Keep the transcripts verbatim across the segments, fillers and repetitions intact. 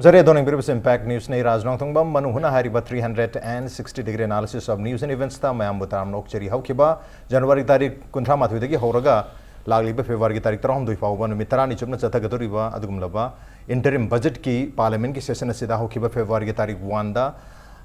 ꯇꯔꯦꯠ ꯗꯣꯅꯤꯡ ꯄꯤꯔꯤꯕꯁꯤ Impact Newsꯅꯤ꯫ ꯔꯥꯖ ꯅꯣꯡꯊꯣꯡꯕꯝ ꯃꯅꯨꯡ ꯍꯨꯠꯅ ꯍꯥꯏꯔꯤꯕ three hundred and sixty degree analysis of news and eventsꯇ ꯃꯌꯥꯝꯕꯨ ꯇꯔꯥꯝꯅ ꯑꯣꯛꯆꯔꯤ꯫ ꯍꯧꯈꯤꯕ January ꯇꯥꯔꯤꯛ ꯀꯨꯟꯊ꯭ꯔꯥ ꯃꯥꯊꯣꯏꯗꯒꯤ ꯍꯧꯔꯒ ꯂꯥꯛꯂꯤꯕ Februaryꯒꯤ ꯇꯥꯔꯤꯛ ꯇꯔꯥꯍꯨꯝꯗꯣꯏ ꯐꯥꯎꯕ ꯅꯨꯃꯤꯠ ꯇꯔꯥꯅꯤ ꯆꯨꯞꯅ ꯆꯠꯊꯒꯗꯧꯔꯤꯕ ꯑꯗꯨꯒꯨꯝꯂꯕ interim budgetꯀꯤ parliamentꯀꯤ session ꯑꯁꯤꯗ ꯍꯧꯈꯤꯕ Februaryꯒꯤ ꯇꯥꯔꯤꯛ oneꯗ,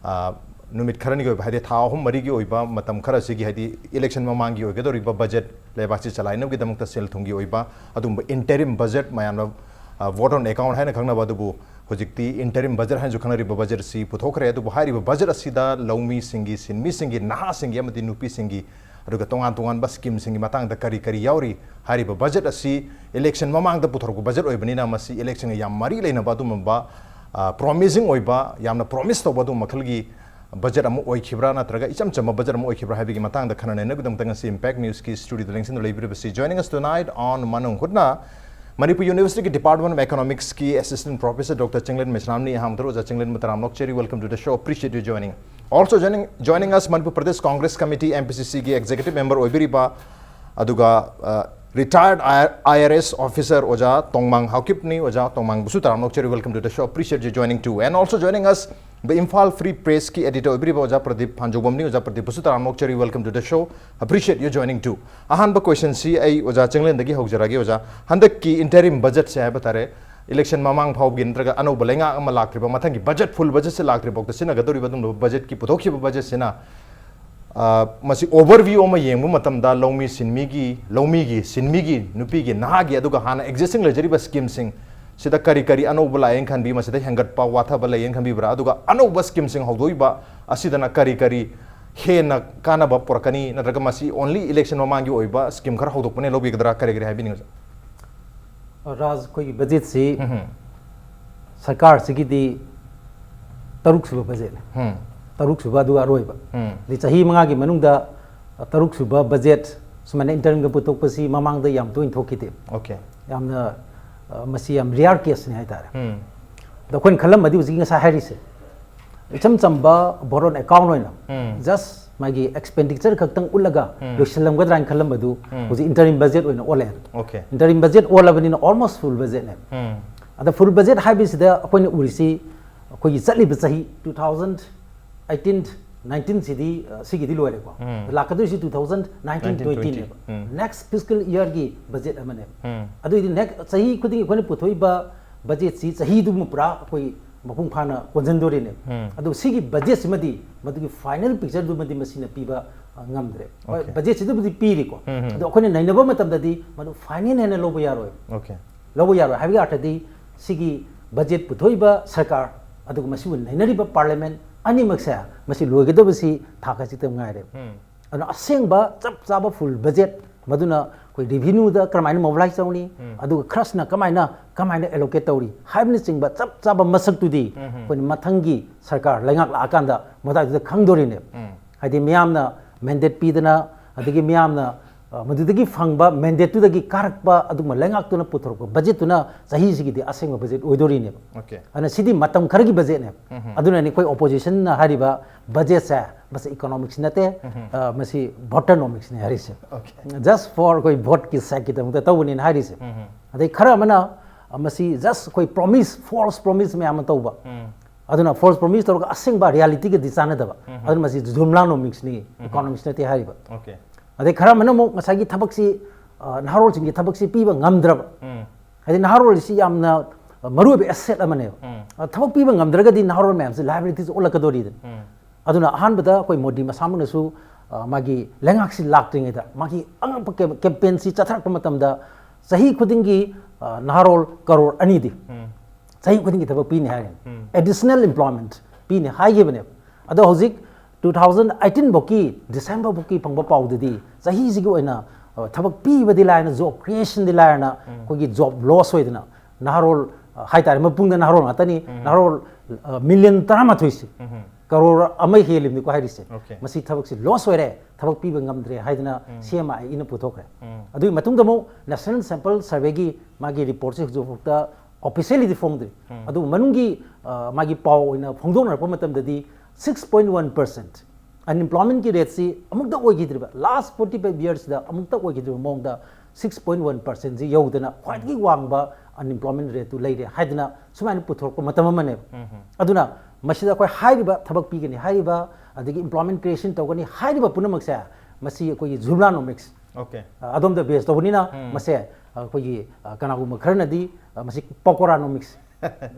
ꯑ, ꯅꯨꯃꯤꯠ ꯈꯔꯅꯤꯒꯤ ꯑꯣꯏꯕ, ꯍꯥꯏꯗꯤ ꯊꯥ ꯑꯍꯨꯝ ꯃꯔꯤꯒꯤ ꯑꯣꯏꯕ ꯃꯇꯝ ꯈꯔꯁꯤꯒꯤ, ꯍꯥꯏꯗꯤ election ꯃꯃꯥꯡꯒꯤ ꯑꯣꯏꯒꯗꯧꯔꯤꯕ budget, ꯂꯩꯕꯥꯛꯁꯤ ꯆꯂꯥꯏꯅꯕꯒꯤꯗꯃꯛꯇ ꯁꯦꯜ ꯊꯨꯝꯒꯤ ꯑꯣꯏꯕ ꯑꯗꯨꯒꯨꯝꯕ interim budget, ꯃꯌꯥꯝꯅ, ꯑ, vote on account ꯍꯥꯏꯅ ꯈꯪꯅꯕ, ꯑꯗꯨꯕꯨ ꯍꯧꯖꯤꯛꯇꯤ interim budget ꯍꯥꯏꯅꯁꯨ ꯈꯪꯅꯔꯤꯕ budget ꯑꯁꯤ ꯄꯨꯊꯣꯛꯈ꯭ꯔꯦ꯫ ꯑꯗꯨꯕꯨ ꯍꯥꯏꯔꯤꯕ budget ꯑꯁꯤꯗ ꯂꯧꯃꯤꯁꯤꯡꯒꯤ, ꯁꯤꯟꯃꯤꯁꯤꯡꯒꯤ, ꯅꯍꯥꯁꯤꯡꯒꯤ ꯑꯃꯗꯤ ꯅꯨꯄꯤꯁꯤꯡꯒꯤ, ꯑꯗꯨꯒ ꯇꯣꯉꯥꯟ ꯇꯣꯉꯥꯟꯕ schemeꯁꯤꯡꯒꯤ ꯃꯇꯥꯡꯗ ꯀꯔꯤ ꯀꯔꯤ ꯌꯥꯎꯔꯤ, ꯍꯥꯏꯔꯤꯕ budget ꯑꯁꯤ election ꯃꯃꯥꯡꯗ ꯄꯨꯊꯣꯔꯛꯄ budget ꯑꯣꯏꯕꯅꯤꯅ ꯃꯁꯤ electionꯒ ꯌꯥꯝ ꯃꯔꯤ ꯂꯩꯅꯕ ꯑꯗꯨꯒꯨꯝꯕ, ꯑ, promising ꯑꯣꯏꯕ, ꯌꯥꯝꯅ promise ꯇꯧꯕ ꯑꯗꯨꯒꯨꯝꯕ ꯃꯈꯜꯒꯤ budget ꯑꯃ ꯑꯣꯏꯈꯤꯕ꯭ꯔꯥ, ꯅꯠꯇ꯭ꯔꯒ ꯏꯆꯝ ꯆꯝꯕ budget ꯑꯃ ꯑꯣꯏꯈꯤꯕ꯭ꯔꯥ ꯍꯥꯏꯕꯒꯤ ꯃꯇꯥꯡꯗ ꯈꯟꯅ ꯅꯩꯅꯕꯒꯤꯗꯃꯛꯇ ꯉꯁꯤ Impact Newsꯀꯤ studioꯗ ꯂꯦꯡꯁꯤꯟꯗꯨꯅ ꯂꯩꯕꯤꯔꯤꯕꯁꯤ, joining us tonight on ꯃꯅꯨꯡ ꯍꯨꯠꯅ, Manipur Universityꯒꯤ Department of Economicsꯀꯤ assistant professor Doctor Chinglen ꯃꯩꯁꯅꯥꯝꯅꯤ꯫ ꯑꯍꯥꯟꯕꯗ ꯑꯣꯖꯥ ꯆꯤꯡꯂꯦꯟꯕꯨ ꯇꯔꯥꯝꯅ ꯑꯣꯛꯆꯔꯤ, welcome to the show, appreciate you joining. Also joining, joining us, Manipur Pradesh Congress Committee, MPCCꯒꯤ executive member ꯑꯣꯏꯕꯤꯔꯤꯕ, ꯑꯗꯨꯒ, ꯑ, retired IRS officer ꯑꯣꯖꯥ ꯇꯣꯡꯃꯥꯡ ꯍꯥꯎꯀꯤꯞꯅꯤ꯫ ꯑꯣꯖꯥ ꯇꯣꯡꯃꯥꯡꯕꯨꯁꯨ ꯇꯔꯥꯝꯅ ꯑꯣꯛꯆꯔꯤ, welcome to the show, appreciate you joining too. And also joining us, the Imphal Free Pressꯀꯤ editor ꯑꯣꯏꯕꯤꯔꯤꯕ ꯑꯣꯖꯥ ꯄ꯭ꯔꯗꯤꯞ ꯐꯥꯟꯖꯧꯕꯝꯅꯤ꯫ ꯑꯣꯖꯥ ꯄ꯭ꯔꯗꯤꯞꯄꯨꯁꯨ ꯇꯔꯥꯝꯅ ꯑꯣꯛꯆꯔꯤ, welcome to the show, appreciate you joining too. ꯑꯍꯥꯟꯕ questionꯁꯤ ꯑꯩ ꯑꯣꯖꯥ ꯆꯤꯡꯂꯦꯟꯗꯒꯤ ꯍꯧꯖꯔꯒꯦ꯫ ꯑꯣꯖꯥ, ꯍꯟꯗꯛꯀꯤ interim budgetꯁꯦ ꯍꯥꯏꯕ ꯇꯥꯔꯦ, election ꯃꯃꯥꯡ ꯐꯥꯎꯕꯒꯤ ꯅꯠꯇ꯭ꯔꯒ ꯑꯅꯧꯕ ꯂꯩꯉꯥꯛ ꯑꯃ ꯂꯥꯛꯇ꯭ꯔꯤꯕ, ꯃꯊꯪꯒꯤ budget, full budgetꯁꯦ ꯂꯥꯛꯇ꯭ꯔꯤꯐꯥꯎꯗ ꯁꯤꯖꯤꯟꯅꯒꯗꯧꯔꯤꯕ ꯑꯗꯨꯒꯨꯝꯂꯕ budgetꯀꯤ ꯄꯨꯊꯣꯛꯈꯤꯕ budgetꯁꯤꯅ, ꯑ, ꯃꯁꯤ overview ꯑꯃ ꯌꯦꯡꯕ ꯃꯇꯝꯗ ꯂꯧꯃꯤ ꯁꯤꯟꯃꯤꯒꯤ, ꯂꯧꯃꯤꯒꯤ, ꯁꯤꯟꯃꯤꯒꯤ, ꯅꯨꯄꯤꯒꯤ, ꯅꯍꯥꯒꯤ, ꯑꯗꯨꯒ ꯍꯥꯟꯅ existing ꯂꯩꯖꯔꯤꯕ schemeꯁꯤꯡ ꯁꯤꯗ ꯀꯔꯤ ꯀꯔꯤ ꯑꯅꯧꯕ ꯂꯥꯛꯑꯦꯅ ꯈꯟꯕꯤ, ꯃꯁꯤꯗ ꯍꯦꯟꯒꯠꯄ ꯋꯥꯊꯕ ꯂꯩꯌꯦꯅ ꯈꯟꯕꯤꯕ꯭ꯔꯥ? ꯑꯗꯨꯒ ꯑꯅꯧꯕ schemeꯁꯤꯡ ꯍꯧꯗꯣꯛꯏꯕ ꯑꯁꯤꯗꯅ ꯀꯔꯤ ꯀꯔꯤ ꯍꯦꯟꯅ ꯀꯥꯟꯅꯕ ꯄꯨꯔꯛꯀꯅꯤ, ꯅꯠꯇ꯭ꯔꯒ ꯃꯁꯤ only election ꯃꯃꯥꯡꯒꯤ ꯑꯣꯏꯕ scheme ꯈꯔ ꯍꯧꯗꯣꯛꯄꯅ ꯂꯧꯕꯤꯒꯗ꯭ꯔꯥ? ꯀꯔꯤ ꯀꯔꯤ ꯍꯥꯏꯕꯤꯅꯤꯡꯉꯤ? ꯔꯥꯖ, ꯑꯩꯈꯣꯏꯒꯤ budgetꯁꯤ ꯎꯝ꯫ ꯁꯔꯀꯥꯔꯁꯤꯒꯤꯗꯤ ꯇꯔꯨꯛ ꯁꯨꯕ budgetꯅꯤ꯫ ꯎꯝ꯫ ꯇꯔꯨꯛ ꯁꯨꯕ ꯑꯗꯨꯒ ꯑꯔꯣꯏꯕ꯫ ꯎꯝ꯫ ꯑꯗꯩ ꯆꯍꯤ ꯃꯉꯥꯒꯤ ꯃꯅꯨꯡꯗ ꯇꯔꯨꯛ ꯁꯨꯕ budget ꯁꯨꯃꯥꯏꯅ interimꯒ ꯄꯨꯊꯣꯛꯄꯁꯤ ꯃꯃꯥꯡꯗ ꯌꯥꯝ ꯇꯣꯏꯅ ꯊꯣꯛꯈꯤꯗꯦ꯫ Okay꯫ ꯌꯥꯝꯅ, ꯑ, ꯃꯁꯤ ꯌꯥꯝ rare caseꯅꯤ ꯍꯥꯏꯇꯥꯔꯦ꯫ ꯎꯝ꯫ ꯑꯗꯣ ꯑꯩꯈꯣꯏꯅ ꯈꯜꯂꯝꯕꯗꯤ ꯍꯧꯖꯤꯛꯀꯤ ꯉꯁꯥꯏ ꯍꯥꯏꯔꯤꯁꯦ, ꯏꯆꯝ ꯆꯝꯕ vote on account ꯑꯣꯏꯅ, ꯎꯝ꯫ Just ꯃꯥꯒꯤ expenditure ꯈꯛꯇꯪ ꯎꯠꯂꯒ ꯎꯝ꯫ ꯂꯣꯏꯁꯤꯜꯂꯝꯒꯗ꯭ꯔꯥ ꯍꯥꯏꯅ ꯈꯜꯂꯝꯕꯗꯨ ꯎꯝ꯫ ꯍꯧꯖꯤꯛ interim budget ꯑꯣꯏꯅ ꯑꯣꯜꯂꯛꯑꯦ꯫ Okay꯫ Interim budget ꯑꯣꯜꯂꯕꯅꯤꯅ almost full budgetꯅꯦ꯫ ꯎꯝ꯫ ꯑꯗ ꯐꯨꯜ ꯕꯖꯦꯠ ꯍꯥꯏꯕꯁꯤꯗ ꯑꯩꯈꯣꯏꯅ ꯎꯔꯤꯁꯤ ꯑꯩꯈꯣꯏꯒꯤ ꯆꯠꯂꯤꯕ ꯆꯍꯤ ꯇꯨ ꯊꯥꯎꯖꯟ ꯑꯩꯠꯇꯤꯟ ꯅꯥꯏꯟꯇꯤꯟꯁꯤꯗꯤ ꯁꯤꯒꯤꯗꯤ ꯂꯣꯏꯔꯦꯀꯣ꯫ ꯂꯥꯛꯀꯗꯣꯏꯁꯤ ꯇꯨ ꯊꯥꯎꯖꯟ ꯅꯥꯏꯟꯇꯤꯟ ꯇ꯭ꯋꯦꯟꯇꯤꯅꯦꯕ꯫ ꯅꯦꯛꯁ ꯐꯤꯁꯀꯦꯜ ꯏꯌꯥꯔꯒꯤ ꯕꯖꯦꯠ ꯑꯃꯅꯦꯕ꯫ ꯑꯗꯨꯏꯗꯤ ꯅꯦꯛꯁ ꯆꯍꯤ ꯈꯨꯗꯤꯡꯒꯤ ꯑꯩꯈꯣꯏꯅ ꯄꯨꯊꯣꯛꯏꯕ ꯕꯖꯦꯠꯁꯤ ꯆꯍꯤꯗꯨꯃ ꯄꯨꯔꯥ ꯑꯩꯈꯣꯏ ꯃꯄꯨꯡ ꯐꯥꯅ ꯀꯣꯟꯁꯤꯟꯗꯣꯔꯤꯅꯦꯕ꯫ ꯑꯗꯣ ꯁꯤꯒꯤ ꯕꯖꯦꯠꯁꯤꯃꯗꯤ ꯃꯗꯨꯒꯤ ꯐꯥꯏꯅꯦꯜ ꯄꯤꯛꯆꯔꯗꯨꯃꯗꯤ ꯃꯁꯤꯅ ꯄꯤꯕ ꯑ, ꯉꯝꯗ꯭ꯔꯦ꯫ ꯍꯣꯏ, ꯕꯖꯦꯠꯁꯤꯗꯕꯨꯗꯤ ꯄꯤꯔꯤꯀꯣ꯫ ꯑꯗꯣ ꯑꯩꯈꯣꯏꯅ ꯅꯩꯅꯕ ꯃꯇꯝꯗꯗꯤ ꯃꯗꯨ ꯐꯥꯏꯅꯦꯜ ꯍꯥꯏꯅ ꯂꯧꯕ ꯌꯥꯔꯣꯏ꯫ ꯂꯧꯕ ꯌꯥꯔꯣꯏ ꯍꯥꯏꯕꯒꯤ ꯑꯥꯔꯊꯗꯤ ꯁꯤꯒꯤ ꯕꯖꯦꯠ ꯄꯨꯊꯣꯛꯏꯕ ꯁꯔꯀꯥꯔ ꯑꯗꯨꯒ ꯃꯁꯤꯕꯨ ꯅꯩꯅꯔꯤꯕ ꯄꯥꯔꯂꯤꯌꯥꯃꯦꯟ ꯑꯅꯤꯃꯛꯁꯦ ꯃꯁꯤ ꯂꯣꯏꯒꯗꯕꯁꯤ ꯊꯥ ꯈꯖꯤꯛꯇ ꯉꯥꯏꯔꯦ꯫ ꯑꯗꯨꯅ ꯑꯁꯦꯡꯕ ꯆꯞ ꯆꯥꯕ ꯐꯨꯜ ꯕꯖꯦꯠ ꯃꯗꯨꯅ ꯑꯩꯈꯣꯏ ꯔꯤꯚꯤꯅ꯭ꯌꯨꯗ ꯀꯔꯝꯍꯥꯏꯅ ꯃꯣꯕꯤꯂꯥꯏꯁ ꯇꯧꯅꯤ, ꯑꯗꯨꯒ ꯈꯔꯁꯤꯅ ꯀꯃꯥꯏꯅ ꯀꯃꯥꯏꯅ ꯑꯦꯂꯣꯀꯦꯠ ꯇꯧꯔꯤ ꯍꯥꯏꯕꯅꯆꯤꯡꯕ ꯆꯞ ꯆꯥꯕ ꯃꯁꯛꯇꯨꯗꯤ ꯑꯩꯈꯣꯏꯅ ꯃꯊꯪꯒꯤ ꯁꯔꯀꯥꯔ ꯂꯩꯉꯥꯛ ꯂꯥꯛꯑꯀꯥꯟꯗ ꯃꯗꯥꯏꯗꯨꯗ ꯈꯪꯗꯣꯔꯤꯅꯦꯕ꯫ ꯍꯥꯏꯗꯤ ꯃꯤꯌꯥꯝꯅ ꯃꯦꯟꯗꯦꯠ ꯄꯤꯗꯅ ꯑꯗꯒꯤ ꯃꯤꯌꯥꯝꯅ ꯑ, ꯃꯗꯨꯗꯒꯤ ꯐꯪꯕ ꯃꯦꯟꯗꯦꯠꯇꯨꯗꯒꯤ ꯀꯥꯔꯛꯄ ꯑꯗꯨꯒꯨꯝꯕ ꯂꯩꯉꯥꯛꯇꯨꯅ ꯄꯨꯊꯣꯔꯛꯄ ꯕꯖꯦꯠꯇꯨꯅ ꯆꯍꯤꯁꯤꯒꯤꯗꯤ ꯑꯁꯦꯡꯕ ꯕꯖꯦꯠ ꯑꯣꯏꯗꯣꯔꯤꯅꯦꯕ꯫ Okay. ꯑꯗꯨꯅ ꯁꯤꯗꯤ ꯃꯇꯝ ꯈꯔꯒꯤ ꯕꯖꯦꯠꯅꯦꯕ꯫ ꯑꯗꯨꯅꯅꯤ ꯑꯩꯈꯣꯏ ꯑꯣꯄꯣꯖꯤꯁꯟꯅ ꯍꯥꯏꯔꯤꯕ ꯕꯖꯦꯠꯁꯦ ꯃꯁꯤ ꯏꯀꯣꯅꯣꯃꯤꯛꯁ ꯅꯠꯇꯦ, ꯑ, ꯃꯁꯤ ꯚꯣꯇꯔꯅꯣꯃꯤꯛꯁꯅꯤ ꯍꯥꯏꯔꯤꯁꯦ꯫ Just for ꯑꯩꯈꯣꯏ ꯚꯣꯠꯀꯤ ꯁꯦꯛꯀꯤꯗꯃꯛꯇ ꯇꯧꯕꯅꯤꯅ ꯍꯥꯏꯔꯤꯁꯦ꯫ ꯑꯗꯩ ꯈꯔ ꯑꯃꯅ ꯑ, ꯃꯁꯤ just ꯑꯩꯈꯣꯏ ꯄ꯭ꯔꯣꯃꯤꯁ, ꯐꯣꯜꯁ ꯄ꯭ꯔꯣꯃꯤꯁ ꯃꯌꯥꯝ ꯑꯃ ꯇꯧꯕ꯫ ꯑꯗꯨꯅ ꯐꯣꯜꯁ ꯄ꯭ꯔꯣꯃꯤꯁ ꯇꯧꯔꯒ ꯑꯁꯦꯡꯕ ꯔꯤꯌꯦꯂꯤꯇꯤꯒꯗꯤ ꯆꯥꯟꯅꯗꯕ꯫ ꯑꯗꯨꯅ ꯃꯁꯤ ꯖꯨꯝꯂꯥꯅꯣꯃꯤꯛꯁꯅꯤ, ꯏꯀꯣꯅꯣꯃꯤꯛꯁ ꯅꯠꯇꯦ ꯍꯥꯏꯔꯤꯕ꯫ Okay. ꯑꯗꯩ ꯈꯔ ꯑꯃꯅ ꯑꯃꯨꯛ ꯉꯁꯥꯏꯒꯤ ꯊꯕꯛꯁꯤ ꯑ, ꯅꯍꯥꯔꯣꯜꯁꯤꯡꯒꯤ ꯊꯕꯛꯁꯤ ꯄꯤꯕ ꯉꯝꯗ꯭ꯔꯕ꯫ ꯍꯥꯏꯗꯤ ꯅꯍꯥꯔꯣꯜꯁꯤ ꯌꯥꯝꯅ ꯑ, ꯃꯔꯨꯑꯣꯏꯕ ꯑꯦꯁꯦꯠ ꯑꯃꯅꯦꯕ꯫ ꯑ, ꯊꯕꯛ ꯄꯤꯕ ꯉꯝꯗ꯭ꯔꯒꯗꯤ ꯅꯍꯥꯔꯣꯜ ꯃꯌꯥꯝꯁꯤ ꯂꯥꯏꯕꯤꯂꯤꯇꯤꯁ ꯑꯣꯜꯂꯛꯀꯗꯣꯔꯤꯗꯅ꯫ ꯑꯗꯨꯅ ꯑꯍꯥꯟꯕꯗ ꯑꯩꯈꯣꯏ ꯃꯣꯗꯤ ꯃꯁꯥꯃꯛꯅꯁꯨ ꯑ, ꯃꯥꯒꯤ ꯂꯩꯉꯥꯛꯁꯤ ꯂꯥꯛꯇ꯭ꯔꯤꯉꯩꯗ ꯃꯥꯒꯤ ꯑꯉꯛꯄ ꯀꯦꯝ-, ꯀꯦꯝꯄꯦꯟꯁꯤ ꯆꯠꯊꯔꯛꯄ ꯃꯇꯝꯗ ꯆꯍꯤ ꯈꯨꯗꯤꯡꯒꯤ ꯑ, ꯅꯍꯥꯔꯣꯜ ꯀꯔꯣꯔ ꯑꯅꯤꯗꯤ ꯆꯍꯤ ꯈꯨꯗꯤꯡꯒꯤ ꯊꯕꯛ ꯄꯤꯅꯤ ꯍꯥꯏꯔꯦ꯫ ꯑꯦꯗꯤꯁꯅꯦꯜ ꯑꯦꯝꯄ꯭ꯂꯣꯏꯃꯦꯟꯠ ꯄꯤꯅꯤ ꯍꯥꯏꯈꯤꯕꯅꯦꯕ꯫ ꯑꯗꯣ ꯍꯧꯖꯤꯛ ꯇꯨ ꯊꯥꯎꯖꯟ ꯑꯩꯠꯇꯤꯟ ꯐꯥꯎꯀꯤ ꯗꯤꯁꯦꯝꯕꯔ ꯐꯥꯎꯀꯤ ꯐꯪꯕ ꯄꯥꯎꯗꯗꯤ ꯆꯍꯤꯁꯤꯒꯤ ꯑꯣꯏꯅ ꯑ, ꯊꯕꯛ ꯄꯤꯕꯗꯤ ꯂꯥꯏꯔꯅ ꯖꯣꯕ ꯀ꯭ꯔꯤꯌꯦꯁꯟꯗꯤ ꯂꯥꯏꯔꯅ ꯑꯩꯈꯣꯏꯒꯤ ꯖꯣꯕ ꯂꯣꯁ ꯑꯣꯏꯗꯅ ꯅꯍꯥꯔꯣꯜ ꯑ, ꯍꯥꯏꯇꯥꯔꯦ ꯃꯄꯨꯡꯗ ꯅꯍꯥꯔꯣꯜ ꯉꯥꯛꯇꯅꯤ꯫ ꯅꯍꯥꯔꯣꯜ ꯑ, ꯃꯤꯂꯤꯌꯟ ꯇꯔꯥꯃꯥꯊꯣꯏꯁꯤ ꯀꯔꯣꯔ ꯑꯃ ꯍꯦꯜꯂꯤꯕꯅꯤꯀꯣ ꯍꯥꯏꯔꯤꯁꯦ꯫ Okay. ꯃꯁꯤ ꯊꯕꯛꯁꯤ ꯂꯣꯁ ꯑꯣꯏꯔꯦ, ꯊꯕꯛ ꯄꯤꯕ ꯉꯝꯗ꯭ꯔꯦ ꯍꯥꯏꯗꯅ ꯁꯤ ꯑꯦꯝ ꯑꯥꯏ ꯏꯅ ꯄꯨꯊꯣꯛꯈ꯭ꯔꯦ꯫ ꯑꯗꯨꯒꯤ ꯃꯇꯨꯡꯗ ꯑꯃꯨꯛ ꯅꯦꯁꯅꯦꯜ ꯁꯦꯝꯄꯜ ꯁꯔꯚꯦꯒꯤ ꯃꯥꯒꯤ ꯔꯤꯄꯣꯔꯠꯁꯤ ꯍꯧꯖꯤꯛ ꯐꯥꯎꯗ ꯑꯣꯐꯤꯁꯤꯌꯦꯜꯂꯤꯗꯤ ꯐꯣꯡꯗ꯭ꯔꯤ꯫ ꯑꯗꯨꯕꯨ ꯃꯅꯨꯡꯒꯤ ꯑ, ꯃꯥꯒꯤ ꯄꯥꯎ ꯑꯣꯏꯅ ꯐꯣꯡꯗꯣꯛꯅꯔꯛꯄ ꯃꯇꯝꯗꯗꯤ ꯁꯤꯛꯁ ꯄꯣꯏꯟ ꯋꯥꯟ ꯄꯔꯁꯦꯟꯠ ꯑꯟꯑꯦꯝꯄ꯭ꯂꯣꯏꯃꯦꯟꯠꯀꯤ ꯔꯦꯠꯁꯤ ꯑꯃꯨꯛꯇ ꯑꯣꯏꯈꯤꯗ꯭ꯔꯤꯕ, ꯂꯥꯁ ꯐꯣꯔꯇꯤ ꯐꯥꯏꯚ ꯏꯌꯔꯁꯤꯗ ꯑꯃꯨꯛꯇ ꯑꯣꯏꯈꯤꯗ꯭ꯔꯤꯕ ꯃꯑꯣꯡꯗ ꯁꯤꯛꯁ ꯄꯣꯏꯟ ꯋꯥꯟ ꯄꯔꯁꯦꯟꯠꯁꯤ ꯌꯧꯗꯅ ꯈ꯭ꯋꯥꯏꯗꯒꯤ ꯋꯥꯡꯕ unemployment rate ꯇꯨ ꯂꯩꯔꯦ ꯍꯥꯏꯗꯅ ꯁꯨꯃꯥꯏꯅ ꯄꯨꯊꯣꯔꯛꯄ ꯃꯇꯝ ꯑꯃꯅꯦꯕ꯫ ꯑꯗꯨꯅ ꯃꯁꯤꯗ ꯑꯩꯈꯣꯏ ꯍꯥꯏꯔꯤꯕ ꯊꯕꯛ ꯄꯤꯒꯅꯤ ꯍꯥꯏꯔꯤꯕ, ꯑꯗꯒꯤ employment creation ꯇꯧꯒꯅꯤ ꯍꯥꯏꯔꯤꯕ ꯄꯨꯝꯅꯃꯛꯁꯦ, ꯃꯁꯤ ꯑꯩꯈꯣꯏꯒꯤ ꯖꯨꯝꯂꯥꯅꯣꯃꯤꯛꯁ Okay. ꯑꯗꯣꯝꯗ ꯕꯦꯁ ꯇꯧꯕꯅꯤꯅ ꯎꯝ. ꯃꯁꯦ ꯑꯩꯈꯣꯏꯒꯤ, ꯑ, ꯀꯅꯥꯒꯨꯝꯕ ꯈꯔꯅꯗꯤ, ꯑ, ꯃꯁꯤ ꯄꯣꯀꯣꯔꯥꯅꯣꯃꯤꯛꯁ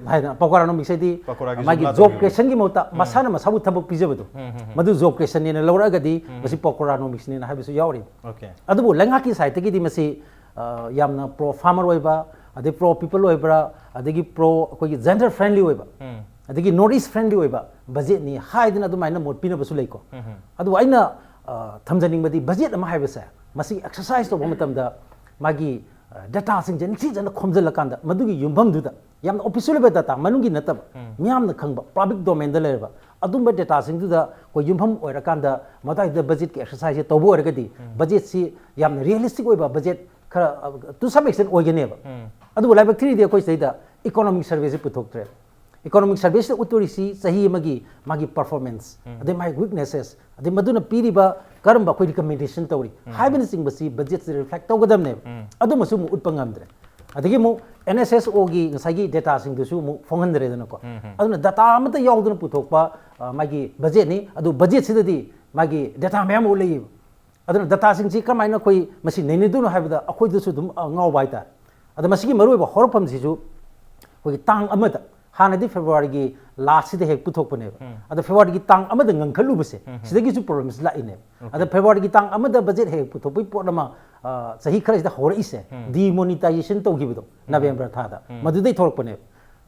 ꯍꯥꯏꯗꯅ, ꯄꯣꯀꯣꯔꯥꯅꯣꯃꯤꯛꯁ ꯍꯥꯏꯗꯤ ꯄꯀꯣꯔꯥꯒꯤ ꯃꯥꯒꯤ ꯖꯨꯝꯂꯥ ꯖꯣꯕ ꯇꯧꯕꯤꯕ. ꯀ꯭ꯔꯤꯌꯦꯁꯟꯒꯤ ꯃꯍꯨꯠꯇ ꯃꯁꯥꯅ ꯃꯁꯥꯕꯨ ꯊꯕꯛ ꯄꯤꯖꯕꯗꯣ, ꯎꯝ, ꯎꯝ, ꯎꯝ. ꯃꯗꯨ ꯖꯣꯕ ꯀ꯭ꯔꯤꯌꯦꯁꯟꯅꯦꯅ ꯂꯧꯔꯛꯑꯒꯗꯤ ꯃꯁꯤ ꯄꯣꯀꯣꯔꯥꯅꯣꯃꯤꯛꯁꯅꯦꯅ ꯍꯥꯏꯕꯁꯨ ꯌꯥꯎꯔꯤ꯫ Okay. ꯑꯗꯨꯕꯨ ꯂꯩꯉꯥꯛꯀꯤ ꯁꯥꯏꯠꯇꯒꯤꯗꯤ ꯃꯁꯤ, ꯑ, ꯌꯥꯝꯅ ꯄ꯭ꯔꯣ ꯐꯥꯔꯃꯔ ꯑꯣꯏꯕ, ꯑꯗꯩ ꯄ꯭ꯔꯣ ꯄꯤꯄꯜ ꯑꯣꯏꯕ꯭ꯔꯥ, ꯑꯗꯒꯤ ꯄ꯭ꯔꯣ ꯑꯩꯈꯣꯏꯒꯤ ꯖꯦꯟꯗꯔ ꯐ꯭ꯔꯦꯟꯂꯤ ꯑꯣꯏꯕ, ꯎꯝ. ꯑꯗꯒꯤ ꯅꯣꯔꯠ ꯏꯁ ꯐ꯭ꯔꯦꯟꯂꯤ ꯑꯣꯏꯕ ꯕꯖꯦꯠꯅꯤ ꯍꯥꯏꯗꯅ ꯑꯗꯨꯃꯥꯏꯅ ꯃꯣꯠ ꯄꯤꯅꯕꯁꯨ ꯂꯩꯀꯣ꯫ ꯎꯝ. ꯑꯗꯨꯕꯨ ꯑꯩꯅ, ꯑ, ꯊꯝꯖꯅꯤꯡꯕꯗꯤ ꯕꯖꯦꯠ ꯑꯃ ꯍꯥꯏꯕꯁꯦ ꯃꯁꯤ ꯑꯦꯛꯁꯔꯁꯥꯏꯁ ꯇꯧꯕ ꯃꯇꯝꯗ ꯃꯥꯒꯤ, ꯑ, ꯗꯦꯇꯥꯁꯤꯡꯁꯦ ꯅꯤꯡꯊꯤꯖꯅ ꯈꯣꯝꯖꯤꯜꯂꯀꯥꯟꯗ ꯃꯗꯨꯒꯤ ꯌꯨꯝꯐꯝꯗꯨꯗ ꯌꯥꯝꯅ ꯑꯣꯐꯤꯁꯤꯌꯦꯜ ꯑꯣꯏꯕ ꯗꯦꯇꯥ, ꯃꯅꯨꯡꯒꯤ ꯅꯠꯇꯕ, ꯎꯝ. ꯃꯤꯌꯥꯝꯅ ꯈꯪꯕ ꯄꯕ꯭ꯂꯤꯛ ꯗꯣꯃꯦꯟꯗ ꯂꯩꯔꯕ ꯑꯗꯨꯝꯕ ꯗꯦꯇꯥꯁꯤꯡꯗꯨꯗ ꯑꯩꯈꯣꯏ ꯌꯨꯝꯐꯝ ꯑꯣꯏꯔꯀꯥꯟꯗ ꯃꯗꯥꯏꯗ ꯕꯖꯦꯠꯀꯤ ꯑꯦꯛꯁꯔꯁꯥꯏꯁꯁꯦ ꯇꯧꯕ ꯑꯣꯏꯔꯒꯗꯤ ꯕꯖꯦꯠꯁꯤ ꯌꯥꯝꯅ ꯔꯤꯌꯦꯂꯤꯁꯇꯤꯛ ꯑꯣꯏꯕ ꯕꯖꯦꯠ ꯈꯔ, ꯑ, to some extent ꯑꯣꯏꯒꯅꯦꯕ꯫ ꯎꯝ. ꯑꯗꯨꯕꯨ ꯂꯥꯏꯕꯛ ꯊꯤꯔꯤꯗꯤ ꯑꯩꯈꯣꯏ ꯁꯤꯗꯩꯗ ꯏꯀꯣꯅꯣꯃꯤꯛ ꯁꯔꯚꯦꯁꯤ ꯄꯨꯊꯣꯛꯇ꯭ꯔꯦ꯫ ꯏꯀꯣꯅꯣꯃꯤꯛ ꯁꯔꯚꯦꯁꯤꯗ ꯎꯠꯇꯣꯔꯤꯁꯤ ꯆꯍꯤ ꯑꯃꯒꯤ ꯃꯥꯒꯤ ꯄꯔꯐꯣꯔꯃꯦꯟꯁ, ꯑꯗꯩ ꯃꯥꯒꯤ ꯋꯤꯛꯅꯦꯁꯦꯁ, ꯑꯗꯩ ꯃꯗꯨꯅ ꯄꯤꯔꯤꯕ ꯀꯔꯝꯕ ꯑꯩꯈꯣꯏ ꯔꯤꯀꯃꯦꯟꯗꯦꯁꯟ ꯇꯧꯔꯤ ꯍꯥꯏꯕꯅꯆꯤꯡꯕꯁꯤ ꯕꯖꯦꯠꯁꯤꯗ ꯔꯤꯐ꯭ꯂꯦꯛ ꯇꯧꯒꯗꯕꯅꯦꯕ꯫ ꯑꯗꯨꯃꯁꯨ ꯑꯃꯨꯛ ꯎꯠꯄ ꯉꯝꯗ꯭ꯔꯦ꯫ ꯑꯗꯒꯤ ꯑꯃꯨꯛ ꯑꯦꯟ ꯑꯦꯁ ꯑꯦꯁ ꯑꯣꯒꯤ ꯉꯁꯥꯏꯒꯤ ꯗꯦꯇꯥꯁꯤꯡꯗꯨꯁꯨ ꯑꯃꯨꯛ ꯐꯣꯡꯍꯟꯗ꯭ꯔꯦꯗꯅꯀꯣ꯫ ꯑꯗꯨꯅ ꯗꯦꯇꯥ ꯑꯃꯠꯇ ꯌꯥꯎꯗꯅ ꯄꯨꯊꯣꯛꯄ, ꯑ, ꯃꯥꯒꯤ ꯕꯖꯦꯠꯅꯤ꯫ ꯑꯗꯨ ꯕꯖꯦꯠꯁꯤꯗꯗꯤ ꯃꯥꯒꯤ ꯗꯦꯇꯥ ꯃꯌꯥꯝ ꯑꯃ ꯂꯩꯌꯦꯕ꯫ ꯑꯗꯨꯅ ꯗꯦꯇꯥꯁꯤꯡꯁꯤ ꯀꯔꯝꯍꯥꯏꯅ ꯑꯩꯈꯣꯏ ꯃꯁꯤ ꯅꯩꯅꯗꯣꯏꯅꯣ ꯍꯥꯏꯕꯗ ꯑꯩꯈꯣꯏꯗꯁꯨ ꯑꯗꯨꯝ, ꯑ, ꯉꯥꯎꯕ ꯍꯥꯏꯇꯥꯔꯦ꯫ ꯑꯗ ꯃꯁꯤꯒꯤ ꯃꯔꯨꯑꯣꯏꯕ ꯍꯧꯔꯛꯐꯝꯁꯤꯁꯨ ꯑꯩꯈꯣꯏꯒꯤ ꯇꯥꯡ ꯑꯃꯗ, ꯍꯥꯟꯅꯗꯤ ꯐꯦꯕ꯭ꯔꯨꯋꯥꯔꯤꯒꯤ ꯂꯥꯁꯁꯤꯗ ꯍꯦꯛ ꯄꯨꯊꯣꯛꯄꯅꯦꯕ꯫ ꯑꯗ ꯐꯦꯕ꯭ꯔꯨꯋꯥꯔꯤꯒꯤ ꯇꯥꯡ ꯑꯃꯗ ꯉꯟꯈꯠꯂꯨꯕꯁꯦ, ꯁꯤꯗꯒꯤꯁꯨ ꯄ꯭ꯔꯣꯕ꯭ꯂꯦꯝꯁꯤ ꯂꯥꯛꯏꯅꯦꯕ꯫ ꯑꯗ ꯐꯦꯕ꯭ꯔꯨꯋꯥꯔꯤꯒꯤ ꯇꯥꯡ ꯑꯃꯗ ꯕꯖꯦꯠ ꯍꯦꯛ ꯄꯨꯊꯣꯛꯄꯒꯤ ꯄꯣꯠ ꯑꯃ, ꯑ, ꯆꯍꯤ ꯈꯔꯁꯤꯗ ꯍꯧꯔꯛꯏꯁꯦ, ꯗꯤꯃꯣꯅꯤꯇꯥꯏꯖꯦꯁꯟ ꯇꯧꯈꯤꯕꯗꯣ ꯅꯕꯦꯝꯕꯔ ꯊꯥꯗ, ꯃꯗꯨꯗꯩ ꯊꯣꯛꯂꯛꯄꯅꯦꯕ꯫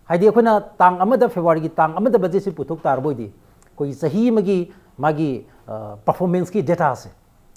ꯍꯥꯏꯗꯤ ꯑꯩꯈꯣꯏꯅ ꯇꯥꯡ ꯑꯃꯗ, ꯐꯦꯕ꯭ꯔꯨꯋꯥꯔꯤꯒꯤ ꯇꯥꯡ ꯑꯃꯗ ꯕꯖꯦꯠꯁꯤ ꯄꯨꯊꯣꯛ ꯇꯥꯔꯕ ꯑꯣꯏꯗꯤ ꯑꯩꯈꯣꯏꯒꯤ ꯆꯍꯤ ꯑꯃꯒꯤ ꯃꯥꯒꯤ, ꯑ, ꯄꯔꯐꯣꯔꯃꯦꯟꯁꯀꯤ ꯗꯦꯇꯥꯁꯦ,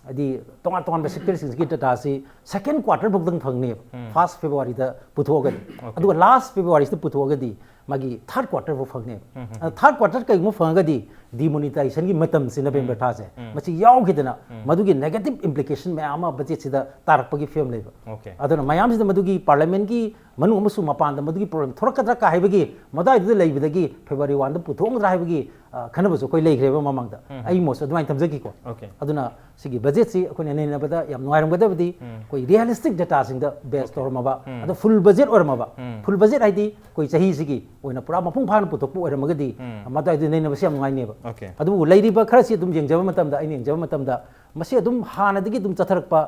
ꯍꯥꯏꯗꯤ ꯇꯣꯉꯥꯟ ꯇꯣꯉꯥꯟꯕ ꯁꯦꯛꯇꯔꯁꯤꯡꯁꯤꯒꯤ ꯗꯦꯇꯥꯁꯤ ꯁꯦꯀꯦꯟ ꯀ꯭ꯋꯥꯔꯇꯔ ꯐꯥꯎꯗꯪ ꯐꯪꯅꯦꯕ, ꯐꯥꯔꯁ ꯐꯦꯕ꯭ꯔꯨꯋꯥꯔꯤꯗ ꯄꯨꯊꯣꯛꯑꯒꯗꯤ꯫ ꯑꯗꯨꯒ ꯂꯥꯁ ꯐꯦꯕ꯭ꯔꯨꯋꯥꯔꯤꯁꯤꯗ ꯄꯨꯊꯣꯛꯑꯒꯗꯤ ꯃꯥꯒꯤ ꯊꯥꯔꯠ ꯀ꯭ꯋꯥꯔꯇꯔ ꯐꯥꯎ ꯐꯪꯅꯦꯕ꯫ ꯊꯥꯔꯠ ꯀ꯭ꯋꯥꯔꯇꯔ ꯀꯩꯒꯨꯝꯕ ꯐꯪꯉꯒꯗꯤ ꯗꯤꯃꯣꯅꯤꯇꯥꯏꯖꯦꯁꯟꯒꯤ ꯃꯇꯝꯁꯤ ꯅꯕꯦꯝꯕꯔ ꯊꯥꯁꯦ, ꯃꯁꯤ ꯌꯥꯎꯈꯤꯗꯅ ꯃꯗꯨꯒꯤ ꯅꯦꯒꯦꯇꯤꯞ ꯏꯝꯄ꯭ꯂꯤꯀꯦꯁꯟ ꯃꯌꯥꯝ ꯑꯃ ꯕꯖꯦꯠꯁꯤꯗ ꯇꯥꯔꯛꯄꯒꯤ ꯐꯤꯕꯝ ꯂꯩꯕ꯫ Okay. ꯑꯗꯨꯅ ꯃꯌꯥꯝꯁꯤꯗ ꯃꯗꯨꯒꯤ ꯄꯥꯔꯂꯤꯌꯥꯃꯦꯟꯒꯤ ꯃꯅꯨꯡ ꯑꯃꯁꯨꯡ ꯃꯄꯥꯟꯗ ꯃꯗꯨꯒꯤ ꯄ꯭ꯔꯣꯕ꯭ꯂꯦꯝ ꯊꯣꯔꯛꯀꯗ꯭ꯔꯥ ꯀꯥ ꯍꯥꯏꯕꯒꯤ ꯃꯗꯥꯏꯗꯨꯗ ꯂꯩꯕꯗꯒꯤ ꯐꯦꯕ꯭ꯔꯨꯋꯥꯔꯤ ꯋꯥꯟꯗ ꯄꯨꯊꯣꯛꯒꯗ꯭ꯔꯥ ꯍꯥꯏꯕꯒꯤ, ꯑ, ꯈꯟꯅꯕꯁꯨ ꯑꯩꯈꯣꯏ ꯂꯩꯈ꯭ꯔꯦꯕ ꯃꯃꯥꯡꯗ꯫ ꯑꯩ ꯃꯣꯠꯁꯨ ꯑꯗꯨꯃꯥꯏꯅ ꯊꯝꯖꯒꯦꯀꯣ꯫ Okay. ꯑꯗꯨꯅ ꯁꯤꯒꯤ ꯕꯖꯦꯠꯁꯤ ꯑꯩꯈꯣꯏꯅ ꯅꯩꯅꯕꯗ ꯌꯥꯝ ꯅꯨꯡꯉꯥꯏꯔꯝꯒꯗꯕꯗꯤ ꯑꯩꯈꯣꯏ ꯔꯤꯌꯦꯂꯤꯁꯇꯤꯛ ꯗꯦꯇꯥꯁꯤꯡꯗ ꯕꯦꯁ ꯇꯧꯔꯝꯃꯕ, ꯑꯗꯣ ꯐꯨꯜ ꯕꯖꯦꯠ ꯑꯣꯏꯔꯝꯃꯕ꯫ ꯐꯨꯜ ꯕꯖꯦꯠ ꯍꯥꯏꯗꯤ ꯑꯩꯈꯣꯏ ꯆꯍꯤꯁꯤꯒꯤ ꯑꯣꯏꯅ ꯄꯨꯔꯥ ꯃꯄꯨꯡ ꯐꯥꯅ ꯄꯨꯊꯣꯛꯄ ꯑꯣꯏꯔꯝꯃꯒꯗꯤ ꯃꯗꯨꯋꯥꯏꯗꯨ ꯅꯩꯅꯕꯁꯤ ꯌꯥꯝ ꯅꯨꯡꯉꯥꯏꯅꯦꯕ꯫ Okay. ꯑꯗꯨꯕꯨ ꯂꯩꯔꯤꯕ ꯈꯔꯁꯤ ꯑꯗꯨꯝ ꯌꯦꯡꯖꯕ ꯃꯇꯝꯗ, ꯑꯩꯅ ꯌꯦꯡꯖꯕ ꯃꯇꯝꯗ ꯃꯁꯤ ꯑꯗꯨꯝ ꯍꯥꯟꯅꯗꯒꯤ ꯑꯗꯨꯝ ꯆꯠꯊꯔꯛꯄ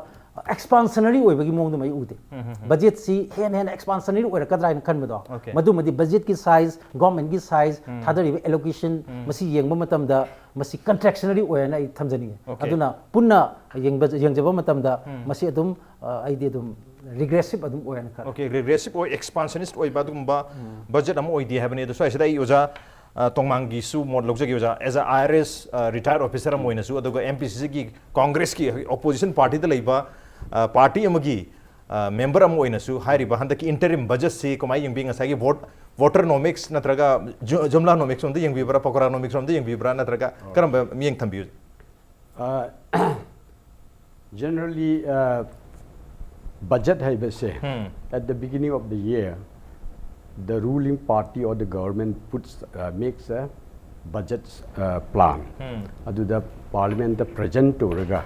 ꯑꯦꯛꯁꯄꯥꯟꯁꯅꯔꯤ ꯑꯣꯏꯕꯒꯤ ꯃꯑꯣꯡꯗꯨꯃ ꯑꯩ ꯎꯗꯦ꯫ ꯕꯖꯦꯠꯁꯤ ꯍꯦꯟꯅ ꯍꯦꯟꯅ ꯑꯦꯛꯁꯄꯥꯟꯁꯅꯔꯤ ꯑꯣꯏꯔꯛꯀꯗ꯭ꯔꯥ ꯍꯥꯏꯅ ꯈꯟꯕꯗꯣ, Okay. ꯃꯗꯨꯃꯗꯤ ꯕꯖꯦꯠꯀꯤ ꯁꯥꯏꯖ, ꯒꯣꯔꯃꯦꯟꯒꯤ ꯁꯥꯏꯖ, ꯊꯥꯗꯔꯤꯕ ꯑꯦꯂꯣꯀꯦꯁꯟ, ꯃꯁꯤ ꯌꯦꯡꯕ ꯃꯇꯝꯗ ꯃꯁꯤ ꯀꯟꯇ꯭ꯔꯦꯛꯁꯅꯔꯤ ꯑꯣꯏ ꯍꯥꯏꯅ ꯑꯩ ꯊꯝꯖꯅꯤꯡꯉꯤ꯫ Okay. ꯑꯗꯨꯅ ꯄꯨꯟꯅ ꯌꯦꯡꯕ-, ꯌꯦꯡꯖꯕ ꯃꯇꯝꯗ ꯃꯁꯤ ꯑꯗꯨꯝ, ꯑ, ꯑꯩꯗꯤ ꯑꯗꯨꯝ ꯔꯤꯒ꯭ꯔꯦꯁꯤꯞ ꯑꯗꯨꯝ ꯑꯣꯏ ꯍꯥꯏꯅ ꯈꯜꯂꯤ꯫ Okay, ꯔꯤꯒ꯭ꯔꯦꯁꯤꯞ ꯑꯣꯏ, ꯑꯦꯛꯁꯄꯥꯟꯁꯅꯤꯁ ꯑꯣꯏꯕ ꯑꯗꯨꯒꯨꯝꯕ ꯕꯖꯦꯠ ꯑꯃ ꯑꯣꯏꯗꯦ ꯍꯥꯏꯕꯅꯤ꯫ ꯑꯗꯣ ꯁ꯭ꯋꯥꯏꯁꯤꯗ ꯑꯩ ꯑꯣꯖꯥ, ꯑ, ꯇꯣꯡꯃꯥꯡꯒꯤꯁꯨ ꯃꯣꯠ ꯂꯧꯖꯒꯦ꯫ ꯑꯣꯖꯥ, as a I R S, ꯑ, retired officer ꯑꯃ ꯑꯣꯏꯅꯁꯨ, ꯑꯗꯨꯒ M P C C ꯒꯤ ꯀꯣꯡꯒ꯭ꯔꯦꯁꯀꯤ ꯍꯧꯖꯤꯛ ꯑꯣꯄꯣꯖꯤꯁꯟ ꯄꯥꯔꯇꯤꯗ ꯂꯩꯕ, ꯑ, ꯄꯥꯔꯇꯤ ꯑꯃꯒꯤ, ꯑ, ꯃꯦꯝꯕꯔ ꯑꯃ ꯑꯣꯏꯅꯁꯨ ꯍꯥꯏꯔꯤꯕ ꯍꯟꯗꯛꯀꯤ ꯏꯟꯇꯔꯤꯝ ꯕꯖꯦꯠꯁꯤ ꯀꯃꯥꯏꯅ ꯌꯦꯡꯕꯤ? ꯉꯁꯥꯏꯒꯤ ꯚꯣꯠ, ꯚꯣꯇꯔ ꯅꯣꯃꯤꯛꯁ ꯅꯠꯇ꯭ꯔꯒ ꯖꯨ-, ꯖꯨꯝꯂꯥ ꯅꯣꯃꯤꯛꯁ ꯔꯣꯝꯗ ꯌꯦꯡꯕꯤꯕ꯭ꯔꯥ, ꯄꯀꯣꯔꯥ ꯅꯣꯃꯤꯛꯁ ꯔꯣꯝꯗ ꯌꯦꯡꯕꯤꯕ꯭ꯔꯥ, ꯅꯠꯇ꯭ꯔꯒ ꯀꯔꯝꯕ ꯃꯤꯠꯌꯦꯡ ꯊꯝꯕꯤꯌꯨ? Uh, generally, uh, budget ꯍꯥꯏꯕꯁꯦ, at the beginning of the year, the ruling party or the government puts, uh, makes a budget, uh, plan. ꯑꯗꯨꯗ ꯄꯥꯔꯂꯤꯌꯥꯃꯦꯟꯇ ꯄ꯭ꯔꯦꯖꯦꯟ ꯇꯧꯔꯒ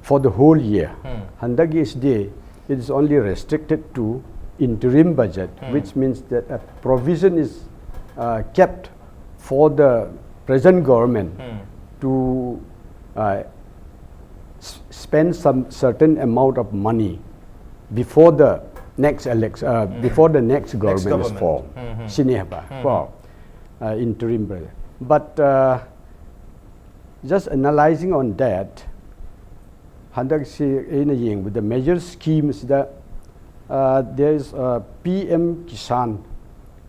for the whole year. ꯍꯟꯗꯛꯀꯤꯁꯤꯗꯤ, it is only restricted to interim budget, which means that a provision is, uh, kept for the present government to, uh, s-, spend some certain amount of money before the next election, uh, before the next government is Government. formed. ꯁꯤꯅꯦꯕ ꯀꯣ, uh, interim budget. But, uh, just analyzing on that, ꯍꯟꯗꯛꯁꯤ ꯑꯩꯅ ꯌꯦꯡꯕꯗ major ꯁ꯭ꯀꯤꯝꯁꯤꯗ, uh, there is, uh, P M Kisan,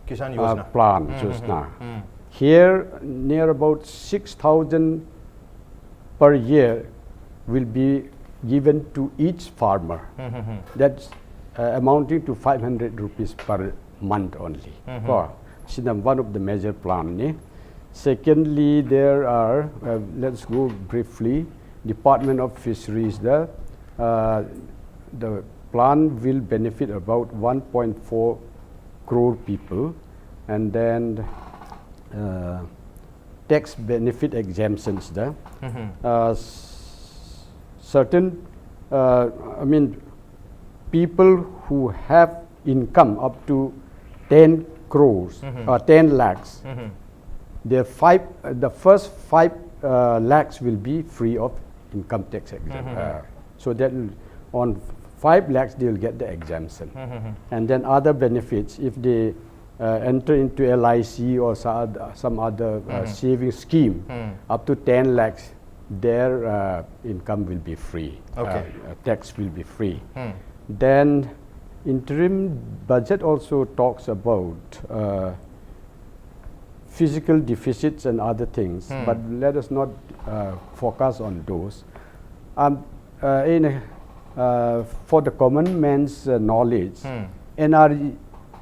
Kisan uh, Yojana. plan, Yojana. Here, near about six thousand per year will be given to each farmer. That's, uh, amounting to five hundred rupees per month only. ꯀꯣ, ꯁꯤꯅ one of the major plan ꯅꯤ꯫ Secondly, there are, uh, let's go briefly, Department of Fisheries the, uh, the plan will benefit about one point four crore people, and then, uh, tax benefit exemptions the, uh, s- certain, uh, I mean, people who have income up to ten crores, uh, ten lakhs, the five, the first five, uh, lakhs will be free of income tax exemption. Uh, so that on five lakhs, they'll get the exemption. And then other benefits, if they, uh, enter into L I C or so- some other, uh, saving scheme, up to ten lakhs, their, uh, income will be free. Okay. Uh, uh, tax will be free. Then interim budget also talks about, uh, fiscal deficits and other things, but let us not, uh, focus on those. Um, uh, in, uh, for the common man's, uh, knowledge, N R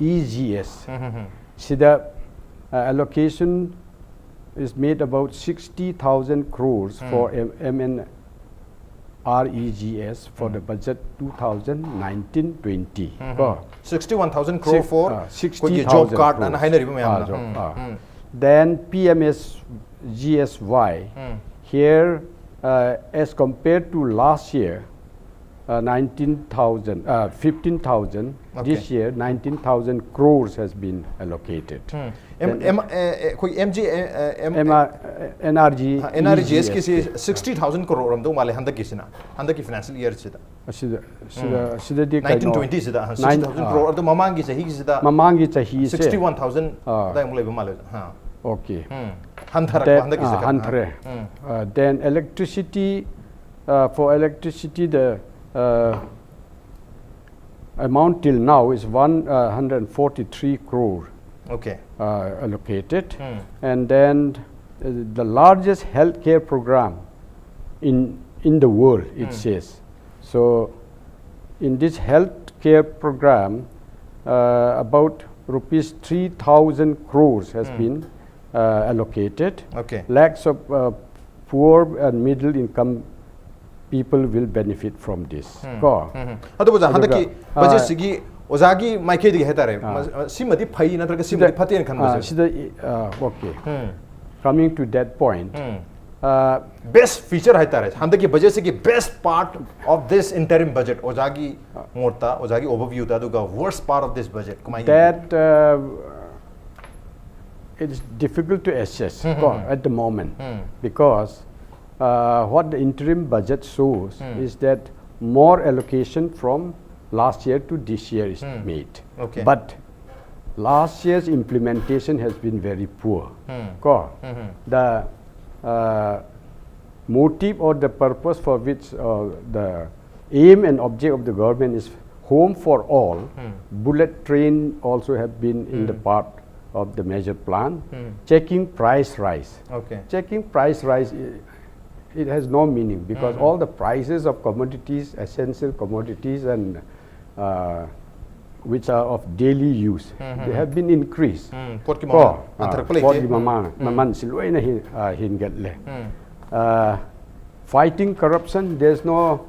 E G S, ꯁꯤꯗ, uh, allocation is made about sixty thousand crores for M- M N R E G S for the budget two thousand nineteen twenty. ꯀꯣ? Sixty one thousand crore for Ah, ꯑꯩꯈꯣꯏꯒꯤ sixty thousand job card ꯑꯅ crores. ꯍꯥꯏꯅꯔꯤꯕ Ah, ꯃꯌꯥꯝꯅ job, um, ah. Um. Then P M S G S Y. Here, uh, as compared to last year, uh, nineteen thousand, uh, fifteen thousand. Okay. This year, nineteen thousand crores has been allocated. M- M- ꯑꯦ- ꯑꯦ- ꯑꯩꯈꯣꯏ M G M- M R, uh, N R G, N R E G S ꯀꯤꯁꯤ sixty thousand crore ꯑꯣꯏꯔꯝꯗꯧ ꯃꯥꯜꯂꯦ ꯍꯟꯗꯛꯀꯤꯁꯤꯅ, ꯍꯟꯗꯛꯀꯤ financial year ꯁꯤꯗ. ꯑꯁꯤꯗ, ꯁꯤꯗ, ꯁꯤꯗꯗꯤ nineteen ꯀꯩꯅꯣ, twenty ꯁꯤꯗ nine- sixty thousand ꯑꯥ. Crore ꯑꯗꯣ ꯃꯃꯥꯡꯒꯤ ꯆꯍꯤꯁꯤꯗ ꯃꯃꯥꯡꯒꯤ ꯆꯍꯤꯁꯦ. Sixty one thousand ꯑꯥ. ꯑꯗꯥꯏꯃꯨꯛ ꯂꯩꯕ ꯃꯥꯜꯂꯦ. ꯑꯥ. Okay. ꯎꯝ. ꯍꯟꯊꯔꯛꯄ Then, ꯍꯟꯗꯛꯀꯤꯁꯤꯗ uh, ꯈꯔ. ꯍꯟꯊꯔꯦ. ꯎꯝ. Uh, then electricity, uh, for electricity, the, uh, amount till now is one hundred forty-three crore, Okay. uh, allocated. Hmm. And then, uh, the largest healthcare program in, in the world, it Hmm. says. So, in this healthcare program, Uh, about rupees three thousand crores has been uh, allocated. Okay. Lakhs of uh, poor and middle income people will benefit from this. ꯀꯣ? ꯑꯗꯨꯕꯨ ꯑꯣꯖꯥ, ꯍꯟꯗꯛꯀꯤ ꯑꯗꯨꯒ, ꯕꯖꯦꯠꯁꯤꯒꯤ ꯑꯣꯖꯥꯒꯤ ꯃꯥꯏꯀꯩꯗꯒꯤ ꯍꯥꯏꯇꯥꯔꯦ, ꯑꯥ꯫ ꯃ- ꯁꯤꯃꯗꯤ ꯐꯩ ꯅꯠꯇ꯭ꯔꯒ ꯁꯤꯃꯗꯤ ꯐꯠꯇꯦꯅ ꯈꯟꯕꯁꯦ? ꯑꯥ, ꯁꯤꯗ, ꯑꯥ, okay. Coming to that point, uh, Best feature ꯍꯥꯏꯇꯥꯔꯦ, ꯍꯟꯗꯛꯀꯤ ꯕꯖꯦꯠꯁꯤꯒꯤ best part of this interim budget, ꯑꯣꯖꯥꯒꯤ ꯃꯣꯠꯇ, ꯑꯣꯖꯥꯒꯤ overviewꯗ, ꯑꯗꯨꯒ worst part of this budget ꯀꯃꯥꯏꯅ ꯌꯦꯡꯒꯦ? That uh, it is difficult to assess, ꯀꯣ, at the moment, because uh, what the interim budget shows is that more allocation from last year to this year is made. Okay. But last year's implementation has been very poor. ꯀꯣ? The uh, motive or the purpose for which uh, the aim and object of the government is home for all, bullet train also have been in the part of the major plan. Checking price rise. Okay. Checking price rise, i- it has no meaning because all the prices of commodities, essential commodities, and uh, which are of daily use, they have been increased. ꯎꯝ, ꯄꯣꯠꯀꯤ ꯀꯣ? ꯃꯃꯜ ꯑꯥ, ꯍꯟꯊꯔꯛꯄ ꯂꯩꯇꯦ. ꯄꯣꯠꯀꯤ ꯃꯃꯜ, ꯃꯃꯜꯁꯤ ꯂꯣꯏꯅ hand- ꯑꯥ, ꯍꯦꯟꯒꯠꯂꯦ. Uh, fighting corruption, there's no,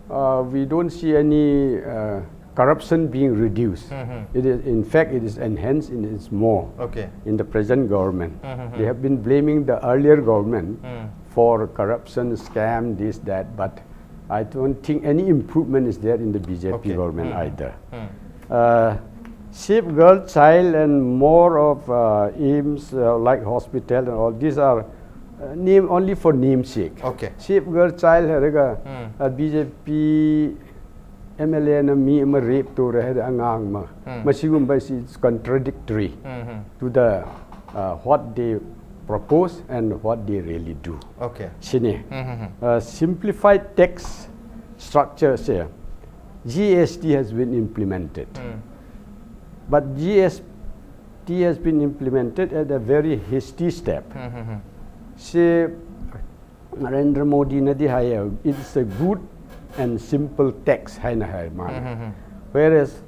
uh, we don't see any uh, corruption being reduced. It is, in fact, it is enhanced in its more Okay. in the present government. They have been blaming the earlier government for corruption, scam, this, that, but I don't think any improvement is there in the B J P Okay. government either. Uh, safeguard child and more of uh, aims uh, like hospital and all these are uh, name only for namesake. Okay. Safeguard child ꯍꯥꯏꯔꯒ uh, B J P M L A ꯅ ꯃꯤ ꯑꯃ rape ꯇꯧꯔꯦ ꯍꯥꯏꯗꯤ ꯑꯉꯥꯡ ꯑꯃ, ꯃꯁꯤꯒꯨꯝꯕ ꯁꯤ is contradictory to the uh, what they propose and what they really do. Okay. ꯁꯤꯅꯤ. Uh, simplified tax structure say G S T has been implemented. But G S T has been implemented at a very hasty step. ꯁꯤ ꯅꯔꯦꯟꯗ꯭ꯔ ꯃꯣꯗꯤꯅꯗꯤ ꯍꯥꯏꯌꯦ, it's a good and simple tax ꯍꯥꯏꯅ ꯍꯥꯏ ꯃꯥꯅ. Whereas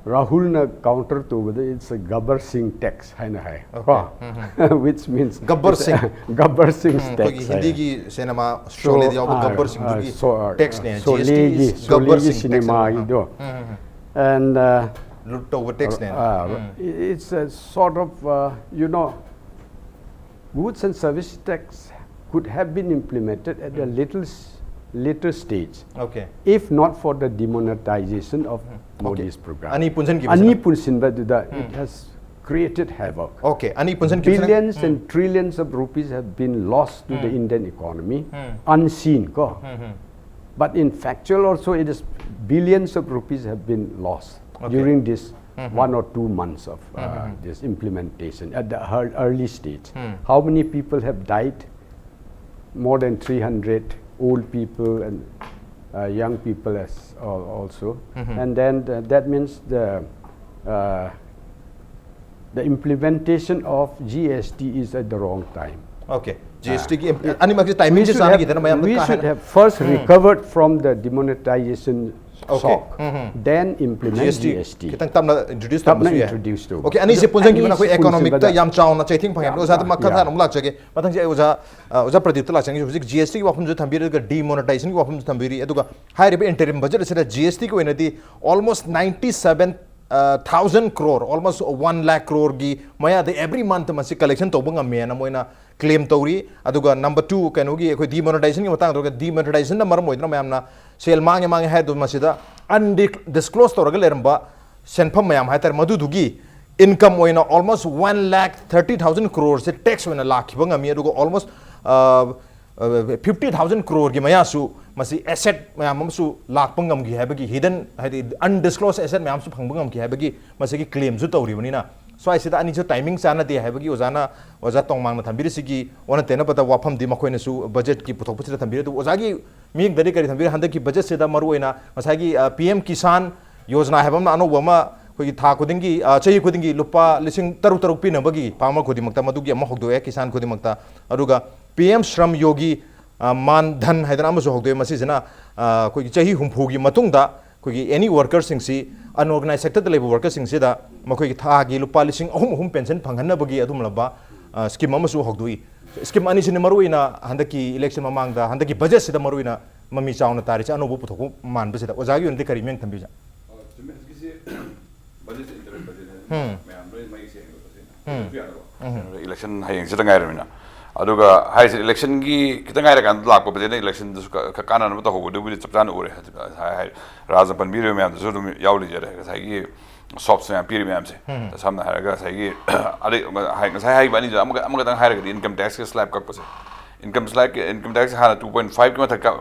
ꯔꯥꯍꯨꯜꯅ counter ꯇꯧꯕꯗ, it's a Gabbar Singh tax ꯍꯥꯏꯅ ꯍꯥꯏ꯫ Okay. ꯀꯣ? Which means Gabbar it's a Singh. Gabbar Singh um, tax ꯑꯩꯈꯣꯏꯒꯤ ꯍꯥꯏ꯫ ꯍꯤꯟꯗꯤꯒꯤ cinema ꯁꯣꯂꯦꯗ ꯌꯥꯎꯕ ah, ꯒబ్బꯔ ah, ꯁꯤꯡꯗꯨꯒꯤ so- ah, ꯇꯦꯛꯁꯅꯦ꯫ ꯁꯣꯂꯦꯒꯤ ꯖꯤ ꯑꯦꯁ ꯇꯤ ꯒꯕꯔ ꯁꯣꯂꯦꯒꯤ ꯁꯤꯡ ꯇꯦꯛꯁ ꯍꯥꯏꯅ꯫ ꯁꯤꯅꯦꯃꯥꯒꯤꯗꯣ꯫ And uh, ꯂꯨꯠ ꯇꯧꯕ ꯇꯦꯛꯁꯅꯦ꯫ uh, it's a sort of uh, you know, goods and service tax could have been implemented at a little s- later stage, Okay. if not for the demonetization of Modi's program. ꯑꯅꯤ ꯄꯨꯟꯁꯤꯟꯈꯤꯕꯁꯤꯅ꯫ ꯑꯅꯤ ꯄꯨꯟꯁꯤꯟꯕꯗꯨꯗ it has created havoc. Okay. ꯑꯅꯤ ꯄꯨꯟꯁꯤꯟꯈꯤꯕꯁꯤꯅ꯫ Billions and trillions of rupees have been lost to the Indian economy, unseen, ꯀꯣ? But in factual also, it is billions of rupees have been lost Okay. during this one or two months of uh, this implementation at the ear- early stage. How many people have died? More than three hundred old people and uh, young people as al- also. And then the, that means the uh, the implementation of G S T is at the wrong time. Okay. G S ꯇꯤꯒꯤ ꯑꯅꯤꯃꯛꯁꯦ ꯇꯥꯏꯃꯤꯡꯁꯦ should have, ꯆꯥꯟꯅꯈꯤꯗꯅ ꯃꯌꯥꯝꯗ we ꯀꯥ should ꯍꯦꯟꯅ have first recovered from the demonetization Okay. shock, then implement G S T G S T. ꯈꯤꯇꯪ ꯇꯞꯅ introduce ꯇꯞꯅ ꯇꯧꯕꯁꯨ ꯌꯥꯏ꯫ introduce ꯇꯧꯕ꯫ Okay, ꯑꯅꯤꯁꯦ ꯑꯗꯨ ꯄꯨꯟꯁꯤꯟꯈꯤꯕꯅ ꯑꯅꯤꯁꯤ ꯑꯩꯈꯣꯏ ꯏꯀꯣꯅꯣꯃꯤꯛꯇ ꯄꯨꯟꯁꯤꯟꯕꯗ ꯌꯥꯝ ꯆꯥꯎꯅ ꯆꯩꯊꯦꯡ ꯐꯪꯉꯦ꯫ ꯑꯗꯣ ꯑꯣꯖꯥꯗ ꯃꯈꯥ Yeah. ꯇꯥꯅ ꯑꯃꯨꯛ ꯂꯥꯛꯆꯒꯦ꯫ ꯃꯊꯪꯁꯦ ꯑꯩ ꯑꯣꯖꯥ ꯑ, ꯑꯣꯖꯥ ꯄ꯭ꯔꯗꯤꯞꯇ ꯂꯥꯛꯆꯒꯦ꯫ ꯍꯧꯖꯤꯛ ꯖꯤ ꯑꯦꯁ ꯇꯤꯒꯤ ꯋꯥꯐꯝꯁꯨ ꯊꯝꯕꯤꯔꯦ, ꯑꯗꯨꯒ ꯗꯤꯃꯣꯅꯤꯇꯥꯏꯖꯦꯁꯟꯒꯤ ꯋꯥꯐꯝꯁꯨ ꯊꯝꯕꯤꯔꯤ꯫ ꯑꯗꯨꯒ ꯍꯥꯏꯔꯤꯕ ꯏꯟꯇꯔꯤꯝ ꯕꯖꯦꯠ ꯑꯁꯤꯗ ꯖꯤ ꯑꯦꯁ ꯇꯤꯒꯤ ꯑꯣꯏꯅꯗꯤ almost ninety seven thousand crore, almost one lakh crore ꯒꯤ ꯃꯌꯥꯗ every month ꯃꯁꯤ ꯀꯂꯦꯛꯁꯟ ꯇꯧꯕ ꯉꯝꯃꯦꯅ ꯃꯣꯏꯅ ꯀ꯭ꯂꯦꯝ ꯇꯧꯔꯤ꯫ ꯑꯗꯨꯒ ꯅꯝꯕꯔ ꯇꯨ, ꯀꯩꯅꯣꯒꯤ ꯑꯩꯈꯣꯏ ꯗꯤꯃꯣꯅꯤꯇꯥꯏꯖꯦꯁꯟꯒꯤ ꯃꯇꯥꯡꯗ, ꯗꯤꯃꯣꯅꯤꯇꯥꯏꯖꯦꯁꯟꯅ ꯃꯔꯝ ꯑꯣꯏꯗꯨꯅ ꯃꯌꯥꯝꯅ ꯁꯦꯜ ꯃꯥꯡꯉꯦ ꯃꯥꯡꯉꯦ ꯍꯥꯏꯗꯨ ꯃꯁꯤꯗ ꯑꯟꯗꯤꯁꯀ꯭ꯂꯣꯖ ꯇꯧꯔꯒ ꯂꯩꯔꯝꯕ ꯁꯦꯟꯐꯝ ꯃꯌꯥꯝ ꯍꯥꯏꯇꯥꯔꯦ, ꯃꯗꯨꯗꯨꯒꯤ ꯏꯟꯀꯝ ꯑꯣꯏꯅ almost one lakh thirty thousand crore ꯁꯦ ꯇꯦꯛꯁ ꯑꯣꯏꯅ ꯂꯥꯛꯈꯤꯕ ꯉꯝꯃꯤ꯫ ꯑꯗꯨꯒ almost fifty thousand crore ꯒꯤ ꯃꯌꯥꯁꯨ ꯃꯁꯤ ꯑꯦꯁꯦꯠ ꯃꯌꯥꯝ ꯑꯃꯁꯨ ꯂꯥꯛꯄ ꯉꯝꯈꯤ ꯍꯥꯏꯕꯒꯤ, ꯍꯤꯗꯟ ꯍꯥꯏꯗꯤ ꯑꯟꯗꯤꯁꯀ꯭ꯂꯣꯖ ꯑꯦꯁꯦꯠ ꯃꯌꯥꯝꯁꯨ ꯐꯪꯕ ꯉꯝꯈꯤ ꯍꯥꯏꯕꯒꯤ ꯃꯁꯤꯒꯤ ꯀ꯭ꯂꯦꯝꯁꯨ ꯇꯧꯔꯤꯕꯅꯤꯅ, ꯁ꯭ꯋꯥꯏꯁꯤꯗ ꯑꯅꯤꯁꯨ ꯇꯥꯏꯃꯤꯡ ꯆꯥꯟꯅꯗꯦ ꯍꯥꯏꯕꯒꯤ ꯑꯣꯖꯥꯅ, ꯑꯣꯖꯥ ꯇꯣꯡꯃꯥꯡꯅ ꯊꯝꯕꯤꯔꯤꯁꯤꯒꯤ ꯑꯣꯟꯅ ꯇꯩꯅꯕꯗ ꯋꯥꯐꯝꯗꯤ ꯃꯈꯣꯏꯅꯁꯨ ꯕꯖꯦꯠꯀꯤ ꯄꯨꯊꯣꯛꯄꯁꯤꯗ ꯊꯝꯕꯤꯔꯤ꯫ ꯑꯗꯨꯕꯨ ꯑꯣꯖꯥꯒꯤ ꯃꯤꯠꯌꯦꯡꯗꯗꯤ ꯀꯔꯤ ꯊꯝꯕꯤꯔꯤ? ꯍꯟꯗꯛꯀꯤ ꯕꯖꯦꯠꯁꯤꯗ ꯃꯔꯨꯑꯣꯏꯅ ꯉꯁꯥꯏꯒꯤ ꯄꯤ ꯑꯦꯝ ꯀꯤꯁꯥꯟ ꯌꯣꯖꯅꯥ ꯍꯥꯏꯕ ꯑꯃꯅ ꯑꯅꯧꯕ ꯑꯃ ꯑꯩꯈꯣꯏꯒꯤ ꯊꯥ ꯈꯨꯗꯤꯡꯒꯤ, ꯑ, ꯆꯍꯤ ꯈꯨꯗꯤꯡꯒꯤ ꯂꯨꯄꯥ ꯂꯤꯁꯤꯡ ꯇꯔꯨꯛ ꯇꯔꯨꯛ ꯄꯤꯅꯕꯒꯤ ꯐꯥꯔꯃꯔ ꯈꯨꯗꯤꯡꯃꯛꯇ ꯃꯗꯨꯒꯤ ꯑꯃ ꯍꯧꯗꯣꯛꯑꯦ, ꯀꯤꯁꯥꯟ ꯈꯨꯗꯤꯡꯃꯛꯇ꯫ ꯑꯗꯨꯒ ꯄꯤ ꯑꯦꯝ ꯁ꯭ꯔꯝ ꯌꯣꯒꯤ, ꯑ, ꯃꯥꯟ ꯙꯟ ꯍꯥꯏꯗꯅ ꯑꯃꯁꯨ ꯍꯧꯗꯣꯛꯑꯦ꯫ ꯃꯁꯤꯁꯤꯅ, ꯑ, ꯑꯩꯈꯣꯏꯒꯤ ꯆꯍꯤ ꯍꯨꯝꯐꯨꯒꯤ ꯃꯇꯨꯡꯗ ꯑꯩꯈꯣꯏꯒꯤ ꯑꯦꯅꯤ ꯋꯥꯔꯀꯔꯁꯤꯡꯁꯤ ꯑꯟꯑꯣꯔꯒꯅꯥꯏꯖ ꯁꯦꯛꯇꯔꯗ ꯂꯩꯕ ꯋꯥꯔꯀꯔꯁꯤꯡꯁꯤꯗ ꯃꯈꯣꯏꯒꯤ ꯊꯥꯒꯤ ꯂꯨꯄꯥ ꯂꯤꯁꯤꯡ ꯑꯍꯨꯝ ꯑꯍꯨꯝ ꯄꯦꯟꯁꯟ ꯐꯪꯍꯟꯅꯕꯒꯤ ꯑꯗꯨꯒꯨꯝꯂꯕ ꯁ꯭ꯀꯤꯝ ꯑꯃꯁꯨ ꯍꯧꯗꯣꯛꯏ꯫ ꯁ꯭ꯀꯤꯝ ꯑꯅꯤꯁꯤꯅ ꯃꯔꯨꯑꯣꯏꯅ ꯍꯟꯗꯛꯀꯤ ꯏꯂꯦꯛꯁꯟ ꯃꯃꯥꯡꯗ, ꯍꯟꯗꯛꯀꯤ ꯕꯖꯦꯠꯁꯤꯗ ꯃꯔꯨꯑꯣꯏꯅ ꯃꯃꯤ ꯆꯥꯎꯅ ꯇꯥꯔꯤꯁꯦ, ꯑꯅꯧꯕ ꯄꯨꯊꯣꯛꯄ ꯃꯥꯟꯕꯁꯤꯗ ꯑꯣꯖꯥꯒꯤ ꯑꯣꯏꯅꯗꯤ ꯀꯔꯤ ꯃꯤꯠꯌꯦꯡ ꯊꯝꯕꯤꯕ? ꯆꯨꯝꯃꯤ, ꯍꯧꯖꯤꯛꯀꯤꯁꯤ ꯕꯖꯦꯠꯁꯦ ꯏꯟꯇꯔꯦꯁ ꯕꯖꯦꯠꯅꯦ꯫ ꯎꯝ꯫ ꯃꯌꯥꯝ ꯂꯣꯏ ꯃꯌꯦꯛ ꯁꯦꯡꯅ ꯇꯧꯁꯦ꯫ ꯎꯝ꯫ ꯑꯗꯨꯁꯨ ꯌꯥꯗꯕ꯫ ꯎꯝ꯫ ꯏꯂꯦꯛꯁꯟ ꯍꯌꯦꯡꯁꯤꯗ ꯉꯥꯏꯔꯃꯤꯅ꯫ ꯑꯗꯨꯒ ꯍꯥꯏꯔꯤꯁꯦ ꯏꯂꯦꯛꯁꯟꯒꯤ ꯈꯤꯇꯪ ꯉꯥꯏꯔꯀꯥꯟꯗ ꯂꯥꯛꯄ ꯕꯖꯦꯠꯅ ꯏꯂꯦꯛꯁꯟꯗꯁꯨ ꯈ-, ꯈ-, ꯀꯥꯟꯅꯅꯕ ꯇꯧꯍꯧꯕꯗꯨꯕꯨꯗꯤ ꯆꯞ ꯆꯥꯅ ꯎꯔꯦ꯫ ꯍꯥꯏ-, ꯍꯥꯏ-, ꯔꯥꯖꯅ ꯄꯟꯕꯤꯔꯤꯕ ꯃꯌꯥꯝꯗꯨꯁꯨ ꯑꯗꯨꯝ ꯌꯥꯎ ꯂꯩꯖꯔꯦ꯫ ꯉꯁꯥꯏꯒꯤ ꯁꯣꯞꯁ ꯃꯌꯥꯝ ꯄꯤꯔꯤ ꯃꯌꯥꯝꯁꯦ꯫ ꯎꯝ꯫ ꯁꯝꯅ ꯍꯥꯏꯔꯒ ꯉꯁꯥꯏꯒꯤ, ꯑꯗꯩ ꯉꯁꯥꯏ ꯍꯥꯏꯈꯤꯕ ꯑꯅꯤꯗꯨꯗ ꯑꯃꯒ-, ꯑꯃꯈꯛꯇꯪ ꯍꯥꯏꯔꯒꯗꯤ ꯏꯟꯀꯝ ꯇꯦꯛꯁꯀꯤ ꯁ꯭ꯂꯦꯕ ꯀꯛꯄꯁꯦ꯫ ꯏꯟꯀꯝ ꯁ꯭ꯂꯦꯕ, ꯏꯟꯀꯝ ꯇꯦꯛꯁ ꯍꯥꯟꯅ two point five ꯀꯤ ꯃꯊꯛ ꯀ-,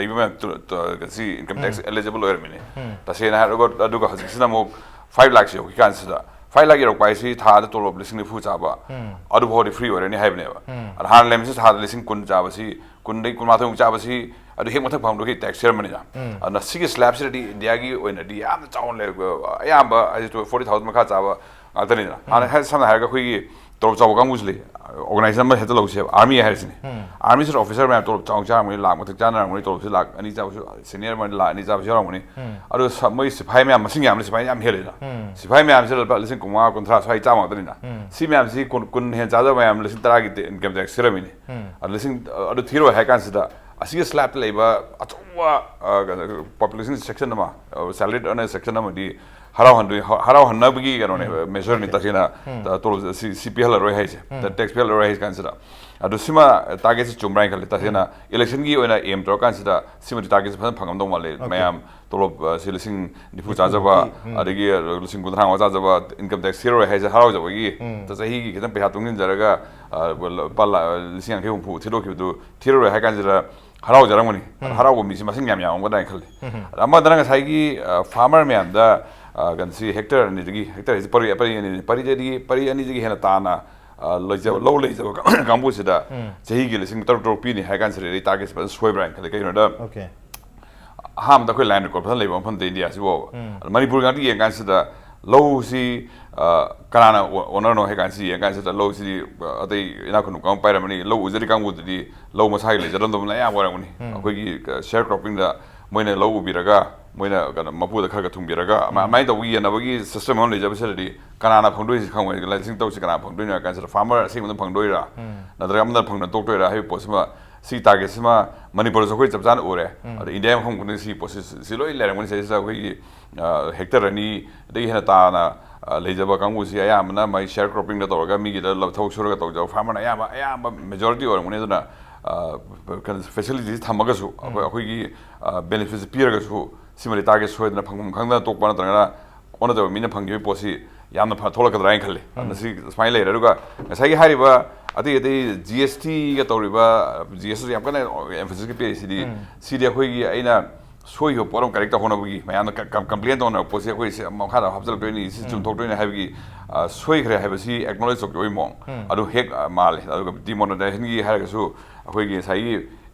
ꯂꯩꯕ ꯃꯌꯥꯝ ꯇꯨ-, ꯇꯨ-, ꯁꯤ ꯏꯟꯀꯝ ꯇꯦꯛꯁ ꯎꯝ꯫ ꯑꯦꯂꯤꯖꯤꯕꯜ ꯑꯣꯏꯔꯝꯃꯤꯅꯦ꯫ ꯎꯝ꯫ ꯇꯁꯦꯡꯅ ꯍꯥꯏꯔꯒ, ꯑꯗꯨꯒ ꯍꯧꯖꯤꯛꯁꯤꯅ ꯑꯃꯨꯛ five ꯂꯥꯛꯁ ꯌꯧꯈꯤ ꯀꯥꯟꯁꯤꯗ, five ꯂꯥꯛꯁ ꯌꯧꯔꯛꯄ ꯍꯥꯏꯁꯤ ꯊꯥꯗ ꯇꯣꯂꯣꯞ ꯂꯤꯁꯤꯡ ꯅꯤꯐꯨ ꯆꯥꯕ, ꯎꯝ꯫ ꯑꯗꯨꯐꯥꯎꯗꯤ ꯐ꯭ꯔꯤ ꯑꯣꯏꯔꯅꯤ ꯍꯥꯏꯕꯅꯦꯕ꯫ ꯎꯝ꯫ ꯑꯗ ꯍꯥꯟꯅ ꯂꯩꯔꯝꯃꯤꯁꯤ ꯊꯥꯗ ꯂꯤꯁꯤꯡ ꯀꯨꯟ ꯆꯥꯕꯁꯤ, ꯀꯨꯟꯗꯒꯤ ꯀꯨꯟꯃꯥꯊꯣꯏꯃꯨꯛ ꯆꯥꯕꯁꯤ, ꯑꯗꯨ ꯍꯦꯛ ꯃꯊꯛ ꯐꯪꯕꯗꯨꯒꯤ ꯇꯦꯛꯁ ꯊꯤꯔꯝꯕꯅꯤꯅ꯫ ꯎꯝ꯫ ꯑꯗꯨꯅ ꯁꯤꯒꯤ ꯁ꯭ꯂꯦꯕꯁꯤꯗꯗꯤ ꯏꯟꯗꯤꯌꯥꯒꯤ ꯑꯣꯏꯅꯗꯤ ꯌꯥꯝꯅ ꯆꯥꯎꯅ ꯂꯩ, ꯑꯌꯥꯝꯕ ꯍꯥꯏꯗꯤ forty thousand ꯃꯈꯥ ꯆꯥꯕ ꯉꯥꯛꯇꯅꯤꯗꯅ꯫ ꯍꯥꯟꯅ ꯎꯝ꯫ ꯍꯥꯏ-, ꯁꯝꯅ ꯍꯥꯏꯔꯒ ꯑꯩꯈꯣꯏꯒꯤ ꯇꯣꯂꯣꯞ ꯆꯥꯎꯕ ꯀꯥꯡꯕꯨꯁꯤ ꯂꯩ, ꯑꯣꯔꯒꯅꯥꯏꯖꯦꯁꯟ ꯑꯃ ꯍꯦꯛꯇ ꯂꯧꯁꯦꯕ, ꯑꯥꯔꯃꯤ ꯍꯥꯏꯔꯤꯁꯤꯅꯦ꯫ ꯎꯝ꯫ ꯑꯥꯔꯃꯤꯁꯤꯗ ꯑꯣꯐꯤꯁꯔ ꯃꯌꯥꯝ ꯇꯣꯂꯣꯞ ꯆꯥꯎꯅ ꯆꯥꯔꯝꯒꯅꯤ, ꯂꯥꯛ ꯃꯊꯛ ꯆꯥꯅꯔꯝꯒꯅꯤ, ꯇꯣꯂꯣꯞꯁꯤ ꯂꯥꯛ ꯑꯅꯤ ꯆꯥꯕꯁꯨ, ꯁꯦꯅꯤꯌꯔ ꯑꯃꯅ ꯂꯥꯛ ꯑꯅꯤ ꯆꯥꯕꯁꯨ ꯌꯥꯎꯔꯝꯒꯅꯤ꯫ ꯎꯝ꯫ ꯑꯗꯨ ꯁ-, ꯃꯣꯏ ꯁꯤꯐꯥꯏ ꯃꯌꯥꯝ ꯃꯁꯤꯡ ꯌꯥꯝꯕꯅꯤ, ꯁꯤꯐꯥꯏ ꯌꯥꯝ ꯍꯦꯜꯂꯦꯅ꯫ ꯎꯝ꯫ ꯁꯤꯐꯥꯏ ꯃꯌꯥꯝꯁꯤ ꯂꯨꯄꯥ ꯂꯤꯁꯤꯡ ꯀꯨꯟꯃꯉꯥ, ꯀꯨꯟꯊ꯭ꯔꯥ ꯁ꯭ꯋꯥꯏ ꯆꯥꯕ ꯉꯥꯛꯇꯅꯤꯅ꯫ ꯎꯝ꯫ ꯁꯤ ꯃꯌꯥꯝꯁꯤ ꯀꯨꯟ, ꯀꯨꯟ ꯍꯦꯟꯅ ꯆꯥꯖꯕ ꯃꯌꯥꯝ ꯂꯤꯁꯤꯡ ꯇꯔꯥꯒꯤ ꯏꯟꯀꯝ ꯇꯦꯛꯁ ꯊꯤꯔꯝꯃꯤꯅꯤ꯫ ꯎꯝ꯫ ꯑꯗꯨ ꯂꯤꯁꯤꯡ, ꯑꯗꯨ ꯊꯤꯔꯣꯏ ꯍꯥꯏ ꯀꯥꯟꯁꯤꯗ, ꯑꯁꯤꯒꯤ ꯁ꯭ꯂꯦꯕꯇ ꯂꯩꯕ ꯑꯆꯧꯕ, ꯑ, ꯀꯩꯅꯣ, ꯄꯣꯄꯨꯂꯦꯁꯟ ꯁꯦꯛꯁꯟ ꯑꯃ, ꯑ, salaried earner section ꯑꯃꯗꯤ ꯍꯔꯥꯎꯍꯟꯗꯣꯏ-, ꯍ-, ꯍꯔꯥꯎꯍꯟꯅꯕꯒꯤ ꯀꯩꯅꯣꯅꯦ, ꯎꯝ꯫ ꯃꯦꯖꯔꯅꯤ꯫ ꯑꯣꯀꯦ꯫ ꯇꯁꯦꯡꯅ, ꯎꯝ꯫ ꯑ, ꯇꯣꯂꯣꯞ ꯁꯤ, ꯁꯤ ꯄꯤꯍꯜꯂꯔꯣꯏ ꯍꯥꯏꯁꯦ꯫ ꯎꯝ꯫ ꯇꯦꯛꯁ ꯄꯤꯍꯜꯂꯔꯣꯏ ꯍꯥꯏꯁꯤ ꯀꯥꯟꯁꯤꯗ꯫ ꯑꯗꯨ ꯁꯤꯃ ꯇꯥꯔꯒꯦꯠꯁꯤ ꯆꯨꯝꯕ꯭ꯔꯥ ꯍꯥꯏꯅ ꯈꯜꯂꯤ꯫ ꯇꯁꯦꯡꯅ ꯎꯝ꯫ ꯏꯂꯦꯛꯁꯟꯒꯤ ꯑꯣꯏꯅ ꯑꯦꯝ ꯇꯧꯔꯀꯥꯟꯁꯤꯗ ꯁꯤꯃꯗꯤ ꯇꯥꯔꯒꯦꯠꯁꯤ ꯐꯖꯅ ꯐꯪꯉꯝꯗꯧ ꯃꯥꯜꯂꯦ꯫ ꯑꯣꯀꯦ꯫ ꯃꯌꯥꯝ ꯇꯣꯂꯣꯞ, ꯑ, ꯁꯤ ꯂꯤꯁꯤꯡ ꯅꯤꯐꯨ ꯅꯤꯐꯨ ꯆꯥꯖꯕ, ꯃꯨꯛꯀꯤ, ꯎꯝ꯫ ꯑꯗꯒꯤ, ꯑ, ꯂꯤꯁꯤꯡ ꯀꯨꯟꯊ꯭ꯔꯥ ꯃꯉꯥ ꯆꯥꯖꯕ, ꯏꯟꯀꯝ ꯇꯦꯛꯁ ꯊꯤꯔꯔꯣꯏ ꯍꯥꯏꯁꯦ ꯍꯔꯥꯎꯖꯕꯒꯤ, ꯎꯝ꯫ ꯆꯍꯤꯒꯤ ꯈꯤꯇꯪ ꯄꯩꯁꯥ ꯇꯨꯡꯁꯤꯟꯖꯔꯒ, ꯑ, ꯂꯨꯄꯥ ꯂꯥ-, ꯂꯤꯁꯤꯡ ꯌꯥꯡꯈꯩ ꯍꯨꯝꯐꯨ ꯊꯤꯗꯣꯛꯈꯤꯕꯗꯨ ꯊꯤꯔꯔꯣꯏ ꯍꯥꯏ ꯀꯥꯟꯁꯤꯗ ꯍꯔꯥꯎꯖꯔꯝꯒꯅꯤ꯫ ꯎꯝ꯫ ꯍꯔꯥꯎꯕ ꯃꯤꯁꯤ ꯃꯁꯤꯡ ꯌꯥꯝ ꯌꯥꯝꯃꯝꯒꯗ꯭ꯔꯥ ꯍꯥꯏꯅ ꯈꯜꯂꯤ꯫ ꯎꯝ꯫ ꯑꯗ ꯑꯃꯗꯅ ꯉꯁꯥꯏꯒꯤ, ꯑ, ꯐꯥꯔꯃꯔ ꯃꯌꯥꯝꯗ, ꯑ, ꯀꯩꯅꯣꯁꯤ ꯍꯦꯛꯇꯔ ꯑꯅꯤꯗꯒꯤ, ꯍꯦꯛꯇꯔ ꯍꯥꯏꯁꯤ ꯄꯔꯤ, ꯄꯔꯤ ꯑꯅꯤ, ꯄꯔꯤꯗꯒꯤ, ꯄꯔꯤ ꯑꯅꯤꯗꯒꯤ ꯍꯦꯟꯅ ꯇꯥꯅ, ꯑ, ꯂꯩꯖꯕ, ꯂꯧ ꯂꯩꯖꯕ ꯀꯥꯡꯕꯨꯁꯤꯗ ꯎꯝ꯫ ꯆꯍꯤꯒꯤ ꯂꯤꯁꯤꯡ ꯇꯔꯨꯛ ꯇꯔꯨꯛ ꯄꯤꯅꯤ ꯍꯥꯏ ꯀꯥꯟꯁꯤꯗ ꯁꯣꯏꯕ꯭ꯔꯥ ꯍꯥꯏꯅ ꯈꯜꯂꯤ꯫ ꯀꯩꯒꯤꯅꯣꯗ ꯑꯣꯀꯦ꯫ ꯑꯍꯥꯟꯕꯗ ꯑꯩꯈꯣꯏ ꯂꯦꯟ ꯔꯦꯀꯣꯔꯗ ꯐꯖꯅ ꯂꯩꯕ ꯃꯐꯝꯗ ꯏꯟꯗꯤꯌꯥꯁꯤꯐꯥꯎꯕ꯫ ꯎꯝ꯫ ꯑꯗ ꯃꯅꯤꯄꯨꯔꯒꯤ ꯉꯥꯛꯇ ꯌꯦꯡ ꯀꯥꯟꯁꯤꯗ ꯂꯧꯁꯤ, ꯑ, ꯀꯅꯥꯅ ꯑꯣ-, ꯑꯣꯅꯔꯅꯣ ꯍꯥꯏ ꯀꯥꯟꯁꯤ ꯌꯦꯡ ꯀꯥꯟꯁꯤꯗ ꯂꯧꯁꯤꯗꯤ, ꯑ, ꯑꯇꯩ ꯏꯅꯥꯛ ꯈꯨꯟꯕ ꯀꯥꯡꯕꯨ ꯄꯥꯏꯔꯝꯃꯅꯤ, ꯂꯧ ꯎꯖꯔꯤ ꯀꯥꯡꯕꯨꯗꯨꯗꯤ ꯂꯧ ꯃꯁꯥꯒꯤ ꯂꯩꯖꯔꯝꯗꯕꯅ ꯑꯌꯥꯝꯕ ꯑꯣꯏꯔꯝꯒꯅꯤ꯫ ꯎꯝ꯫ ꯑꯩꯈꯣꯏꯒꯤ, ꯑ, ꯁꯤꯌꯔ ꯀ꯭ꯔꯣꯞꯄꯤꯡꯗ ꯃꯣꯏꯅ ꯂꯧ ꯎꯕꯤꯔꯒ ꯃꯣꯏꯅ ꯀꯩꯅꯣ ꯃꯄꯨꯗ ꯈꯔ ꯈꯔ ꯊꯨꯡꯕꯤꯔꯒ ꯑꯃ- ꯑꯗꯨꯃꯥꯏꯅ ꯇꯧꯕ ꯌꯦꯟꯅꯕꯒꯤ system ꯑꯃ ꯂꯩꯖꯕꯁꯤꯗꯗꯤ ꯀꯅꯥꯅ ꯐꯪꯗꯣꯏꯁꯤ ꯈꯪꯉꯣꯏ꯫ ꯂꯟꯁꯤꯡ ꯇꯧꯁꯤ ꯀꯅꯥ ꯐꯪꯗꯣꯏꯅꯣ ꯍꯥꯏ ꯀꯥꯟꯁꯤꯗ farmer ꯑꯁꯦꯡꯕꯗ ꯐꯪꯗꯣꯏꯔꯥ, ꯅꯠꯇ꯭ꯔꯒ ꯑꯃꯅ ꯐꯪꯗꯅ ꯇꯣꯛꯇꯣꯏꯔꯥ ꯍꯥꯏꯕꯒꯤ ꯄꯣꯠꯁꯤꯃ, ꯁꯤ target ꯁꯤꯃ ꯃꯅꯤꯄꯨꯔꯗꯁꯨ ꯑꯩꯈꯣꯏ ꯆꯞ ꯆꯥꯅ ꯎꯔꯦ꯫ ꯑꯗ ꯏꯟꯗꯤꯌꯥ ꯃꯐꯝ ꯈꯨꯗꯤꯡ ꯁꯤ ꯄꯣꯠꯁꯤ ꯁꯤ ꯂꯣꯏ ꯂꯩꯔꯝꯒꯅꯤ꯫ ꯁꯤꯗꯩꯁꯤꯗ ꯑꯩꯈꯣꯏꯒꯤ ꯍꯦꯛꯇꯔ ꯑꯅꯤꯗꯒꯤ ꯍꯦꯟꯅ ꯇꯥꯅ ꯑ, ꯂꯩꯖꯕ ꯀꯥꯡꯕꯨꯁꯤ ꯑꯌꯥꯝꯕꯅ ꯃꯥꯏ share croppingꯗ ꯇꯧꯔꯒ ꯃꯤꯒꯤꯗ ꯂꯧ- ꯊꯕꯛ ꯁꯨꯔꯒ ꯇꯧꯖꯕ farmerꯅ ꯑꯌꯥꯝꯕ ꯑꯌꯥꯝꯕ majority ꯑꯣꯏꯔꯝꯒꯅꯤ꯫ ꯑꯗꯨꯅ ꯑ, ꯀꯩꯅꯣ facilities ꯊꯝꯃꯒꯁꯨ ꯑꯩꯈꯣꯏ ꯑꯩꯈꯣꯏꯒꯤ benefits ꯄꯤꯔꯒꯁꯨ ꯁꯤꯃꯗꯤ target ꯁꯣꯏꯗꯅ ꯐꯪꯐꯝ ꯈꯪꯗꯅ ꯇꯣꯛꯄ ꯅꯠꯇ꯭ꯔꯒꯅ ꯑꯣꯟꯅ ꯇꯧꯕ ꯃꯤꯅ ꯐꯪꯈꯤꯕꯒꯤ ꯄꯣꯠꯁꯤ ꯌꯥꯝꯅ ꯐ- ꯊꯣꯛꯂꯛꯀꯗ꯭ꯔꯥ ꯍꯥꯏꯅ ꯈꯜꯂꯤ꯫ ꯑꯗꯨꯅ ꯁꯤ ꯁꯨꯃꯥꯏꯅ ꯂꯩꯔꯦ꯫ ꯑꯗꯨꯒ ꯉꯁꯥꯏꯒꯤ ꯍꯥꯏꯔꯤꯕ ꯑꯇꯩ ꯑꯇꯩ GSTꯒ ꯇꯧꯔꯤꯕ, GST ꯌꯥꯝ ꯀꯟꯅ emphasis ꯄꯤꯔꯤꯁꯤꯗꯤ, ꯁꯤꯗꯤ ꯑꯩꯈꯣꯏꯒꯤ ꯑꯩꯅ ꯁꯣꯏꯈꯤꯕ ꯄꯣꯠ ꯑꯃ correct ꯇꯧꯍꯧꯅꯕꯒꯤ ꯃꯌꯥꯝꯅ ꯀ- ꯀ- complain ꯇꯧꯅꯕ ꯄꯣꯠꯁꯦ ꯑꯩꯈꯣꯏ ꯁꯤ ꯃꯈꯥꯗ ꯍꯥꯞꯆꯤꯜꯂꯛꯇꯣꯏꯅꯤ, ꯁꯤ ꯆꯨꯝꯊꯣꯛꯇꯣꯏꯅꯤ ꯍꯥꯏꯕꯒꯤ ꯑ, ꯁꯣꯏꯈ꯭ꯔꯦ ꯍꯥꯏꯕꯁꯤ acknowledge ꯇꯧꯈꯤꯕꯒꯤ ꯃꯑꯣꯡ ꯑꯗꯨ ꯍꯦꯛ ꯑ, ꯃꯥꯜꯂꯦ꯫ ꯑꯗꯨꯒ demonetizationꯒꯤ ꯍꯥꯏꯔꯒꯁꯨ ꯑꯩꯈꯣꯏꯒꯤ ꯉꯁꯥꯏꯒꯤ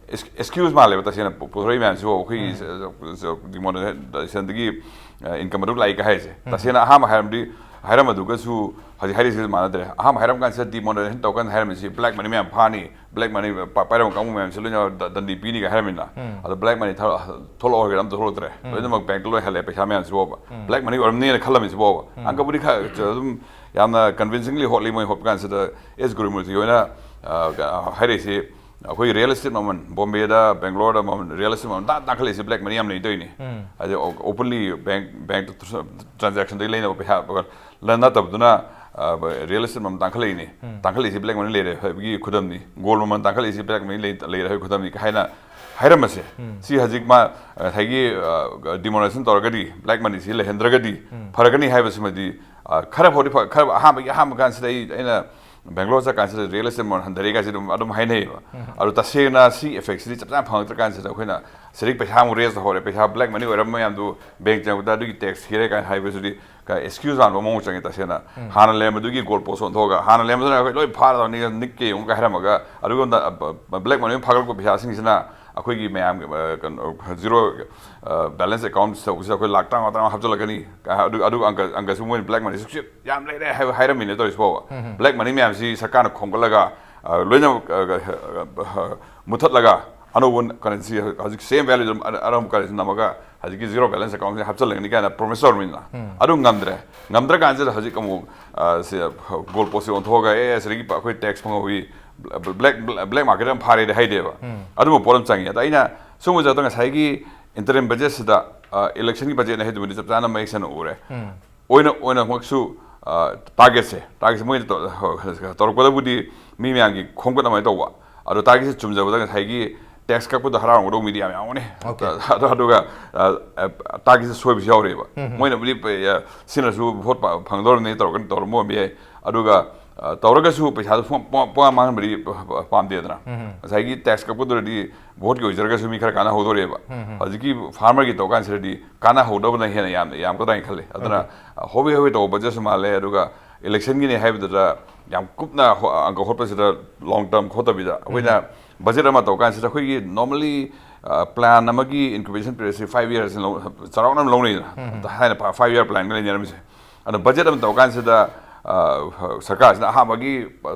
excuse ꯃꯥꯜꯂꯦꯕ ꯇꯁꯦꯡꯅ ꯄꯨ- ꯄꯨꯊꯣꯔꯛꯏ ꯃꯌꯥꯝꯁꯤꯕꯨ ꯑꯩꯈꯣꯏꯒꯤ demonetizationꯗꯒꯤ income ꯑꯗꯨ ꯂꯥꯛꯏ ꯀ ꯍꯥꯏꯁꯦ꯫ ꯇꯁꯦꯡꯅ ꯑꯍꯥꯟꯕ ꯍꯥꯏꯔꯝꯗꯤ ꯍꯥꯏꯔꯝꯕꯗꯨꯒꯁꯨ ꯍꯧꯖꯤꯛ ꯍꯥꯏꯔꯤꯁꯤꯒ ꯃꯥꯟꯅꯗ꯭ꯔꯦ꯫ ꯑꯍꯥꯟꯕ ꯍꯥꯏꯔꯝ ꯀꯥꯟꯁꯤꯗ demonetization ꯇꯧꯀꯥꯟꯗ ꯍꯥꯏꯔꯝꯃꯤꯁꯤ black money ꯃꯌꯥꯝ ꯐꯥꯅꯤ, black money ꯄꯥꯏꯔꯝꯕ ꯀꯥꯡꯕꯨ ꯃꯌꯥꯝꯁꯤ ꯂꯣꯏꯅ ꯗ- ꯗꯟꯗꯤ ꯄꯤꯅꯤꯒ ꯍꯥꯏꯔꯝꯃꯤꯅ꯫ ꯑꯗꯣ black money ꯊꯣꯛꯂꯛꯑꯣꯏꯒꯦꯔꯥ ꯑꯝꯇ ꯊꯣꯛꯂꯛꯇ꯭ꯔꯦ꯫ ꯂꯣꯏꯅꯃꯛ bankꯇ ꯂꯣꯏ ꯍꯜꯂꯦ꯫ ꯄꯩꯁꯥ ꯃꯌꯥꯝꯁꯤꯕꯣꯕ black money ꯑꯣꯏꯔꯝꯅꯤꯅ ꯈꯜꯂꯝꯃꯤꯁꯤꯕꯣꯕ꯫ ꯑꯪꯀꯕꯨꯗꯤ ꯈꯔ ꯑꯗꯨꯝ ꯌꯥꯝꯅ convincingly ꯍꯣꯠꯂꯤ ꯃꯣꯏ ꯍꯣꯠꯄ ꯀꯥꯟꯁꯤꯗ꯫ ꯑꯦꯁ ꯒꯨꯔꯨꯃꯨꯔꯇꯤ ꯍꯣꯏꯅ ꯑ, ꯀ- ꯍꯥꯏꯔꯛꯏꯁꯤ ꯑꯩꯈꯣꯏ real estate ꯃꯃꯜ ꯕꯣꯝꯕꯦꯗ, ꯕꯦꯡꯒ꯭ꯂꯣꯔꯗ ꯃꯃꯜ, real estate ꯃꯃꯜ ꯇꯥꯡ ꯇꯥꯡꯈꯠꯂꯛꯏꯁꯤ black money ꯌꯥꯝ ꯂꯩꯗꯣꯏꯅꯤ꯫ ꯑꯗꯩ openly bank bankꯇ transactionꯗꯒꯤ ꯂꯩꯅꯕ ꯄꯩꯁꯥ ꯅꯠꯇꯕꯗꯨꯅ real estate ꯃꯃꯜ ꯇꯥꯡꯈꯠꯂꯛꯏꯅꯤ꯫ ꯇꯥꯡꯈꯠꯂꯛꯏꯁꯤ black money ꯂꯩꯔꯦ ꯍꯥꯏꯕꯒꯤ ꯈꯨꯗꯝꯅꯤ꯫ Gold ꯃꯃꯜ ꯇꯥꯡꯈꯠꯂꯛꯏꯁꯤ black money ꯂꯩ- ꯂꯩꯔꯦ ꯍꯥꯏꯕꯒꯤ ꯈꯨꯗꯝꯅꯤ ꯍꯥꯏꯅ ꯍꯥꯏꯔꯝꯕꯁꯦ꯫ ꯁꯤ ꯍꯧꯖꯤꯛ ꯃꯥ ꯉꯁꯥꯏꯒꯤ demonetization ꯇꯧꯔꯒꯗꯤ, black moneyꯁꯤ ꯂꯩꯍꯟꯗ꯭ꯔꯒꯗꯤ ꯐꯔꯒꯅꯤ ꯍꯥꯏꯕꯁꯤꯃꯗꯤ, ꯑ, ꯈꯔ ꯐꯥꯎꯗꯤ ꯐ- ꯈꯔ ꯑꯍꯥꯟꯕꯒꯤ ꯑꯍꯥꯟꯕ ꯀꯥꯟꯁꯤꯗ ꯑꯩ ꯑꯩꯅ ꯕꯦꯡꯒ꯭ꯂꯣꯔ ꯆꯠꯀꯥꯟꯁꯤꯗ real estate ꯃꯃꯜ ꯍꯟꯊꯔꯦ ꯀꯥꯏꯁꯦ ꯑꯗꯨꯝ ꯑꯗꯨꯝ ꯍꯥꯏꯅꯩꯌꯦꯕ꯫ ꯑꯗꯣ ꯇꯁꯦꯡꯅ ꯁꯤ effectꯁꯤꯗꯤ ꯆꯞ ꯆꯥꯅ ꯐꯪꯉꯛꯇ꯭ꯔ ꯀꯥꯟꯁꯤꯗ ꯑꯩꯈꯣꯏꯅ ꯁꯤꯗꯒꯤ ꯄꯩꯁꯥ ꯑꯃꯨꯛ raise ꯇꯧꯍꯧꯔꯦ, ꯄꯩꯁꯥ black money ꯑꯣꯏꯔꯝꯕ ꯃꯌꯥꯝꯗꯨ bank ꯆꯪꯉꯛꯄꯗ ꯑꯗꯨꯒꯤ tax ꯊꯤꯔꯦ ꯀꯥꯏꯅ ꯍꯥꯏꯕꯁꯤꯗꯤ excuse ꯃꯥꯟꯕ ꯃꯑꯣꯡ ꯆꯪꯉꯦ ꯇꯁꯦꯡꯅ꯫ ꯍꯥꯟꯅ ꯂꯩꯔꯝꯕꯗꯨꯒꯤ goal post ꯑꯣꯟꯊꯣꯛꯑꯒ, ꯍꯥꯟꯅ ꯂꯩꯔꯝꯕꯗꯨꯅ ꯑꯩꯈꯣꯏ ꯂꯣꯏ ꯐꯥꯔꯗꯧꯅꯤ, ꯅꯤꯛꯀꯦ ꯑꯃꯨꯛꯀ ꯍꯥꯏꯔꯝꯃꯒ, ꯑꯗꯨꯒ black money ꯐꯥꯒꯠꯂꯛꯄ ꯄꯩꯁꯥꯁꯤꯡꯁꯤꯅ ꯑꯩꯈꯣꯏꯒꯤ ꯃꯌꯥꯝꯒꯤ, ꯑ, ꯀꯩꯅꯣ, zero balance account ꯇꯧꯕꯁꯤꯗ ꯑꯩꯈꯣꯏ ꯂꯥꯛ ꯇꯔꯥꯃꯉꯥ ꯇꯔꯥꯃꯉꯥ ꯍꯥꯞꯆꯤꯜꯂꯛꯀꯅꯤ꯫ ꯑꯗꯨ ꯑꯗꯨ ꯑꯪꯀ ꯑꯪꯀꯁꯨ ꯃꯣꯏꯅ black money ꯁꯨꯛꯆꯤꯠ ꯌꯥꯝ ꯂꯩꯔꯦ ꯍꯥꯏꯕ ꯍꯥꯏꯔꯝꯃꯤꯅꯦ ꯇꯧꯔꯤꯁꯤ ꯐꯥꯎꯕ꯫ Black money ꯃꯌꯥꯝꯁꯤ ꯁꯔꯀꯥꯔꯅ ꯈꯣꯝꯒꯠꯂꯒ, ꯑ, ꯂꯣꯏꯅꯃꯛ, ꯑ, ꯑ, ꯑ, ꯃꯨꯊꯠꯂꯒ ꯑꯅꯧꯕ currency, ꯍꯧꯖꯤꯛ same value ꯑꯗꯨꯝ ꯑꯅ- ꯑꯅꯧꯕ currency ꯅꯝꯃꯒ ꯍꯧꯖꯤꯛꯀꯤ zero balance account ꯁꯦ ꯍꯥꯞꯆꯤꯜꯂꯒꯅꯤ ꯀꯥꯏꯅ promise ꯇꯧꯔꯕꯅꯤꯅ꯫ ꯑꯗꯨ ꯉꯝꯗ꯭ꯔꯦ꯫ ꯉꯝꯗ꯭ꯔꯀꯥꯟꯁꯤꯗ ꯍꯧꯖꯤꯛ ꯑꯃꯨꯛ, ꯑ, ꯁꯤ, goal post ꯁꯦ ꯑꯣꯟꯊꯣꯛꯑꯒ, "ꯑꯦ, ꯁꯤꯗꯒꯤ ꯑꯩꯈꯣꯏ tax ꯐꯪꯍꯧꯋꯤ, black, black market ꯌꯥꯝ ꯐꯥꯔꯦꯗꯤ" ꯍꯥꯏꯗꯦꯕ꯫ ꯑꯗꯨꯝꯕ ꯄꯣꯠ ꯑꯃ ꯆꯪꯉꯤ꯫ ꯑꯗ ꯑꯩꯅ ꯁꯨꯝꯕꯁꯦ, ꯑꯗꯣ ꯉꯁꯥꯏꯒꯤ interim budget ꯁꯤꯗ, ꯑ, election ꯒꯤ budget ꯅꯤ ꯍꯥꯏꯗꯨꯃꯗꯤ ꯆꯞ ꯆꯥꯅ ꯃꯌꯦꯛ ꯁꯦꯡꯅ ꯎꯔꯦ꯫ ꯑꯣꯏꯅ, ꯑꯣꯏꯅꯃꯛꯁꯨ, ꯑ, target ꯁꯦ, target ꯁꯦ ꯃꯣꯏꯅ ꯇꯧ-, ꯇꯧꯔꯛꯄꯗꯕꯨꯗꯤ ꯃꯤ ꯃꯌꯥꯝꯒꯤ ꯈꯣꯝꯒꯠ ꯑꯗꯨꯃꯥꯏꯅ ꯇꯧꯕ꯫ ꯑꯗꯣ target ꯁꯦ ꯆꯨꯝꯖꯕꯗ ꯉꯁꯥꯏꯒꯤ tax ꯀꯛꯄꯗꯣ ꯍꯔꯥꯎꯔꯝꯒꯗꯧꯕ ꯃꯤꯗꯤ ꯌꯥꯝ ꯌꯥꯝꯒꯅꯤ꯫ ꯑꯗꯣ, ꯑꯗꯨꯒ, ꯑ, ꯑ, target ꯁꯦ ꯁꯣꯏꯕꯁꯨ ꯌꯥꯎꯔꯤꯑꯕ꯫ ꯃꯣꯏꯅꯕꯨꯗꯤ ꯄ-, ꯑ, ꯁꯤꯅꯁꯨ vote ꯄ-, ꯐꯪꯗꯧꯔꯕꯅꯤ ꯇꯧꯔꯒ ꯇꯧꯔꯝꯕ ꯑꯣꯏꯔꯝꯕ ꯌꯥꯏ꯫ ꯑꯗꯨꯒ, ꯑ, ꯇꯧꯔꯒꯁꯨ ꯄꯩꯁꯥꯗꯣ ꯄꯨꯡ-, ꯄꯨꯡ-, ꯄꯨꯡꯃꯥꯡ ꯃꯥꯡꯍꯟꯕꯗꯤ ꯄ-, ꯄ-, ꯄꯥꯝꯗꯦꯗꯅ꯫ ꯉꯁꯥꯏꯒꯤ tax ꯀꯛꯄꯗꯨꯅꯗꯤ vote ꯀꯤ ꯑꯣꯏꯖꯔꯒꯁꯨ ꯃꯤ ꯈꯔ ꯀꯥꯟꯅꯍꯧꯗꯣꯔꯤꯑꯕ꯫ ꯍꯧꯖꯤꯛꯀꯤ farmer ꯒꯤ ꯇꯧꯀꯥꯟꯁꯤꯗꯗꯤ ꯀꯥꯟꯅꯍꯧꯗꯕꯅ ꯍꯦꯟꯅ ꯌꯥꯝ, ꯌꯥꯝꯒꯗ꯭ꯔꯥ ꯍꯥꯏꯅ ꯈꯜꯂꯤ꯫ ꯑꯗꯨꯅ, ꯑ, ꯍꯣꯕꯦ ꯍꯣꯕꯦ ꯇꯧꯕ budget ꯁꯨ ꯃꯥꯜꯂꯦ꯫ ꯑꯗꯨꯒ election ꯒꯤꯅꯦ ꯍꯥꯏꯕꯗꯨꯗ ꯌꯥꯝ ꯀꯨꯞꯅ ꯍꯣ-, ꯑꯪꯀ ꯍꯣꯠꯄꯁꯤꯗ long term ꯍꯣꯠꯇꯕꯤꯗ ꯑꯩꯈꯣꯏꯅ budget ꯑꯃ ꯇꯧ ꯀꯥꯟꯁꯤꯗ ꯑꯩꯈꯣꯏꯒꯤ normally, ꯑ, plan ꯑꯃꯒꯤ incubation period ꯁꯤ five years ꯂꯧ-, ꯆꯥꯎꯔꯥꯛꯅ ꯑꯗꯨꯝ ꯂꯧꯅꯩꯗꯅ꯫ ꯊꯥꯏꯅ ꯐ-, five year plan ꯒ ꯂꯩꯅꯔꯝꯃꯤꯁꯦ꯫ ꯑꯗꯣ budget ꯑꯃ ꯇꯧ ꯀꯥꯟꯁꯤꯗ, ꯑ, ꯁꯔꯀꯥꯔꯁꯤꯅ ꯑꯍꯥꯟꯕꯒꯤ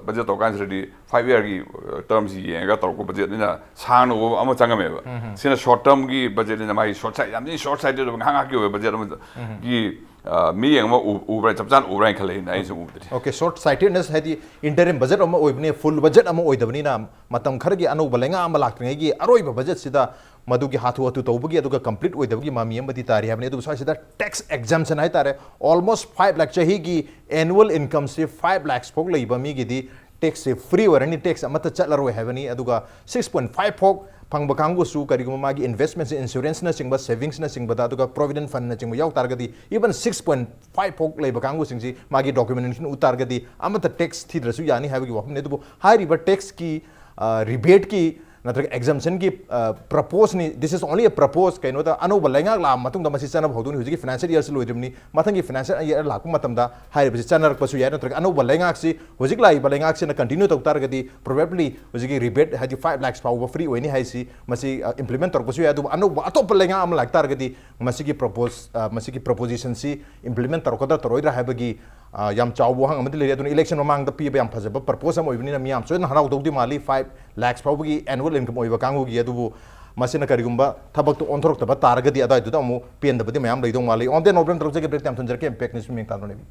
budget ꯇꯧ ꯀꯥꯟꯁꯤꯗꯗꯤ five year ꯒꯤ, ꯑ, term ꯁꯤ ꯌꯦꯡꯉꯒ ꯇꯧꯔꯛꯄ budget ꯅꯤꯅ ꯁꯥꯡꯅ ꯎꯕ ꯑꯃ ꯆꯪꯉꯝꯃꯦꯕ꯫ ꯁꯤꯅ short term ꯒꯤ budget ꯅꯤꯅ ꯃꯥꯒꯤ short sight, ꯌꯥꯝ ꯊꯤꯅ short sighted ꯑꯣꯏꯕ, ꯉꯥꯏꯍꯥꯛ ꯉꯥꯏꯍꯥꯛꯀꯤ ꯑꯣꯏꯕ budget ꯑꯃꯒꯤ, ꯑ, ꯃꯤꯠꯌꯦꯡ ꯑꯃ ꯎ-, ꯎꯕ꯭ꯔꯥ, ꯆꯞ ꯆꯥꯅ ꯎꯕ꯭ꯔꯥ ꯍꯥꯏꯅ ꯈꯜꯂꯦ ꯑꯩꯅ, ꯑꯩꯅ ꯁꯨꯝ ꯎꯕꯗꯗꯤ꯫ Okay, short sightedness ꯍꯥꯏꯗꯤ interim budget ꯑꯃ ꯑꯣꯏꯕꯅꯤ, full budget ꯑꯃ ꯑꯣꯏꯗꯕꯅꯤꯅ ꯃꯇꯝ ꯈꯔꯒꯤ ꯑꯅꯧꯕ ꯂꯩꯉꯥꯛ ꯑꯃ ꯂꯥꯛꯇ꯭ꯔꯤꯉꯩꯒꯤ ꯑꯔꯣꯏꯕ budget ꯁꯤꯗ ꯃꯗꯨꯒꯤ ꯍꯥꯊꯨ ꯍꯥꯊꯨ ꯇꯧꯕꯒꯤ ꯑꯗꯨꯒ complete ꯑꯣꯏꯗꯕꯒꯤ ꯃꯃꯤ ꯑꯃꯗꯤ ꯇꯥꯔꯤ ꯍꯥꯏꯕꯅꯤ꯫ ꯑꯗꯨꯕꯨ ꯁ꯭ꯋꯥꯏꯁꯤꯗ tax exemption ꯍꯥꯏꯇꯥꯔꯦ, almost five lakh, ꯆꯍꯤꯒꯤ annual income ꯁꯤ five lakhs ꯐꯥꯎ ꯂꯩꯕ ꯃꯤꯒꯤꯗꯤ tax ꯁꯦ free ꯑꯣꯏꯔꯅꯤ, tax ꯑꯃꯠꯇ ꯆꯠꯂꯔꯣꯏ ꯍꯥꯏꯕꯅꯤ꯫ ꯑꯗꯨꯒ six point five ꯐꯥꯎ ꯐꯪꯕ ꯀꯥꯡꯕꯨꯁꯨ ꯀꯔꯤꯒꯨꯝꯕ ꯃꯥꯒꯤ investment ꯁꯦ, insurance ꯅꯆꯤꯡꯕ, savings ꯅꯆꯤꯡꯕꯗ, ꯑꯗꯨꯒ provident fund ꯅꯆꯤꯡꯕ ꯌꯥꯎ ꯇꯥꯔꯒꯗꯤ, even six point five ꯐꯥꯎ ꯂꯩꯕ ꯀꯥꯡꯕꯨꯁꯤꯡꯁꯤ ꯃꯥꯒꯤ documentation ꯎ ꯇꯥꯔꯒꯗꯤ ꯑꯃꯠꯇ tax ꯊꯤꯗ꯭ꯔꯁꯨ ꯌꯥꯅꯤ ꯍꯥꯏꯕꯒꯤ ꯋꯥꯐꯝꯅꯤ꯫ ꯑꯗꯨꯕꯨ ꯍꯥꯏꯔꯤꯕ tax ꯀꯤ, ꯑ, rebate ꯀꯤ ꯅꯠꯇ꯭ꯔꯒ exemption ꯒꯤ, ꯑ, propose ꯅꯤ, this is only a propose, ꯀꯩꯅꯣꯗ ꯑꯅꯧꯕ ꯂꯩꯉꯥꯛ ꯂꯥꯛꯑ ꯃꯇꯨꯡꯗ ꯃꯁꯤ ꯆꯠꯅꯕ ꯍꯧꯗꯣꯏꯅꯤ꯫ ꯍꯧꯖꯤꯛꯀꯤ financial year ꯁꯤ ꯂꯣꯏꯗ꯭ꯔꯤꯕꯅꯤ, ꯃꯊꯪꯒꯤ financial year ꯂꯥꯛꯄ ꯃꯇꯝꯗ ꯍꯥꯏꯔꯤꯕꯁꯤ ꯆꯠꯅꯔꯛꯄꯁꯨ ꯌꯥꯏ, ꯅꯠꯇ꯭ꯔꯒ ꯑꯅꯧꯕ ꯂꯩꯉꯥꯛꯁꯤ, ꯍꯧꯖꯤꯛ ꯂꯥꯛꯏꯕ ꯂꯩꯉꯥꯛꯁꯤꯅ continue ꯇꯧ ꯇꯥꯔꯒꯗꯤ probably ꯍꯧꯖꯤꯛꯀꯤ rebate ꯍꯥꯏꯗꯤ five lakhs ꯐꯥꯎꯕ free ꯑꯣꯏꯅꯤ ꯍꯥꯏꯁꯤ ꯃꯁꯤ, ꯑ, implement ꯇꯧꯔꯛꯄꯁꯨ ꯌꯥꯏ꯫ ꯑꯗꯨꯕꯨ ꯑꯅꯧꯕ ꯑꯇꯣꯞꯄ ꯂꯩꯉꯥꯛ ꯑꯃ ꯂꯥꯛ ꯇꯥꯔꯒꯗꯤ ꯃꯁꯤꯒꯤ propose, ꯑ, ꯃꯁꯤꯒꯤ proposition ꯁꯤ implement ꯇꯧꯔꯛꯀꯗ꯭ꯔꯥ ꯇꯧꯔꯣꯏꯗ꯭ꯔꯥ ꯍꯥꯏꯕꯒꯤ, ꯑ, ꯌꯥꯝ ꯆꯥꯎꯕ ꯋꯥꯍꯪ ꯑꯃꯗꯤ ꯂꯩꯔꯤ꯫ ꯑꯗꯨꯅ election ꯃꯃꯥꯡꯗ ꯄꯤꯕ ꯌꯥꯝ ꯐꯖꯕ propose ꯑꯃ ꯑꯣꯏꯕꯅꯤꯅ ꯃꯤꯌꯥꯝ ꯁꯣꯏꯗꯅ ꯍꯔꯥꯎꯗꯧꯗꯤ ꯃꯥꯜꯂꯤ, five lakhs ꯐꯥꯎꯕꯒꯤ annual income ꯑꯣꯏꯕ ꯀꯥꯡꯕꯨꯒꯤ꯫ ꯑꯗꯨꯕꯨ ꯃꯁꯤꯅ ꯀꯔꯤꯒꯨꯝꯕ ꯊꯕꯛꯇꯨ ꯑꯣꯟꯊꯣꯔꯛꯇꯕ ꯇꯥꯔꯒꯗꯤ ꯑꯗꯨꯋꯥꯏꯗꯨꯗ ꯑꯃꯨꯛ ꯄꯦꯟꯗꯕꯗꯤ ꯃꯌꯥꯝ ꯂꯩꯗꯧ ꯃꯥꯜꯂꯤ꯫ On the note ꯇꯧꯖꯒꯦ, break time ꯊꯝꯖꯔꯛꯀꯦ꯫ Impact News ꯃꯤꯡ ꯇꯥꯗꯨꯅ ꯂꯩꯕꯤꯌꯨ꯫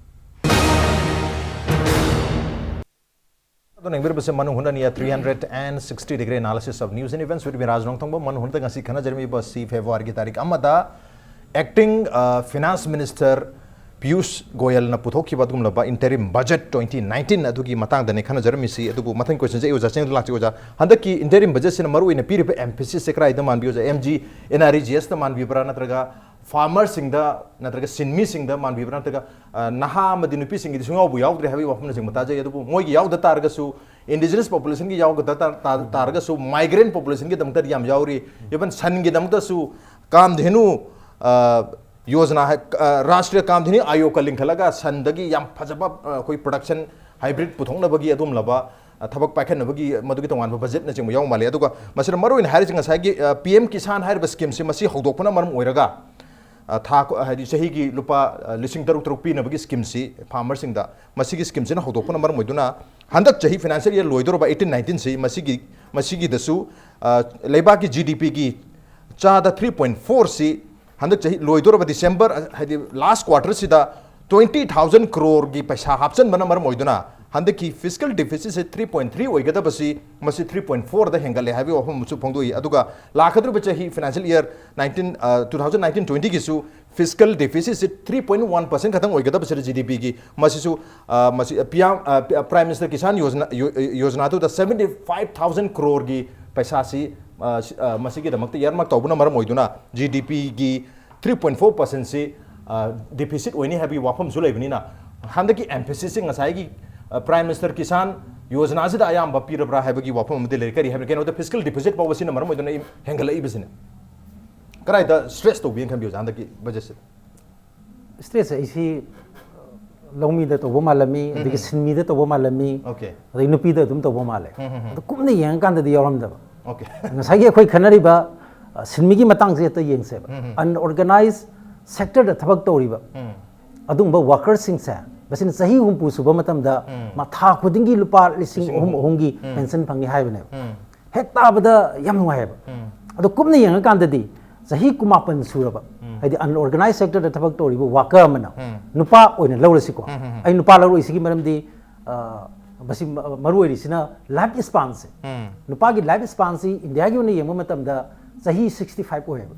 ꯑꯗꯨꯅ ꯌꯦꯡꯕꯤꯔꯤꯕꯁꯦ ꯃꯅꯨꯡ ꯍꯨꯠꯅꯅꯤ, three hundred and sixty degree analysis of news and events with me, ꯔꯥꯖ ꯅꯣꯡꯊꯣꯡꯕ꯫ ꯃꯅꯨꯡ ꯍꯨꯠꯅ ꯉꯁꯤ ꯈꯟꯅꯖꯔꯝꯃꯤꯕ ꯑꯁꯤ February ꯒꯤ ꯇꯥꯔꯤꯛ ꯑꯃꯗ acting, ꯑ, finance minister ꯄꯤꯌꯨꯁ ꯒꯣꯌꯜꯅ ꯄꯨꯊꯣꯛꯈꯤꯕ ꯑꯗꯨꯒꯨꯝꯂꯕ interim budget twenty nineteen ꯑꯗꯨꯒꯤ ꯃꯇꯥꯡꯗꯅꯤ ꯈꯟꯅꯖꯔꯝꯃꯤꯁꯤ꯫ ꯑꯗꯨꯕꯨ ꯃꯊꯪ question ꯁꯦ ꯑꯩ ꯑꯣꯖꯥ ꯆꯦꯡꯗ ꯂꯥꯛꯆꯩ꯫ ꯑꯣꯖꯥ, ꯍꯟꯗꯛꯀꯤ interim budget ꯁꯤꯅ ꯃꯔꯨꯑꯣꯏꯅ ꯄꯤꯔꯤꯕ emphasis ꯁꯦ ꯀꯗꯥꯏꯗ ꯃꯥꯟꯕꯤ, ꯑꯣꯖꯥ? M G N R E G S ꯇ ꯃꯥꯟꯕꯤꯕ꯭ꯔꯥ, ꯅꯠꯇ꯭ꯔꯒ farmer ꯁꯤꯡꯗ, ꯅꯠꯇ꯭ꯔꯒ ꯁꯤꯟꯃꯤꯁꯤꯡꯗ ꯃꯥꯟꯕꯤꯕ꯭ꯔꯥ, ꯅꯠꯇ꯭ꯔꯒ, ꯑ, ꯅꯍꯥ ꯑꯃꯗꯤ ꯅꯨꯄꯤꯁꯤꯡꯒꯤꯗꯤ ꯁꯨꯡꯌꯥꯎꯕꯨ ꯌꯥꯎꯗ꯭ꯔꯦ ꯍꯥꯏꯕꯒꯤ ꯋꯥꯐꯝꯅꯆꯤꯡꯕ ꯇꯥꯖꯩ꯫ ꯑꯗꯨꯕꯨ ꯃꯣꯏꯒꯤ ꯌꯥꯎꯗ ꯇꯥꯔꯒꯁꯨ, indigenous population ꯒꯤ ꯌꯥꯎꯒꯗ ꯇꯥ-, ꯇꯥ-, ꯇꯥꯔꯒꯁꯨ, migrant population ꯒꯤꯗꯃꯛꯇꯗꯤ ꯌꯥꯝ ꯌꯥꯎꯔꯤ꯫ Even ꯁꯟꯒꯤꯗꯃꯛꯇꯁꯨ ꯀꯥꯝꯙꯦꯅꯨ, ꯑ, ꯌꯣꯖꯅꯥ ꯍꯥꯏ-, ꯑ, ꯔꯥꯁꯇ꯭ꯔꯤꯌ ꯀꯥꯝꯙꯦꯅꯨ ꯑꯥꯌꯣꯒ ꯂꯤꯡꯈꯠꯂꯒ ꯁꯟꯗꯒꯤ ꯌꯥꯝ ꯐꯖꯕ, ꯑ, ꯑꯩꯈꯣꯏ production hybrid ꯄꯨꯊꯣꯛꯅꯕꯒꯤ ꯑꯗꯨꯒꯨꯝꯂꯕ, ꯑ, ꯊꯕꯛ ꯄꯥꯏꯈꯠꯅꯕꯒꯤ ꯃꯗꯨꯒꯤ ꯇꯣꯉꯥꯟꯕ budget ꯅꯆꯤꯡꯕ ꯌꯥꯎ ꯃꯥꯜꯂꯦ꯫ ꯑꯗꯨꯒ ꯃꯁꯤꯗ ꯃꯔꯨꯑꯣꯏꯅ ꯍꯥꯏꯔꯤꯁꯤ ꯉꯁꯥꯏꯒꯤ, ꯑ, P M Kisan ꯍꯥꯏꯔꯤꯕ scheme ꯁꯤ, ꯃꯁꯤ ꯍꯧꯗꯣꯛꯄꯅ ꯃꯔꯝ ꯑꯣꯏꯔꯒ, ꯑ, ꯊꯥ ꯈꯨ-, ꯍꯥꯏꯗꯤ ꯆꯍꯤꯒꯤ ꯂꯨꯄꯥ, ꯑ, ꯂꯤꯁꯤꯡ ꯇꯔꯨꯛ ꯇꯔꯨꯛ ꯄꯤꯅꯕꯒꯤ scheme ꯁꯤ farmer ꯁꯤꯡꯗ, ꯃꯁꯤꯒꯤ scheme ꯁꯤꯅ ꯍꯧꯗꯣꯛꯄꯅ ꯃꯔꯝ ꯑꯣꯏꯗꯨꯅ ꯍꯟꯗꯛ ꯆꯍꯤ financial year ꯂꯣꯏꯗꯧꯔꯕ eighteen nineteen ꯁꯤ, ꯃꯁꯤꯒꯤ, ꯃꯁꯤꯒꯤꯗꯁꯨ, ꯑ, ꯂꯩꯕꯥꯛꯀꯤ G D P ꯒꯤ ꯆꯥꯗ three point four ꯁꯤ ꯍꯟꯗꯛ ꯆꯍꯤ ꯂꯣꯏꯗꯧꯔꯕ December, ꯑ, ꯍꯥꯏꯗꯤ last quarter ꯁꯤꯗ twenty thousand crore ꯒꯤ ꯄꯩꯁꯥ ꯍꯥꯞꯆꯤꯟꯕꯅ ꯃꯔꯝ ꯑꯣꯏꯗꯨꯅ ꯍꯟꯗꯛꯀꯤ fiscal deficit ꯁꯦ three point three ꯑꯣꯏꯒꯗꯕꯁꯤ ꯃꯁꯤ three point four ꯗ ꯍꯦꯟꯒꯠꯂꯦ ꯍꯥꯏꯕꯒꯤ ꯋꯥꯐꯝ ꯑꯃꯁꯨ ꯐꯣꯡꯗꯣꯛꯏ꯫ ꯑꯗꯨꯒ ꯂꯥꯛꯀꯗꯧꯔꯤꯕ ꯆꯍꯤ financial year nineteen, ꯑ, two thousand nineteen twenty ꯒꯤꯁꯨ fiscal deficit ꯁꯤ three point one percent ꯈꯛꯇꯪ ꯑꯣꯏꯒꯗꯕꯁꯤꯗ G D P ꯒꯤ ꯃꯁꯤꯁꯨ, ꯑ, ꯃꯁꯤ, ꯑ, ꯄꯤꯌꯥꯝ-, ꯑ, ꯄꯤ-, ꯑ, Prime Minister Kisan Yojana, ꯌꯣ-, ꯌꯣꯖꯅꯥꯗꯨꯗ seventy five thousand crore ꯒꯤ ꯄꯩꯁꯥꯁꯤ, ꯑ, ꯁꯤ-, ꯑ, ꯃꯁꯤꯒꯤꯗꯃꯛꯇ earmark ꯇꯧꯕꯅ ꯃꯔꯝ ꯑꯣꯏꯗꯨꯅ G D P ꯒꯤ three point four percent ꯁꯤ, ꯑ, deficit ꯑꯣꯏꯅꯤ ꯍꯥꯏꯕꯒꯤ ꯋꯥꯐꯝꯁꯨ ꯂꯩꯕꯅꯤꯅ, ꯍꯟꯗꯛꯀꯤ emphasis ꯁꯤ ꯉꯁꯥꯏꯒꯤ, ꯑ, Prime Minister Kisan Yojana ꯁꯤꯗ ꯑꯌꯥꯝꯕ ꯄꯤꯔꯕ꯭ꯔꯥ ꯍꯥꯏꯕꯒꯤ ꯋꯥꯐꯝ ꯑꯃꯗꯤ ꯂꯩꯔꯦ꯫ ꯀꯔꯤ ꯍꯥꯏꯕꯅꯣ? ꯀꯩꯅꯣꯗ fiscal deficit ꯐꯥꯎꯕ ꯁꯤꯅ ꯃꯔꯝ ꯑꯣꯏꯗꯨꯅ ꯍꯦꯟꯒꯠꯂꯛꯏꯕꯁꯤꯅ꯫ ꯀꯗꯥꯏꯗ stress ꯇꯧꯕꯤꯅ ꯈꯟꯕꯤ, ꯑꯣꯖꯥ, ꯍꯟꯗꯛꯀꯤ budget ꯁꯤꯗ? Stress ꯁꯦ ꯑꯩꯁꯤ ꯂꯧꯃꯤꯗ ꯇꯧꯕ ꯃꯥꯜꯂꯝꯃꯤ, ꯑꯗꯒꯤ ꯎꯝ꯫ ꯁꯤꯟꯃꯤꯗ ꯇꯧꯕ ꯃꯥꯜꯂꯝꯃꯤ, Okay꯫ ꯑꯗꯩ ꯅꯨꯄꯤꯗ ꯑꯗꯨꯝ ꯇꯧꯕ ꯃꯥꯜꯂꯦ꯫ ꯎꯝ, ꯎꯝ, ꯎꯝ꯫ ꯑꯗꯣ ꯀꯨꯞꯅ ꯌꯦꯡꯉꯀꯥꯟꯗꯗꯤ ꯌꯥꯎꯔꯝꯗꯕ꯫ Okay꯫ ꯉꯁꯥꯏꯒꯤ ꯑꯩꯈꯣꯏ ꯈꯟꯅꯔꯤꯕ, ꯑ, ꯁꯤꯟꯃꯤꯒꯤ ꯃꯇꯥꯡꯁꯦ ꯍꯦꯛꯇ ꯌꯦꯡꯁꯦꯕ꯫ ꯎꯝ, ꯎꯝ꯫ Unorganized sector ꯗ ꯊꯕꯛ ꯇꯧꯔꯤꯕ ꯎꯝ꯫ ꯑꯗꯨꯒꯨꯝꯕ worker ꯁꯤꯡꯁꯦ, ꯃꯁꯤꯅ ꯆꯍꯤ ꯍꯨꯝꯐꯨ ꯁꯨꯕ ꯃꯇꯝꯗ ꯎꯝ꯫ ꯃ-, ꯊꯥ ꯈꯨꯗꯤꯡꯒꯤ ꯂꯨꯄꯥ ꯂꯤꯁꯤꯡ ꯂꯤꯁꯤꯡ ꯑꯍꯨꯝ, ꯑꯍꯨꯝ꯫ ꯑꯍꯨꯝꯒꯤ ꯎꯝ꯫ Pension ꯐꯪꯉꯤ ꯍꯥꯏꯕꯅꯦꯕ꯫ ꯎꯝ꯫ ꯍꯦꯛ ꯇꯥꯕꯗ ꯌꯥꯝ ꯅꯨꯡꯉꯥꯏꯌꯦꯕ꯫ ꯎꯝ꯫ ꯑꯗꯣ ꯀꯨꯞꯅ ꯌꯦꯡꯉꯀꯥꯟꯗꯗꯤ ꯆꯍꯤ ꯀꯨꯟꯃꯥꯄꯟ ꯁꯨꯔꯕ, ꯍꯥꯏꯗꯤ unorganized sectorꯗ ꯊꯕꯛ ꯇꯧꯔꯤꯕ worker ꯑꯃꯅ ꯅꯨꯄꯥ ꯑꯣꯏꯅ ꯂꯧꯔꯁꯤꯀꯣ꯫ ꯑꯩ ꯅꯨꯄꯥ ꯂꯧꯔꯛꯏꯁꯤꯒꯤ ꯃꯔꯝꯗꯤ, ꯑ, ꯃꯁꯤ ꯃ-, ꯃꯔꯨ ꯑꯣꯏꯔꯤꯁꯤꯅ life spanꯁꯦ꯫ ꯅꯨꯄꯥꯒꯤ life spanꯁꯤ ꯏꯟꯗꯤꯌꯥꯒꯤ ꯑꯣꯏꯅ ꯌꯦꯡꯕ ꯃꯇꯝꯗ ꯆꯍꯤ sixty five ꯑꯣꯏꯌꯦꯕ꯫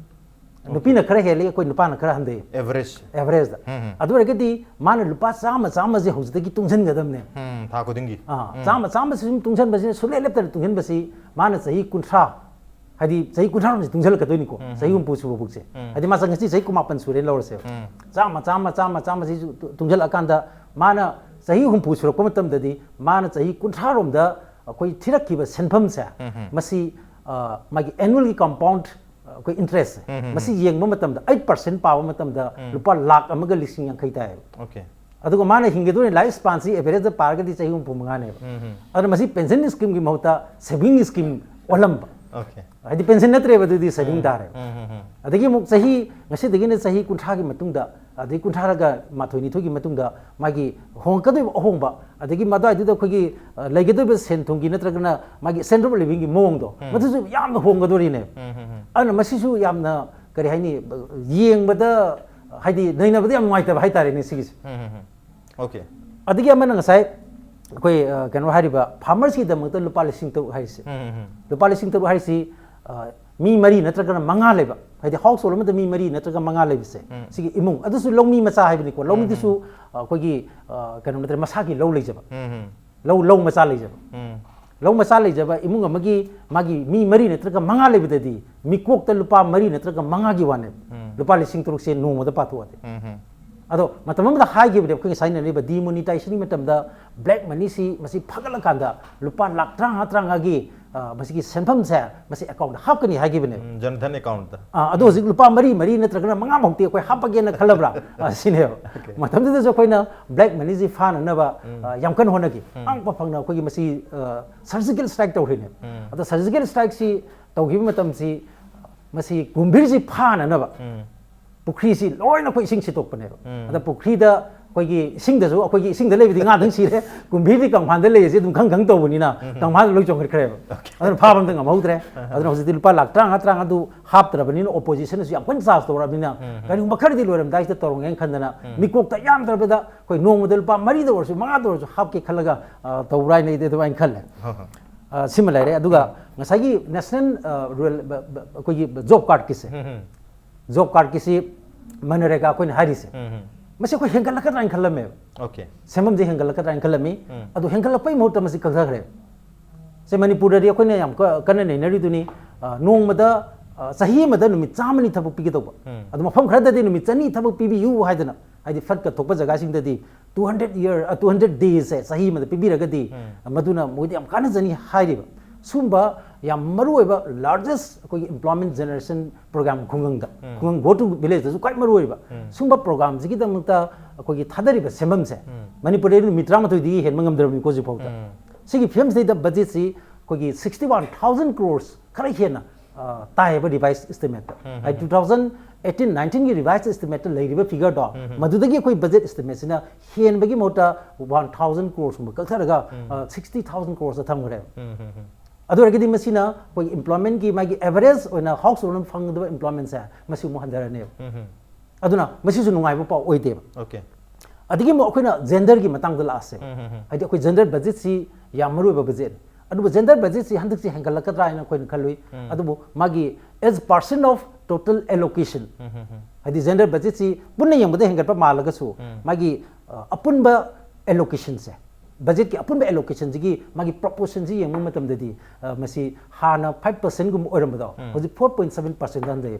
ꯅꯨꯄꯤꯅ ꯈꯔ ꯍꯦꯜꯂꯤ, ꯑꯩꯈꯣꯏ ꯅꯨꯄꯥꯅ ꯈꯔ ꯍꯟꯊꯩ꯫ Average. Averageꯗ꯫ ꯑꯗꯨ ꯑꯣꯏꯔꯒꯗꯤ ꯃꯥꯅ ꯂꯨꯄꯥ ꯆꯥꯝꯃ ꯆꯥꯝꯃꯁꯦ ꯍꯧꯖꯤꯛꯇꯒꯤ ꯇꯨꯡꯁꯤꯟꯒꯗꯕꯅꯦ꯫ ꯎꯝ, ꯊꯥ ꯈꯨꯗꯤꯡꯒꯤ. ꯑꯥ, ꯆꯥꯝꯃ ꯆꯥꯝꯃꯁꯤ ꯁꯨꯝ ꯇꯨꯡꯁꯤꯟꯕꯁꯤꯅ ꯁꯨꯡꯂꯦꯞ ꯂꯦꯞꯇꯅ ꯇꯨꯡꯁꯤꯟꯕꯁꯤ ꯃꯥꯅ ꯆꯍꯤ ꯀꯨꯟꯊ꯭ꯔꯥ, ꯍꯥꯏꯗꯤ ꯆꯍꯤ ꯀꯨꯟꯊ꯭ꯔꯥ ꯔꯣꯝꯁꯤ ꯇꯨꯡꯁꯤꯜꯂꯛꯀꯗꯣꯏꯅꯤꯀꯣ꯫ ꯆꯍꯤ ꯍꯨꯝꯐꯨ ꯁꯨꯕ ꯐꯥꯎꯁꯦ꯫ ꯍꯥꯏꯗꯤ ꯃꯥ ꯉꯁꯤ ꯆꯍꯤ ꯀꯨꯟꯃꯥꯄꯟ ꯁꯨꯔꯦꯅ ꯂꯧꯔꯁꯦꯕ꯫ ꯆꯥꯝꯃ ꯆꯥꯝꯃ ꯆꯥꯝꯃ ꯆꯥꯝꯃꯁꯤ ꯇꯨꯡꯁꯤꯜꯂꯛꯑꯀꯥꯟꯗ ꯃꯥꯅ ꯆꯍꯤ ꯍꯨꯝꯐꯨ ꯁꯨꯔꯛꯄ ꯃꯇꯝꯗꯗꯤ ꯃꯥꯅ ꯆꯍꯤ ꯀꯨꯟꯊ꯭ꯔꯥ ꯔꯣꯝꯗ ꯑꯩꯈꯣꯏ ꯊꯤꯔꯛꯈꯤꯕ ꯁꯦꯟꯐꯝꯁꯦ, ꯃꯁꯤ, ꯑ, ꯃꯥꯒꯤ annualꯒꯤ compound, ꯑ, ꯑꯩꯈꯣꯏ interest ꯃꯁꯤ ꯌꯦꯡꯕ ꯃꯇꯝꯗ eight percent ꯄꯥꯕ ꯃꯇꯝꯗ ꯂꯨꯄꯥ ꯂꯥꯛ ꯑꯃꯒ ꯂꯤꯁꯤꯡ ꯌꯥꯡꯈꯩ ꯇꯥꯏꯌꯦꯕ꯫ Okay. ꯑꯗꯨꯒ ꯃꯥꯅ ꯍꯤꯡꯒꯗꯣꯏꯅꯤ, life spanꯁꯤ averageꯗ ꯄꯥꯔꯒꯗꯤ ꯆꯍꯤ ꯍꯨꯝꯐꯨ ꯃꯉꯥꯅꯦꯕ꯫ ꯑꯗꯨꯅ ꯃꯁꯤ pension schemeꯒꯤ ꯃꯍꯨꯠꯇ saving scheme ꯑꯣꯜꯂꯝꯕ꯫ Okay. ꯍꯥꯏꯗꯤ pension ꯅꯠꯇ꯭ꯔꯦꯕ, ꯑꯗꯨꯗꯤ saving ꯇꯥꯔꯦꯕ꯫ ꯑꯗꯒꯤ ꯑꯃꯨꯛ ꯆꯍꯤ, ꯉꯁꯤꯗꯒꯤꯅ ꯆꯍꯤ ꯀꯨꯟꯊ꯭ꯔꯥꯒꯤ ꯃꯇꯨꯡꯗ, ꯑꯗꯩ ꯀꯨꯟꯊ꯭ꯔꯥꯒ ꯃꯥꯊꯣꯏ ꯅꯤꯊꯣꯏꯒꯤ ꯃꯇꯨꯡꯗ ꯃꯥꯒꯤ ꯍꯣꯡꯉꯛꯀꯗꯣꯏꯕ ꯑꯍꯣꯡꯕ, ꯑꯗꯒꯤ ꯃꯗꯨꯋꯥꯏꯗꯨꯗ ꯑꯩꯈꯣꯏꯒꯤ, ꯑ, ꯂꯩꯒꯗꯧꯔꯤꯕ ꯁꯦꯟ ꯊꯨꯝꯒꯤ ꯅꯠꯇ꯭ꯔꯒꯅ ꯃꯥꯒꯤ standard of livingꯒꯤ ꯃꯑꯣꯡꯗꯣ, ꯃꯗꯨꯁꯨ ꯌꯥꯝꯅ ꯍꯣꯡꯒꯗꯣꯔꯤꯅꯦꯕ꯫ ꯑꯗꯨꯅ ꯃꯁꯤꯁꯨ ꯌꯥꯝꯅ, ꯀꯔꯤ ꯍꯥꯏꯅꯤ, ꯌꯦꯡꯕꯗ, ꯍꯥꯏꯗꯤ ꯅꯩꯅꯕꯗ ꯌꯥꯝ ꯅꯨꯡꯉꯥꯏꯇꯕ ꯍꯥꯏꯇꯥꯔꯦꯅꯦ ꯁꯤꯒꯤꯁꯦ꯫ Okay. ꯑꯗꯒꯤ ꯑꯃꯅ ꯉꯁꯥꯏ ꯑꯩꯈꯣꯏ, ꯑ, ꯀꯩꯅꯣ ꯍꯥꯏꯔꯤꯕ farmersꯀꯤꯗꯃꯛꯇ ꯂꯨꯄꯥ ꯂꯤꯁꯤꯡ ꯇꯔꯨꯛ ꯍꯥꯏꯔꯤꯁꯦ꯫ ꯂꯨꯄꯥ ꯂꯤꯁꯤꯡ ꯇꯔꯨꯛ ꯍꯥꯏꯔꯤꯁꯤ, ꯑ, ꯃꯤ ꯃꯔꯤ ꯅꯠꯇ꯭ꯔꯒꯅ ꯃꯉꯥ ꯂꯩꯕ, ꯍꯥꯏꯗꯤ household ꯑꯃꯗ ꯃꯤ ꯃꯔꯤ ꯅꯠꯇ꯭ꯔꯒ ꯃꯉꯥ ꯂꯩꯕꯁꯦ, ꯁꯤꯒꯤ ꯏꯃꯨꯡ, ꯑꯗꯨꯁꯨ ꯂꯧꯃꯤ ꯃꯆꯥ ꯍꯥꯏꯕꯅꯤꯀꯣ, ꯂꯧꯃꯤꯗꯨꯁꯨ, ꯑ, ꯑꯩꯈꯣꯏꯒꯤ, ꯑ, ꯀꯩꯅꯣ ꯅꯠꯇ꯭ꯔꯦ, ꯃꯁꯥꯒꯤ ꯂꯧ ꯂꯩꯖꯕ, ꯂꯧ, ꯂꯧ ꯃꯆꯥ ꯂꯩꯖꯕ꯫ ꯂꯧ ꯃꯆꯥ ꯂꯩꯖꯕ ꯏꯃꯨꯡ ꯑꯃꯒꯤ ꯃꯥꯒꯤ ꯃꯤ ꯃꯔꯤ ꯅꯠꯇ꯭ꯔꯒ ꯃꯉꯥ ꯂꯩꯕꯗꯗꯤ ꯃꯤꯀꯣꯛꯇ ꯂꯨꯄꯥ ꯃꯔꯤ ꯅꯠꯇ꯭ꯔꯒ ꯃꯉꯥꯒꯤ ꯋꯥꯅꯦꯕ꯫ ꯂꯨꯄꯥ ꯂꯤꯁꯤꯡ ꯇꯔꯨꯛꯁꯦ ꯅꯣꯡꯃꯗ ꯄꯥꯊꯣꯛꯑꯗꯤ꯫ ꯑꯗꯣ ꯃꯇꯝ ꯑꯃꯗ ꯍꯥꯏꯈꯤꯕꯅꯦ, ꯑꯩꯈꯣꯏ ꯉꯁꯥꯏ ꯅꯩꯅꯔꯤꯕ demonetizationꯒꯤ ꯃꯇꯝꯗ black moneyꯁꯤ ꯃꯁꯤ ꯐꯒꯠꯂꯀꯥꯟꯗ ꯂꯨꯄꯥ ꯂꯥꯛ ꯇꯔꯥꯃꯉꯥ, ꯇꯔꯥꯃꯉꯥꯒꯤ, ꯑ, ꯃꯁꯤꯒꯤ ꯁꯦꯟꯐꯝꯁꯦ ꯃꯁꯤ accountꯗ ꯍꯥꯞꯀꯅꯤ ꯍꯥꯏꯈꯤꯕꯅꯦꯕ꯫ ꯎꯝ, Jan Dhan accountꯇ. ꯑ, ꯑꯗꯣ ꯍꯧꯖꯤꯛ ꯂꯨꯄꯥ ꯃꯔꯤ, ꯃꯔꯤ ꯅꯠꯇ꯭ꯔꯒꯅ ꯃꯉꯥ ꯐꯥꯎꯇꯤ ꯑꯩꯈꯣꯏ ꯍꯥꯞꯄꯒꯦꯅ ꯈꯜꯂꯕ꯭ꯔꯥ? ꯑ, ꯁꯤꯅꯦꯕ꯫ ꯃꯇꯝꯗꯨꯗꯁꯨ ꯑꯩꯈꯣꯏꯅ black moneyꯁꯤ ꯐꯥꯅꯅꯕ, ꯑ, ꯌꯥꯝ ꯀꯟꯅ ꯍꯣꯠꯅꯈꯤ꯫ ꯑꯉꯛꯄ ꯐꯪꯅ ꯑꯩꯈꯣꯏꯒꯤ ꯃꯁꯤ, ꯑ, surgical strike ꯇꯧꯈ꯭ꯔꯤꯅꯦꯕ꯫ ꯑꯗꯣ surgical strikeꯁꯤ ꯇꯧꯈꯤꯕ ꯃꯇꯝꯁꯤ ꯃꯁꯤ ꯀꯨꯝꯚꯤꯔꯁꯤ ꯐꯥꯅꯅꯕ ꯄꯨꯈ꯭ꯔꯤꯁꯤ ꯂꯣꯏꯅ ꯑꯩꯈꯣꯏ ꯏꯁꯤꯡ ꯁꯤꯠꯇꯣꯛꯄꯅꯦꯕ꯫ ꯑꯗ ꯄꯨꯈ꯭ꯔꯤꯗ ꯑꯩꯈꯣꯏꯒꯤ ꯏꯁꯤꯡꯗꯁꯨ, ꯑꯩꯈꯣꯏꯒꯤ ꯏꯁꯤꯡꯗ ꯂꯩꯕꯗꯤ ꯉꯥꯗꯪ ꯁꯤꯔꯦ, ꯀꯨꯝꯕꯤꯔꯗꯤ ꯀꯪꯐꯥꯟꯗ ꯂꯩꯔꯤꯁꯦ ꯑꯗꯨꯝ ꯈꯪ ꯈꯪ ꯇꯧꯕꯅꯤꯅ ꯀꯪꯐꯥꯟꯗ ꯂꯣꯏ ꯆꯣꯡꯈꯠꯈ꯭ꯔꯦꯕ꯫ ꯑꯗꯨꯅ ꯐꯥꯕ ꯑꯝꯇ ꯉꯝꯍꯧꯗ꯭ꯔꯦ꯫ ꯑꯗꯨꯅ ꯍꯧꯖꯤꯛꯇꯤ ꯂꯨꯄꯥ ꯂꯥꯛ ꯇꯔꯥꯃꯉꯥ, ꯇꯔꯥꯃꯉꯥꯗꯨ ꯍꯥꯞꯇ꯭ꯔꯕꯅꯤꯅ, ꯑꯣꯄꯣꯖꯤꯁꯟꯅꯁꯨ ꯌꯥꯝ ꯀꯟꯅ ꯆꯥꯔꯖ ꯇꯧꯔꯛꯑꯕꯅꯤꯅ, ꯀꯔꯤꯒꯨꯝꯕ ꯈꯔꯗꯤ ꯂꯣꯏꯔꯝꯗꯥꯏꯁꯤꯗ ꯇꯧꯔꯝꯒꯦꯅ ꯈꯟꯗꯅ ꯃꯤꯀꯣꯛꯇ ꯌꯥꯝꯗ꯭ꯔꯕꯗ ꯑꯩꯈꯣꯏ ꯅꯣꯡꯃꯗ ꯂꯨꯄꯥ ꯃꯔꯤꯗ ꯑꯣꯏꯔꯁꯨ, ꯃꯉꯥꯗ ꯑꯣꯏꯔꯁꯨ ꯍꯥꯞꯀꯦ ꯈꯜꯂꯒ, ꯑ, ꯇꯧꯕ꯭ꯔꯥ ꯍꯥꯏꯅ ꯑꯩꯗꯤ ꯑꯗꯨꯃꯥꯏꯅ ꯈꯜꯂꯦ꯫ ꯑ, ꯁꯤꯃ ꯂꯩꯔꯦ꯫ ꯑꯗꯨꯒ ꯉꯁꯥꯏꯒꯤ ꯅꯦꯁꯅꯦꯜ, ꯑ, ꯔꯨꯔꯦꯜ, ꯕ-, ꯕ-, ꯑꯩꯈꯣꯏꯒꯤ ꯖꯣꯕ ꯀꯥꯔꯗꯀꯤꯁꯦ, ꯖꯣꯕ ꯀꯥꯔꯗꯀꯤꯁꯤ ꯃꯅꯔꯦꯒꯥ ꯑꯩꯈꯣꯏꯅ ꯍꯥꯏꯔꯤꯁꯦ, ꯃꯁꯤ ꯑꯩꯈꯣꯏ ꯍꯦꯟꯒꯠꯂꯛꯀꯗ꯭ꯔꯥ ꯍꯥꯏꯅ ꯈꯜꯂꯝꯃꯦꯕ꯫ ꯑꯣꯀꯦ꯫ ꯁꯦꯟꯐꯝꯁꯦ ꯍꯦꯟꯒꯠꯂꯛꯀꯗ꯭ꯔꯥ ꯍꯥꯏꯅ ꯈꯜꯂꯝꯃꯤ꯫ ꯑꯗꯨ ꯍꯦꯟꯒꯠꯂꯛꯄꯒꯤ ꯃꯍꯨꯠꯇ ꯃꯁꯤ ꯀꯛꯊꯈ꯭ꯔꯦ꯫ ꯁꯦ, ꯃꯅꯤꯄꯨꯔꯗꯗꯤ ꯑꯩꯈꯣꯏꯅ ꯌꯥꯝ ꯀ-, ꯀꯟꯅ ꯅꯩꯅꯔꯤꯗꯨꯅꯤ, ꯑ, ꯅꯣꯡꯃꯗ, ꯑ, ꯆꯍꯤ ꯑꯃꯗ ꯅꯨꯃꯤꯠ ꯆꯥꯝꯃꯅꯤ ꯊꯕꯛ ꯄꯤꯒꯗꯧꯕ꯫ ꯑꯗꯨ ꯃꯐꯝ ꯈꯔꯗꯗꯤ ꯅꯨꯃꯤꯠ ꯆꯅꯤ ꯊꯕꯛ ꯄꯤꯕꯤꯌꯨ ꯍꯥꯏꯗꯅ, ꯍꯥꯏꯗꯤ ꯐ꯭ꯂꯠꯀ ꯊꯣꯛꯄ ꯖꯒꯥꯁꯤꯡꯗꯗꯤ two hundred year, ꯑ, two hundred days ꯁꯦ ꯆꯍꯤ ꯑꯃꯗ ꯄꯤꯕꯤꯔꯒꯗꯤ, ꯃꯗꯨꯅ ꯃꯣꯏꯗ ꯌꯥꯝ ꯀꯥꯟꯅꯖꯅꯤ ꯍꯥꯏꯔꯤꯕ꯫ ꯁꯨꯝꯕ ꯌꯥꯝ ꯃꯔꯨꯑꯣꯏꯕ largest ꯑꯩꯈꯣꯏꯒꯤ employment generation program ꯈꯨꯡꯒꯪꯗ, ꯈꯨꯡꯒꯪ go to villageꯇꯁꯨ ꯈ꯭ꯋꯥꯏ ꯃꯔꯨꯑꯣꯏꯕ ꯁꯨꯝꯕ programꯁꯤꯒꯤꯗꯃꯛꯇ ꯑꯩꯈꯣꯏꯒꯤ ꯊꯥꯗꯔꯤꯕ ꯁꯦꯟꯐꯝꯁꯦ ꯃꯅꯤꯄꯨꯔꯗꯗꯤ ꯅꯨꯃꯤꯠ ꯇꯔꯥꯃꯥꯊꯣꯏꯗꯒꯤ ꯍꯦꯟꯕ ꯉꯝꯗ꯭ꯔꯕꯅꯤꯀꯣ ꯍꯧꯖꯤꯛꯐꯥꯎꯗ꯫ ꯁꯤꯒꯤ ꯐꯤꯕꯝꯁꯤꯗꯩꯗ ꯕꯖꯦꯠꯁꯤ ꯑꯩꯈꯣꯏꯒꯤ sixty one thousand crores ꯈꯔ ꯍꯦꯟꯅ, ꯑ, ꯇꯥꯏꯌꯦꯕ ꯔꯤꯚꯥꯏꯁ ꯏꯁꯇꯤꯃꯦꯠꯇ꯫ ꯍꯥꯏꯗꯤ two thousand eighteen nineteenꯒꯤ ꯔꯤꯚꯥꯏꯁ ꯏꯁꯇꯤꯃꯦꯠꯇ ꯂꯩꯔꯤꯕ ꯐꯤꯒꯔꯗꯣ, ꯃꯗꯨꯗꯒꯤ ꯑꯩꯈꯣꯏ ꯕꯖꯦꯠ ꯏꯁꯇꯤꯃꯦꯠꯁꯤꯅ ꯍꯦꯟꯕꯒꯤ ꯃꯍꯨꯠꯇ one thousand croresꯀꯨꯝꯕ ꯀꯛꯊꯔꯒ, ꯑ, sixty thousand crores ꯊꯝꯈ꯭ꯔꯦꯕ꯫ ꯑꯗꯨ ꯑꯣꯏꯔꯒꯗꯤ ꯃꯁꯤꯅ ꯑꯩꯈꯣꯏꯒꯤ employmentꯀꯤ ꯃꯥꯒꯤ average ꯑꯣꯏꯅ household ꯑꯃ ꯐꯪꯒꯗꯕ employmentꯁꯦ ꯃꯁꯤ ꯑꯃꯨꯛ ꯍꯟꯊꯔꯅꯦꯕ꯫ ꯑꯗꯨꯅ ꯃꯁꯤꯁꯨ ꯅꯨꯡꯉꯥꯏꯕ ꯄꯥꯎ ꯑꯣꯏꯗꯦꯕ꯫ ꯑꯣꯀꯦ꯫ ꯑꯗꯒꯤ ꯑꯃꯨꯛ ꯑꯩꯈꯣꯏꯅ genderꯒꯤ ꯃꯇꯥꯡꯗ ꯂꯥꯛꯑꯁꯦ꯫ ꯍꯥꯏꯗꯤ ꯑꯩꯈꯣꯏ gender budgetꯁꯤ ꯌꯥꯝ ꯃꯔꯨ ꯑꯣꯏꯕ budgetꯅꯤ꯫ ꯑꯗꯨꯕꯨ gender budgetꯁꯤ ꯍꯟꯗꯛꯁꯤ ꯍꯦꯟꯒꯠꯂꯛꯀꯗ꯭ꯔꯥ ꯍꯥꯏꯅ ꯑꯩꯈꯣꯏꯅ ꯈꯜꯂꯨꯏ꯫ ꯑꯗꯨꯕꯨ ꯃꯥꯒꯤ as percent of total allocation, ꯍꯥꯏꯗꯤ gender budgetꯁꯤ ꯄꯨꯟꯅ ꯌꯦꯡꯕꯗ ꯍꯦꯟꯒꯠꯄ ꯃꯥꯜꯂꯒꯁꯨ, ꯃꯥꯒꯤ, ꯑ, ꯑꯄꯨꯟꯕ allocationꯁꯦ, ꯕꯖꯦꯠꯀꯤ ꯑꯄꯨꯟꯕ allocationꯁꯤꯒꯤ ꯃꯥꯒꯤ proportionꯁꯤ ꯌꯦꯡꯕ ꯃꯇꯝꯗꯗꯤ, ꯑ, ꯃꯁꯤ ꯍꯥꯟꯅ five percentꯒꯨꯝꯕ ꯑꯣꯏꯔꯝꯕꯗꯣ ꯍꯧꯖꯤꯛ four point seven percentꯗ ꯍꯟꯊꯩ꯫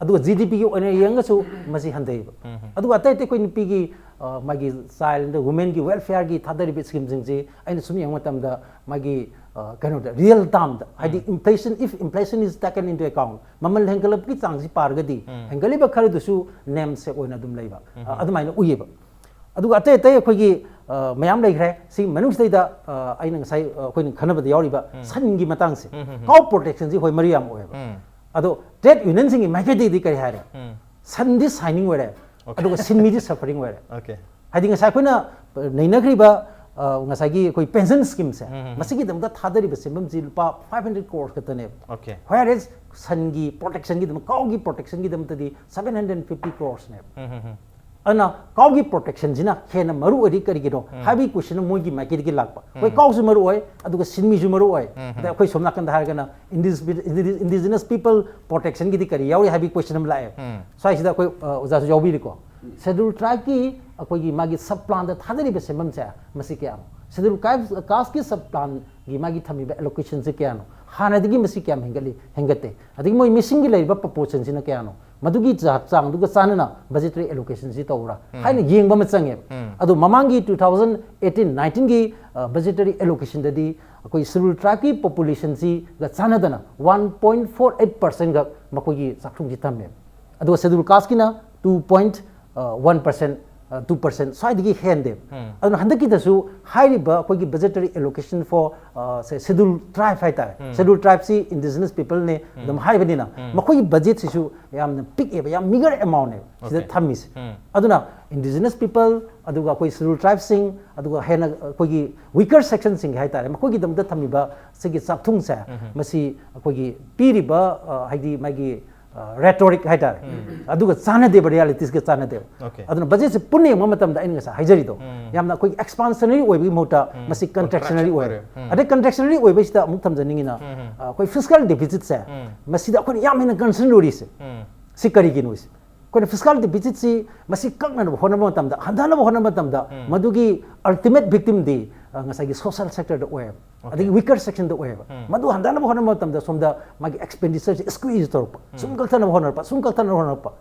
ꯑꯗꯨꯒ GDPꯒꯤ ꯑꯣꯏꯅ ꯌꯦꯡꯉꯁꯨ ꯃꯁꯤ ꯍꯟꯊꯩꯕ꯫ ꯑꯗꯨꯒ ꯑꯇꯩ ꯑꯇꯩ ꯑꯩꯈꯣꯏ ꯅꯨꯄꯤꯒꯤ, ꯑ, ꯃꯥꯒꯤ child, womenꯒꯤ welfareꯒꯤ ꯊꯥꯗꯔꯤꯕ schemeꯁꯤꯡꯁꯤ ꯑꯩꯅ ꯁꯨꯝ ꯌꯦꯡꯕ ꯃꯇꯝꯗ ꯃꯥꯒꯤ, ꯑ, ꯀꯩꯅꯣꯗ real termꯗ, ꯍꯥꯏꯗꯤ inflation, if inflation is taken into account, ꯃꯃꯜ ꯍꯦꯟꯒꯠꯂꯛꯄꯒꯤ ꯆꯥꯡꯁꯤ ꯄꯥꯔꯒꯗꯤ ꯍꯦꯟꯒꯠꯂꯤꯕ ꯈꯔꯗꯨꯁꯨ namesake ꯑꯣꯏꯅ ꯑꯗꯨꯝ ꯂꯩꯕ, ꯑ, ꯑꯗꯨꯃꯥꯏꯅ ꯎꯏꯌꯦꯕ꯫ ꯑꯗꯨꯒ ꯑꯇꯩ ꯑꯇꯩ ꯑꯩꯈꯣꯏꯒꯤ, ꯑ, ꯃꯌꯥꯝ ꯂꯩꯈ꯭ꯔꯦ꯫ ꯁꯤ ꯃꯅꯨꯡꯁꯤꯗꯩꯗ, ꯑ, ꯑꯩꯅ ꯉꯁꯥꯏ, ꯑ, ꯑꯩꯈꯣꯏꯅ ꯈꯟꯅꯕꯗ ꯌꯥꯎꯔꯤꯕ ꯁꯟꯒꯤ ꯃꯇꯥꯡꯁꯦ, cow protectionꯁꯤ ꯍꯣꯏ ꯃꯔꯨ ꯌꯥꯝ ꯑꯣꯏꯌꯦꯕ꯫ ꯑꯗꯣ trade unionꯁꯤꯡꯒꯤ ꯃꯥꯏꯀꯩꯗꯒꯤꯗꯤ ꯀꯔꯤ ꯍꯥꯏꯔꯦ? ꯁꯟꯗꯤ shining ꯑꯣꯏꯔꯦ, ꯑꯗꯨꯒ ꯁꯤꯟꯃꯤꯗꯤ suffering ꯑꯣꯏꯔꯦ꯫ ꯑꯣꯀꯦ꯫ ꯍꯥꯏꯗꯤ ꯉꯁꯥꯏ ꯑꯩꯈꯣꯏꯅ ꯅꯩꯅꯈ꯭ꯔꯤꯕ ꯑ, ꯉꯁꯥꯏꯒꯤ ꯑꯩꯈꯣꯏ ꯄꯦꯟꯁꯟ ꯁ꯭ꯀꯤꯝꯁꯦ, ꯃꯁꯤꯒꯤꯗꯃꯛꯇ ꯊꯥꯗꯔꯤꯕ ꯁꯦꯟꯐꯝꯁꯤ ꯂꯨꯄꯥ five hundred crores ꯈꯛꯇꯅꯦꯕ. Okay. Whereas ꯁꯟꯒꯤ ꯄ꯭ꯔꯣꯇꯦꯛꯁꯟꯒꯤꯗꯃꯛ, ꯀꯥꯎꯒꯤ ꯄ꯭ꯔꯣꯇꯦꯛꯁꯟꯒꯤꯗꯃꯛꯇꯗꯤ seven hundred fifty crores ꯅꯦꯕ. ꯑꯗꯨꯅ ꯀꯥꯎꯒꯤ ꯄ꯭ꯔꯣꯇꯦꯛꯁꯟꯁꯤꯅ ꯍꯦꯟꯅ ꯃꯔꯨ ꯑꯣꯏꯔꯤ ꯀꯔꯤꯒꯤꯅꯣ ꯍꯥꯏꯕꯒꯤ ꯀꯣꯏꯁꯟ ꯃꯣꯏꯒꯤ ꯃꯥꯏꯀꯩꯗꯒꯤ ꯂꯥꯛꯄ. ꯑꯩꯈꯣꯏ ꯀꯥꯎꯁꯨ ꯃꯔꯨ ꯑꯣꯏ, ꯑꯗꯨꯒ ꯁꯤꯟꯃꯤꯁꯨ ꯃꯔꯨ ꯑꯣꯏ. ꯑꯗ ꯑꯩꯈꯣꯏ ꯁꯣꯝ ꯅꯥꯀꯟꯗ ꯍꯥꯏꯔꯒꯅ indigenous people protection ꯒꯤꯗꯤ ꯀꯔꯤ ꯌꯥꯎꯔꯤ ꯍꯥꯏꯕꯒꯤ ꯀꯣꯏꯁꯟ ꯑꯃ ꯂꯥꯛꯑꯦ. ꯁ꯭ꯋꯥꯏꯁꯤꯗ ꯑꯩꯈꯣꯏ ꯑ, ꯑꯣꯖꯥꯁꯨ ꯌꯥꯎꯕꯤꯔꯤꯀꯣ. Scheduled tribe ꯀꯤ ꯑꯩꯈꯣꯏꯒꯤ ꯃꯥꯒꯤ ꯁꯕ ꯄ꯭ꯂꯥꯟꯗ ꯊꯥꯗꯔꯤꯕ ꯁꯦꯟꯐꯝꯁꯦ ꯃꯁꯤ ꯀꯌꯥꯅꯣ? Scheduled tribe caste ꯀꯤ ꯁꯕ ꯄ꯭ꯂꯥꯟꯒꯤ ꯃꯥꯒꯤ ꯊꯝꯃꯤꯕ allocation ꯁꯦ ꯀꯌꯥꯅꯣ? ꯍꯥꯟꯅꯗꯒꯤ ꯃꯁꯤ ꯀꯌꯥꯝ ꯍꯦꯟꯒꯠꯂꯤ, ꯍꯦꯟꯒꯠꯇꯦ? ꯑꯗꯒꯤ ꯃꯣꯏ ꯃꯤꯁꯤꯡꯒꯤ ꯂꯩꯔꯤꯕ proportion ꯁꯤꯅ ꯀꯌꯥꯅꯣ? ꯃꯗꯨꯒꯤ ꯆꯥ- ꯆꯥꯡꯗꯨꯒ ꯆꯥꯟꯅꯅ budgetary allocation ꯁꯤ ꯇꯧꯕ꯭ꯔꯥ ꯍꯥꯏꯅ ꯌꯦꯡꯕ ꯑꯃ ꯆꯪꯉꯦꯕ. ꯑꯗꯣ ꯃꯃꯥꯡꯒꯤ two thousand eighteen nineteen ꯒꯤ budgetary allocation ꯗꯗꯤ ꯑꯩꯈꯣꯏ Scheduled tribe ꯀꯤ population ꯁꯤꯒ ꯆꯥꯟꯅꯗꯅ one point four eight percent ꯈꯛ ꯃꯈꯣꯏꯒꯤ ꯆꯥꯛꯊꯨꯡꯁꯤ ꯊꯝꯃꯦꯕ. ꯑꯗꯨꯒ Scheduled caste ꯀꯤꯅ two point one percent, two percent ꯁ꯭ꯋꯥꯏꯗꯒꯤ ꯍꯦꯟꯗꯦꯕ. ꯑꯗꯨꯅ ꯍꯟꯗꯛꯀꯤꯗꯁꯨ ꯍꯥꯏꯔꯤꯕ ꯑꯩꯈꯣꯏꯒꯤ budgetary allocation for say Scheduled tribe ꯍꯥꯏꯇꯥꯔꯦ, Scheduled tribe ꯁꯤ indigenous people ꯅꯦ ꯑꯗꯨꯝ ꯍꯥꯏꯕꯅꯤꯅ, ꯃꯈꯣꯏꯒꯤ budget ꯁꯤꯁꯨ ꯌꯥꯝꯅ ꯄꯤꯛꯑꯦꯕ, ꯌꯥꯝ meager amount ꯅꯦꯕ ꯁꯤꯗ Okay. ꯊꯝꯃꯤꯁꯦ. ꯑꯗꯨꯅ indigenous people, ꯑꯗꯨꯒ ꯑꯩꯈꯣꯏ Scheduled tribe ꯁꯤꯡ, ꯑꯗꯨꯒ ꯍꯦꯟꯅ ꯑꯩꯈꯣꯏꯒꯤ weaker section ꯁꯤꯡꯒꯤ ꯍꯥꯏꯇꯥꯔꯦ, ꯃꯈꯣꯏꯒꯤꯗꯃꯛꯇ ꯊꯝꯃꯤꯕ ꯁꯤꯒꯤ ꯆꯥꯛꯊꯨꯡꯁꯦ, ꯃꯁꯤ ꯑꯩꯈꯣꯏꯒꯤ ꯄꯤꯔꯤꯕ ꯑ, ꯍꯥꯏꯗꯤ ꯃꯥꯒꯤ rhetoric ꯍꯥꯏꯇꯥꯔꯦ, ꯑꯗꯨꯒ ꯆꯥꯟꯅꯗꯦꯕ, realities ꯒ ꯆꯥꯟꯅꯗꯦꯕ. Okay. ꯑꯗꯨꯅ budget ꯁꯦ ꯄꯨꯟꯅ ꯌꯦꯡꯕ ꯃꯇꯝꯗ ꯑꯩꯅ ꯉꯁꯥꯏ ꯍꯥꯏꯖꯔꯤꯗꯣ, ꯌꯥꯝꯅ ꯑꯩꯈꯣꯏꯒꯤ expansionary ꯑꯣꯏꯕꯒꯤ ꯃꯍꯨꯠꯇ ꯃꯁꯤ contractionary Contraction ꯑꯣꯏꯔꯦ. ꯑꯣꯏꯔꯦ. ꯑꯗꯩ contractionary ꯑꯣꯏꯕꯁꯤꯗ ꯑꯃꯨꯛ ꯊꯝꯖꯅꯤꯡꯉꯤꯅ, ꯑ, ꯑꯩꯈꯣꯏ fiscal deficit ꯁꯦ, ꯃꯁꯤꯗ ꯑꯩꯈꯣꯏꯅ ꯌꯥꯝ ꯍꯦꯟꯅ concern ꯑꯣꯏꯔꯤꯁꯦ ꯁꯤ ꯀꯔꯤꯒꯤꯅꯣ ꯁꯤ? ꯑꯩꯈꯣꯏꯅ fiscal deficit ꯁꯤ ꯃꯁꯤ ꯀꯛꯅꯅꯕ ꯍꯣꯠꯅꯕ ꯃꯇꯝꯗ, ꯍꯟꯊꯅꯕ ꯍꯣꯠꯅꯕ ꯃꯇꯝꯗ, ꯃꯗꯨꯒꯤ ultimate victim ꯗꯤ, ꯑ, ꯉꯁꯥꯏꯒꯤ social sector ꯗ ꯑꯣꯏꯌꯦꯕ, ꯑꯗꯒꯤ weaker section ꯗ ꯑꯣꯏꯌꯦꯕ. ꯃꯗꯨ ꯍꯟꯊꯅꯕ ꯍꯣꯠꯅꯕ ꯃꯇꯝꯗ ꯁꯣꯝꯗ ꯃꯥꯒꯤ expenditure ꯁꯦ squeeze ꯇꯧꯔꯛꯄ, ꯁꯨꯝ ꯀꯛꯊꯅꯕ ꯍꯣꯠꯅꯔꯛꯄ, ꯁꯨꯝ ꯀꯛꯊꯅꯕ ꯍꯣꯠꯅꯔꯛꯄ.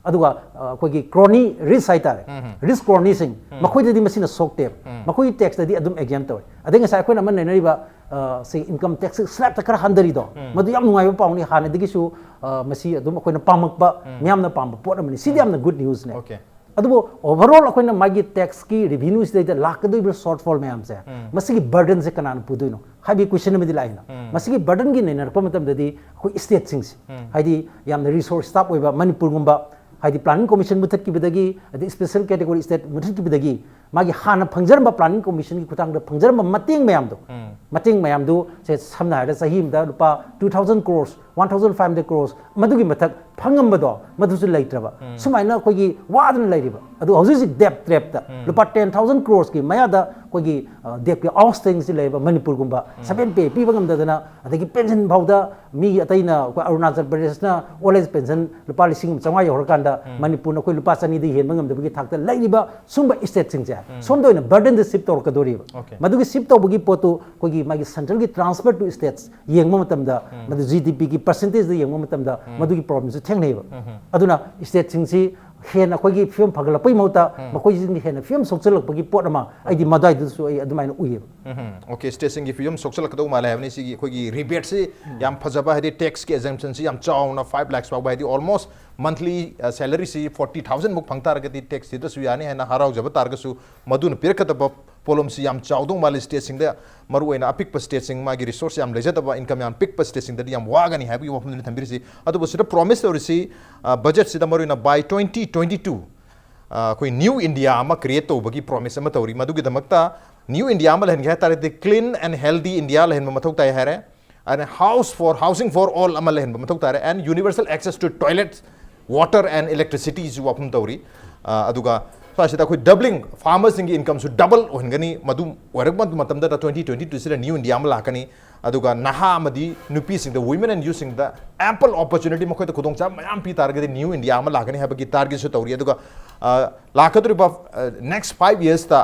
ꯑꯗꯨꯒ, ꯑ, ꯑꯩꯈꯣꯏꯒꯤ crony rich ꯍꯥꯏꯇꯥꯔꯦ, rich crony ꯁꯤꯡ, ꯃꯈꯣꯏꯗꯗꯤ ꯃꯁꯤꯅ ꯁꯣꯛꯇꯦꯕ, ꯃꯈꯣꯏꯒꯤ tax ꯇꯗꯤ ꯑꯗꯨꯝ exempt ꯇꯧꯋꯦ. ꯑꯗꯩ ꯉꯁꯥꯏ ꯑꯩꯈꯣꯏꯅ ꯑꯃ ꯅꯩꯅꯔꯤꯕ, ꯑ, ꯁꯤ income tax slab ꯇ ꯈꯔ ꯍꯟꯊꯔꯤꯗꯣ, ꯃꯗꯨ ꯌꯥꯝ ꯅꯨꯡꯉꯥꯏꯕ ꯄꯥꯎꯅꯤ, ꯍꯥꯟꯅꯗꯒꯤꯁꯨ, ꯑ, ꯃꯁꯤ ꯑꯗꯨꯝ ꯑꯩꯈꯣꯏꯅ ꯄꯥꯝꯃꯛꯄ, ꯃꯤꯌꯥꯝꯅ ꯄꯥꯝꯕ ꯄꯣꯠ ꯑꯃꯅꯤ, ꯁꯤꯗꯤ ꯌꯥꯝꯅ good news ꯅꯦ. Okay. ꯑꯗꯨꯕꯨ overall ꯑꯩꯈꯣꯏꯅ ꯃꯥꯒꯤ tax ꯀꯤ revenue ꯁꯤꯗꯩꯗ ꯂꯥꯛꯀꯗꯧꯔꯤꯕ shortfall ꯃꯌꯥꯝꯁꯦ, ꯃꯁꯤꯒꯤ burden ꯁꯦ ꯀꯅꯥꯅ ꯄꯨꯗꯣꯏꯅꯣ ꯍꯥꯏꯕꯒꯤ question ꯑꯃꯗꯤ ꯂꯥꯛꯏꯅ. ꯃꯁꯤꯒꯤ burden ꯒꯤ ꯅꯩꯅꯔꯛꯄ ꯃꯇꯝꯗꯗꯤ ꯑꯩꯈꯣꯏ state ꯁꯤꯡꯁꯦ, ꯍꯥꯏꯗꯤ ꯌꯥꯝꯅ resource starve ꯑꯣꯏꯕ ꯃꯅꯤꯄꯨꯔꯒꯨꯝꯕ, ꯍꯥꯏꯗꯤ planning commission ꯃꯨꯊꯠꯈꯤꯕꯗꯒꯤ, ꯑꯗꯩ special category state ꯃꯨꯊꯠꯈꯤꯕꯗꯒꯤ, ꯃꯥꯒꯤ ꯍꯥꯟꯅ ꯐꯪꯖꯔꯝꯕ planning commissionꯒꯤ ꯈꯨꯠꯊꯥꯡꯗ ꯐꯪꯖꯔꯝꯕ ꯃꯇꯦꯡ ꯃꯌꯥꯝꯗꯣ, ꯎꯝ꯫ ꯃꯇꯦꯡ ꯃꯌꯥꯝꯗꯨ ꯁꯦ ꯁꯝꯅ ꯍꯥꯏꯔꯕꯗ ꯆꯍꯤ ꯑꯃꯗ ꯂꯨꯄꯥ two thousand crores, one thousand five hundred crores, ꯃꯗꯨꯒꯤ ꯃꯊꯛ ꯐꯪꯉꯝꯕꯗꯣ ꯃꯗꯨꯁꯨ ꯂꯩꯇ꯭ꯔꯕ꯫ ꯎꯝ꯫ ꯁꯨꯃꯥꯏꯅ ꯑꯩꯈꯣꯏꯒꯤ ꯋꯥꯗꯅ ꯂꯩꯔꯤꯕ꯫ ꯑꯗꯨ ꯍꯧꯖꯤꯛ ꯍꯧꯖꯤꯛ debt trapꯇ ꯎꯝ꯫ ꯂꯨꯄꯥ ten thousand croresꯀꯤ ꯃꯌꯥꯗ ꯑꯩꯈꯣꯏꯒꯤ, ꯑ, debtꯀꯤ outstandingꯁꯤ ꯂꯩꯔꯤꯕ ꯃꯅꯤꯄꯨꯔꯒꯨꯝꯕ ꯎꯝ꯫ Seven pay ꯄꯤꯕ ꯉꯝꯗꯗꯅ, ꯑꯗꯒꯤ pension ꯐꯥꯎꯗ ꯃꯤꯒꯤ ꯑꯇꯩꯅ ꯑꯩꯈꯣꯏ ꯑꯔꯨꯅꯥꯆꯜ ꯄ꯭ꯔꯗꯦꯁꯅ old age pension ꯂꯨꯄꯥ ꯂꯤꯁꯤꯡ ꯑꯃ ꯆꯥꯝꯃꯉꯥ ꯌꯧꯔꯀꯥꯟꯗ ꯎꯝ꯫ ꯃꯅꯤꯄꯨꯔꯅ ꯑꯩꯈꯣꯏ ꯂꯨꯄꯥ ꯆꯅꯤꯗ ꯍꯦꯟꯕ ꯉꯝꯗꯕꯒꯤ ꯊꯥꯛꯇ ꯂꯩꯔꯤꯕ ꯁꯨꯝꯕ stateꯁꯤꯡꯁꯦ ꯎꯝ꯫ ꯁꯣꯝꯗ ꯑꯣꯏꯅ burdenꯗ shift ꯇꯧꯔꯛꯀꯗꯣꯔꯤꯕ꯫ Okay꯫ ꯃꯗꯨꯒꯤ shift ꯇꯧꯕꯒꯤ ꯄꯣꯠꯇꯨ ꯑꯩꯈꯣꯏꯒꯤ ꯃꯥꯒꯤ centralꯒꯤ transfer to states ꯌꯦꯡꯕ ꯃꯇꯝꯗ, ꯎꯝ꯫ ꯃꯗꯨ GDPꯒꯤ percentageꯗ ꯌꯦꯡꯕ ꯃꯇꯝꯗ ꯎꯝ꯫ ꯃꯗꯨꯒꯤ problemꯁꯨ ꯊꯦꯡꯅꯩꯕ꯫ ꯎꯝ꯫ ꯑꯗꯨꯅ stateꯁꯤꯡꯁꯤ ꯍꯦꯟꯅ ꯑꯩꯈꯣꯏꯒꯤ ꯐꯤꯕꯝ ꯐꯒꯠꯂꯛꯄꯒꯤ ꯃꯍꯨꯠꯇ ꯎꯝ꯫ ꯃꯈꯣꯏꯁꯤꯡꯒꯤ ꯍꯦꯟꯅ ꯐꯤꯕꯝ ꯁꯣꯛꯆꯜꯂꯛꯄꯒꯤ ꯄꯣꯠ ꯑꯃ ꯑꯩꯗꯤ ꯃꯗꯨꯋꯥꯏꯗꯨꯁꯨ ꯑꯩ ꯑꯗꯨꯃꯥꯏꯅ ꯎꯏꯌꯦꯕ꯫ ꯎꯝ꯫ Okay, stateꯁꯤꯡꯒꯤ ꯐꯤꯕꯝ ꯁꯣꯛꯆꯜꯂꯛꯀꯗꯧ ꯃꯥꯜꯂꯦ ꯍꯥꯏꯕꯅꯤ꯫ ꯁꯤꯒꯤ ꯑꯩꯈꯣꯏꯒꯤ rebateꯁꯤ ꯎꯝ꯫ ꯌꯥꯝ ꯐꯖꯕ, ꯍꯥꯏꯗꯤ taxꯀꯤ exemptionꯁꯤ ꯌꯥꯝ ꯆꯥꯎꯅ five lakhs ꯐꯥꯎꯕ, ꯍꯥꯏꯗꯤ almost monthly, ꯑ, salaryꯁꯤ forty thousand ꯃꯨꯛ ꯐꯪ ꯇꯥꯔꯒꯗꯤ tax ꯊꯤꯗ꯭ꯔꯁꯨ ꯌꯥꯅꯤ ꯍꯥꯏꯅ ꯍꯔꯥꯎꯖꯕ ꯇꯥꯔꯒꯁꯨ, ꯃꯗꯨꯅ ꯄꯤꯔꯛꯀꯗꯕ ꯄꯣꯠꯂꯨꯝꯁꯤ ꯌꯥꯝ ꯆꯥꯎꯗꯧ ꯃꯥꯜꯂꯤ꯫ Stateꯁꯤꯡꯗ, ꯃꯔꯨꯑꯣꯏꯅ ꯑꯄꯤꯛꯄ stateꯁꯤꯡ, ꯃꯥꯒꯤ resource ꯌꯥꯝ ꯂꯩꯖꯗꯕ, income ꯌꯥꯝ ꯄꯤꯛꯄ stateꯁꯤꯡꯗꯗꯤ ꯌꯥꯝ ꯋꯥꯒꯅꯤ ꯍꯥꯏꯕꯒꯤ ꯋꯥꯐꯝꯗꯨꯅꯤ ꯊꯝꯕꯤꯔꯤꯁꯤ꯫ ꯑꯗꯨꯕꯨ ꯁꯤꯗ promise ꯇꯧꯔꯤꯁꯤ, ꯑ, budgetꯁꯤꯗ ꯃꯔꯨꯑꯣꯏꯅ by twenty twenty two, ꯑ, ꯑꯩꯈꯣꯏ new India ꯑꯃ create ꯇꯧꯕꯒꯤ promise ꯑꯃ ꯇꯧꯔꯤ꯫ ꯃꯗꯨꯒꯤꯗꯃꯛꯇ new India ꯑꯃ ꯂꯩꯍꯟꯒꯦ ꯍꯥꯏ ꯇꯥꯔꯗꯤ clean and healthy India ꯂꯩꯍꯟꯕ ꯃꯊꯧ ꯇꯥꯏ ꯍꯥꯏꯔꯦ꯫ And house for, housing for all ꯑꯃ ꯂꯩꯍꯟꯕ ꯃꯊꯧ ꯇꯥꯔꯦ꯫ And universal access to toilet, water and electricityꯁꯨ ꯋꯥꯐꯝ ꯇꯧꯔꯤ꯫ ꯑ, ꯑꯗꯨꯒ ꯁ꯭ꯋꯥꯏꯁꯤꯗ ꯑꯩꯈꯣꯏ doubling, farmersꯁꯤꯡꯒꯤ incomeꯁꯨ double ꯑꯣꯏꯍꯟꯒꯅꯤ꯫ ꯃꯗꯨ ꯑꯣꯏꯔꯛꯄ ꯃꯇꯝꯗ twenty twenty twoꯁꯤꯗ new India ꯑꯃ ꯂꯥꯛꯀꯅꯤ꯫ ꯑꯗꯨꯒ ꯅꯍꯥ ꯑꯃꯗꯤ ꯅꯨꯄꯤꯁꯤꯡꯗ, women and youthꯁꯤꯡꯗ ample opportunity, ꯃꯈꯣꯏꯗ ꯈꯨꯗꯣꯡꯆꯥꯕ ꯃꯌꯥꯝ ꯄꯤ ꯇꯥꯔꯒꯗꯤ new India ꯑꯃ ꯂꯥꯛꯀꯅꯤ ꯍꯥꯏꯕꯒꯤ targetꯁꯨ ꯇꯧꯔꯤ꯫ ꯑꯗꯨꯒ, ꯑ, ꯂꯥꯛꯀꯗꯧꯔꯤꯕ, ꯑ, next five yearsꯇ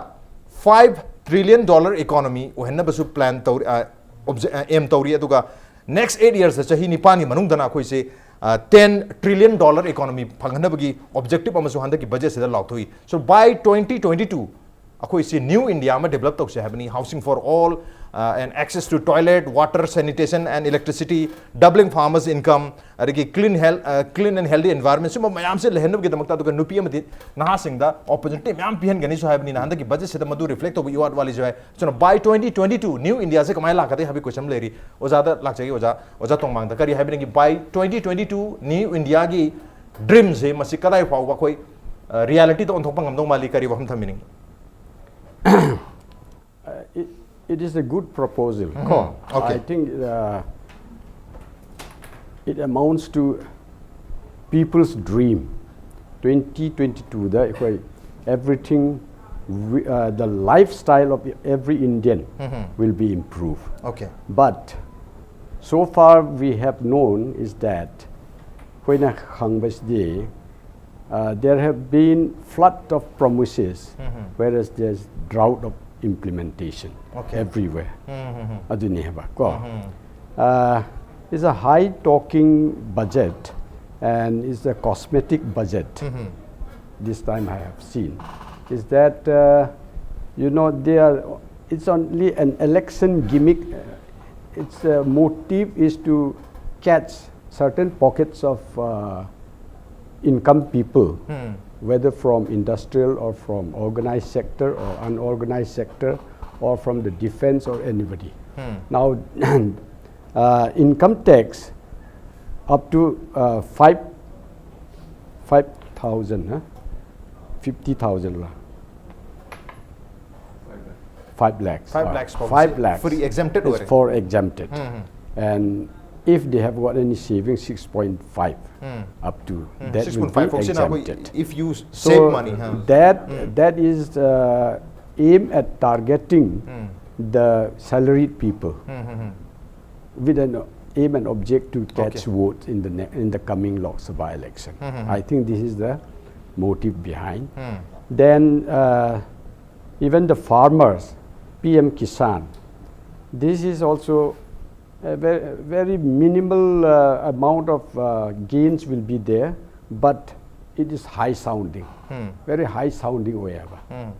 five trillion dollar economy ꯑꯣꯏꯍꯟꯅꯕꯁꯨ plan ꯇꯧꯔꯤ, ꯑ, obje-, ꯑ, aim ꯇꯧꯔꯤ꯫ ꯑꯗꯨꯒ next eight yearsꯇ, ꯆꯍꯤ ꯅꯤꯄꯥꯟꯒꯤ ꯃꯅꯨꯡꯗꯅ ꯑꯩꯈꯣꯏꯁꯦ, ꯑ, ten trillion dollar economy ꯐꯪꯍꯟꯅꯕꯒꯤ objective ꯑꯃꯁꯨ ꯍꯟꯗꯛꯀꯤ budgetꯁꯤꯗ ꯂꯥꯎꯊꯣꯛꯏ꯫ So by twenty twenty two ꯑꯩꯈꯣꯏꯁꯤ new India ꯑꯃ develop ꯇꯧꯁꯦ ꯍꯥꯏꯕꯅꯤ꯫ Housing for all, uh, and access to toilet, water, sanitation and electricity, doubling farmers income, ꯑꯗꯒꯤ clean health, uh, clean and healthy environment, ꯁꯨꯝꯕ ꯃꯌꯥꯝꯁꯦ ꯂꯩꯍꯟꯅꯕꯒꯤꯗꯃꯛꯇ, ꯑꯗꯨꯒ ꯅꯨꯄꯤ ꯑꯃꯗꯤ ꯅꯍꯥꯁꯤꯡꯗ opportunity ꯃꯌꯥꯝ ꯄꯤꯍꯟꯒꯅꯤꯁꯨ ꯍꯥꯏꯕꯅꯤꯅ, ꯍꯟꯗꯛꯀꯤ budgetꯁꯤꯗ ꯃꯗꯨ reflect ꯇꯧꯕ ꯏꯋꯥꯠ ꯋꯥꯠꯂꯤꯁꯨ ꯍꯥꯏ꯫ ꯑꯗꯨꯅ by twenty twenty two new Indiaꯁꯦ ꯀꯃꯥꯏꯅ ꯂꯥꯛꯀꯗꯒꯦ ꯍꯥꯏꯕꯒꯤ question ꯑꯃ ꯂꯩꯔꯤ꯫ ꯑꯣꯖꯥꯗ ꯂꯥꯛꯆꯒꯦ, ꯑꯣꯖꯥ, ꯑꯣꯖꯥ ꯇꯣꯡꯃꯥꯡꯗ ꯀꯔꯤ ꯍꯥꯏꯕꯤꯅꯤꯡꯉꯤ? By twenty twenty two new Indiaꯒꯤ ꯗ꯭ꯔꯤꯝꯁꯦ ꯃꯁꯤ ꯀꯗꯥꯏ ꯐꯥꯎꯕ ꯑꯩꯈꯣꯏ ꯔꯤꯌꯦꯂꯤꯇꯤꯗ ꯑꯣꯟꯊꯣꯛꯄ ꯉꯝꯗꯧ ꯃꯥꯜꯂꯤ? ꯀꯔꯤ ꯋꯥꯐꯝ ꯊꯝꯕꯤꯅꯤꯡꯉꯤ? Uh, it, it is a good proposal. Mhm. Okay. I think uh, it amounts to people's dream. twenty twenty-two ꯗ ꯑꯩꯈꯣꯏ everything, we- uh, the lifestyle of every Indian Mhm. will be improved. Okay. But so far we have known is that ꯑꯩꯈꯣꯏꯅ ꯈꯪꯕꯁꯤꯗꯤ uh, there have been flood of promises, Mhm. whereas there's drought of implementation Okay. everywhere. Mhm. ꯑꯗꯨꯅꯤ ꯍꯥꯏꯕ ꯀꯣ. Mhm. Uh, it's a high talking budget and it's a cosmetic budget. Mhm. This time I have seen is that uh, you know they are, it's only an election gimmick. Its uh, motive is to catch certain pockets of uh, income people, Hmm. whether from industrial or from organized sector or unorganized sector or from the defense or anybody. Hmm. Now, uh, income tax up to uh, five five thousand, huh? Fifty thousand la. Five lakhs. Five Uh, lakhs for Five free lakhs. Free exempted It's already. For exempted. Hmm. And if they have got any savings, six point five Hmm. Up to Hmm. that will be six point five. For example, exempted. If you So save money, huh? that Hmm. That is uh, aimed at targeting Hmm. the salaried people Hmm, hmm, hmm. with an aim and object to catch Okay. votes in the ne- in the coming Lok Sabha election. Hmm, hmm, I think this is the motive behind. Hmm. Then uh, even the farmers, P M Kisan, this is also a very, very minimal uh, amount of uh, gains will be there, but it is high sounding, Hmm. very high sounding, wherever. Hmm.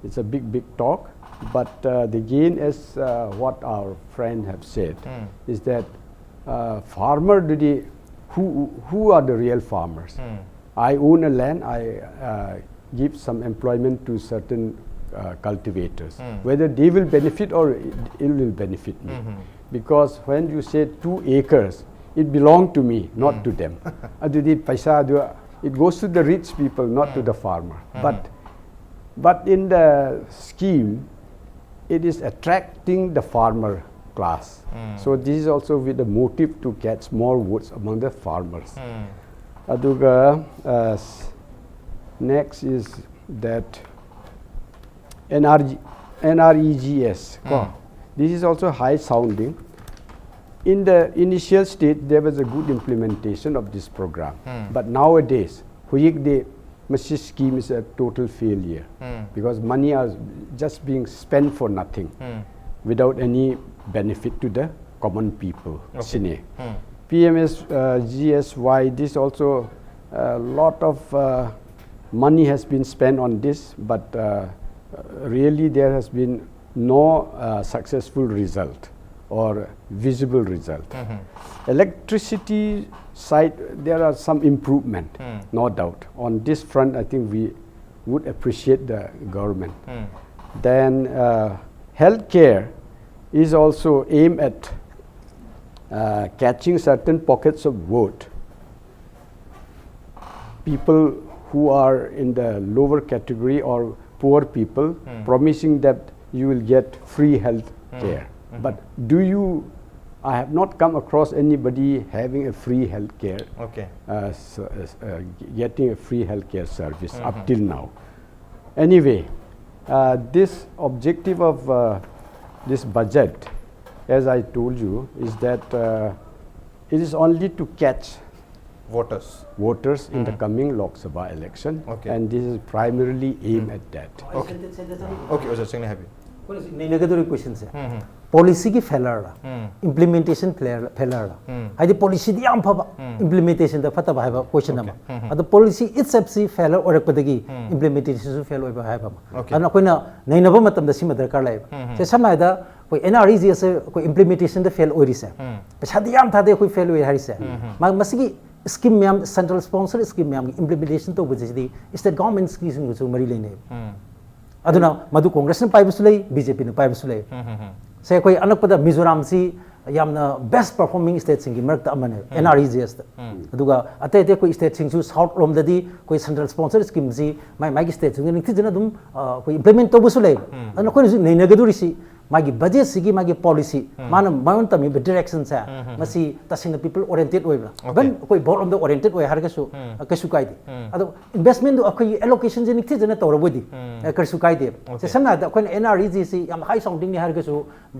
It's a big, big talk, but uh, the gain, as uh, what our friend have said, Hmm. is that uh, farmer do they, who who are the real farmers? Hmm. I own a land. I uh, give some employment to certain uh, cultivators. Hmm. Whether they will benefit or it, it will benefit me, Mhm. because when you say two acres, it belong to me, not to them. ꯑꯗꯨꯗꯤ ꯄꯩꯁꯥꯗꯨ, it goes to the rich people, not to the farmer. But, but in the scheme, it is attracting the farmer class. So this is also with the motive to catch more votes among the farmers. ꯑꯗꯨꯒ, uh, s- next is that N R G, N R E G S, ꯀꯣ? This is also high sounding. In the initial stage, there was a good implementation of this program. But nowadays, ꯍꯧꯖꯤꯛꯇꯤ ꯃꯁꯤ scheme is a total failure, because money are just being spent for nothing, without any benefit to the common people. ꯁꯤꯅꯤ꯫ P M S, uh, G S Y, this also, a lot of, uh, money has been spent on this, but, uh, really there has been no, uh, successful result or visible result. Electricity side, there are some improvement, no doubt. On this front, I think we would appreciate the government. Then, uh, healthcare is also aimed at, uh, catching certain pockets of vote. People who are in the lower category or poor people, promising that you will get free health care. But do you, I have not come across anybody having a free health care, Okay. uh, s- uh, s- uh, getting a free healthcare service up till now. Anyway, uh, this objective of, uh, this budget, as I told you, is that, uh, it is only to catch Voters. voters in the coming Lok Sabha election, Okay. And this is primarily aimed at that. Okay. Okay, ꯑꯣꯖꯥ ꯆꯤꯡꯂꯦꯟ ꯍꯥꯏꯕꯤꯌꯨ꯫ ꯅꯩꯅꯒꯗꯧꯔꯤ ꯀꯣꯏꯁꯟꯁꯦ, ꯄꯣꯂꯤꯁꯤꯒꯤ ꯐꯦꯂꯔꯂ, implementation ꯐꯦꯂꯔꯂ? ꯍꯥꯏꯗꯤ ꯄꯣꯂꯤꯁꯤꯗꯤ ꯌꯥꯝ ꯐꯕ, ꯏꯝꯄ꯭ꯂꯤꯃꯦꯟꯇꯦꯁꯟꯗ ꯐꯠꯇꯕ ꯍꯥꯏꯕ ꯀꯣꯏꯁꯟ ꯑꯃ꯫ ꯑꯗꯣ ꯄꯣꯂꯤꯁꯤ ꯏꯠꯁꯦꯜꯐꯁꯤ ꯐꯦꯂꯔ ꯑꯣꯏꯔꯛꯄꯗꯒꯤ ꯏꯝꯄ꯭ꯂꯤꯃꯦꯟꯇꯦꯁꯟꯁꯨ ꯐꯦꯜ ꯑꯣꯏꯕ ꯍꯥꯏꯕ ꯑꯃ꯫ Okay. ꯑꯗꯨꯅ ꯑꯩꯈꯣꯏꯅ ꯅꯩꯅꯕ ꯃꯇꯝꯗ ꯁꯤꯃ ꯗꯔꯀꯥꯔ ꯂꯩꯌꯦꯕ꯫ ꯁꯦ ꯁꯝꯅ ꯍꯥꯏꯔꯕꯗ ꯑꯩꯈꯣꯏ N R E G S ꯑꯩꯈꯣꯏ ꯏꯝꯄ꯭ꯂꯤꯃꯦꯟꯇꯦꯁꯟꯗ ꯐꯦꯜ ꯑꯣꯏꯔꯤꯁꯦ, ꯄꯩꯁꯥꯗꯤ ꯌꯥꯝ ꯊꯥꯗꯦ, ꯑꯩꯈꯣꯏ ꯐꯦꯜ ꯑꯣꯏ ꯍꯥꯏꯔꯤꯁꯦ, ꯃꯥ- ꯃꯁꯤꯒꯤ ꯁ꯭ꯀꯤꯝ ꯃꯌꯥꯝ, ꯁꯦꯟꯇ꯭ꯔꯦꯜ ꯁ꯭ꯄꯣꯟꯁꯔ ꯁ꯭ꯀꯤꯝ ꯃꯌꯥꯝꯒꯤ ꯏꯝꯄ꯭ꯂꯤꯃꯦꯟꯇꯦꯁꯟ ꯇꯧꯕꯁꯤꯗꯤ ꯁ꯭ꯇꯦꯠ ꯒꯚꯔꯟꯃꯦꯟꯠꯁꯀꯤꯁꯤꯡꯒꯁꯨ ꯃꯔꯤ ꯂꯩꯅꯩ꯫ ꯑꯗꯨꯅ ꯃꯗꯨ ꯀꯣꯡꯒ꯭ꯔꯦꯁꯅ ꯄꯥꯏꯕꯁꯨ ꯂꯩ, B J P ꯅ ꯄꯥꯏꯕꯁꯨ ꯂꯩ꯫ ꯁꯦ ꯑꯩꯈꯣꯏ ꯑꯅꯛꯄꯗ ꯃꯤꯖꯣꯔꯥꯝꯁꯤ ꯌꯥꯝꯅ best performing stateꯁꯤꯡꯒꯤ ꯃꯔꯛꯇ ꯑꯃꯅꯦꯕ NREGSꯇ꯫ ꯑꯗꯨꯒ ꯑꯇꯩ ꯑꯇꯩ ꯑꯩꯈꯣꯏ stateꯁꯤꯡꯁꯨ south ꯔꯣꯝꯗꯗꯤ ꯑꯩꯈꯣꯏ central sponsor schemeꯁꯤ ꯃꯥꯏ ꯃꯥꯏꯒꯤ stateꯁꯤꯡꯗ ꯅꯤꯡꯊꯤꯖꯅ ꯑꯗꯨꯝ ꯑ, ꯑꯩꯈꯣꯏ implement ꯇꯧꯕꯁꯨ ꯂꯩ꯫ ꯑꯗꯨꯅ ꯑꯩꯈꯣꯏꯅꯁꯨ ꯅꯩꯅꯒꯗꯧꯔꯤꯁꯤ ꯃꯥꯒꯤ budgetꯁꯤꯒꯤ ꯃꯥꯒꯤ policy, ꯃꯥꯅ ꯃꯥꯉꯣꯟ ꯇꯝꯃꯤꯕ directionꯁꯦ, ꯃꯁꯤ ꯇꯁꯦꯡꯅ people oriented ꯑꯣꯏꯕ꯭ꯔꯥ? Okay. Even ꯑꯩꯈꯣꯏ vote ꯔꯣꯝꯗ oriented ꯑꯣꯏ ꯍꯥꯏꯔꯒꯁꯨ ꯑ, ꯀꯩꯁꯨ ꯀꯥꯏꯗꯦ꯫ ꯑꯗꯣ investmentꯗꯣ ꯑꯩꯈꯣꯏꯒꯤ allocationꯁꯦ ꯅꯤꯡꯊꯤꯖꯅ ꯇꯧꯔꯕꯣꯏꯗꯤ ꯑ, ꯀꯩꯁꯨ ꯀꯥꯏꯗꯦꯕ꯫ ꯁꯦ, Okay. ꯁꯝꯅ ꯍꯥꯏꯔꯕꯗ ꯑꯩꯈꯣꯏꯅ NREGSꯁꯤ ꯌꯥꯝ high soundingꯅꯤ ꯍꯥꯏꯔꯒꯁꯨ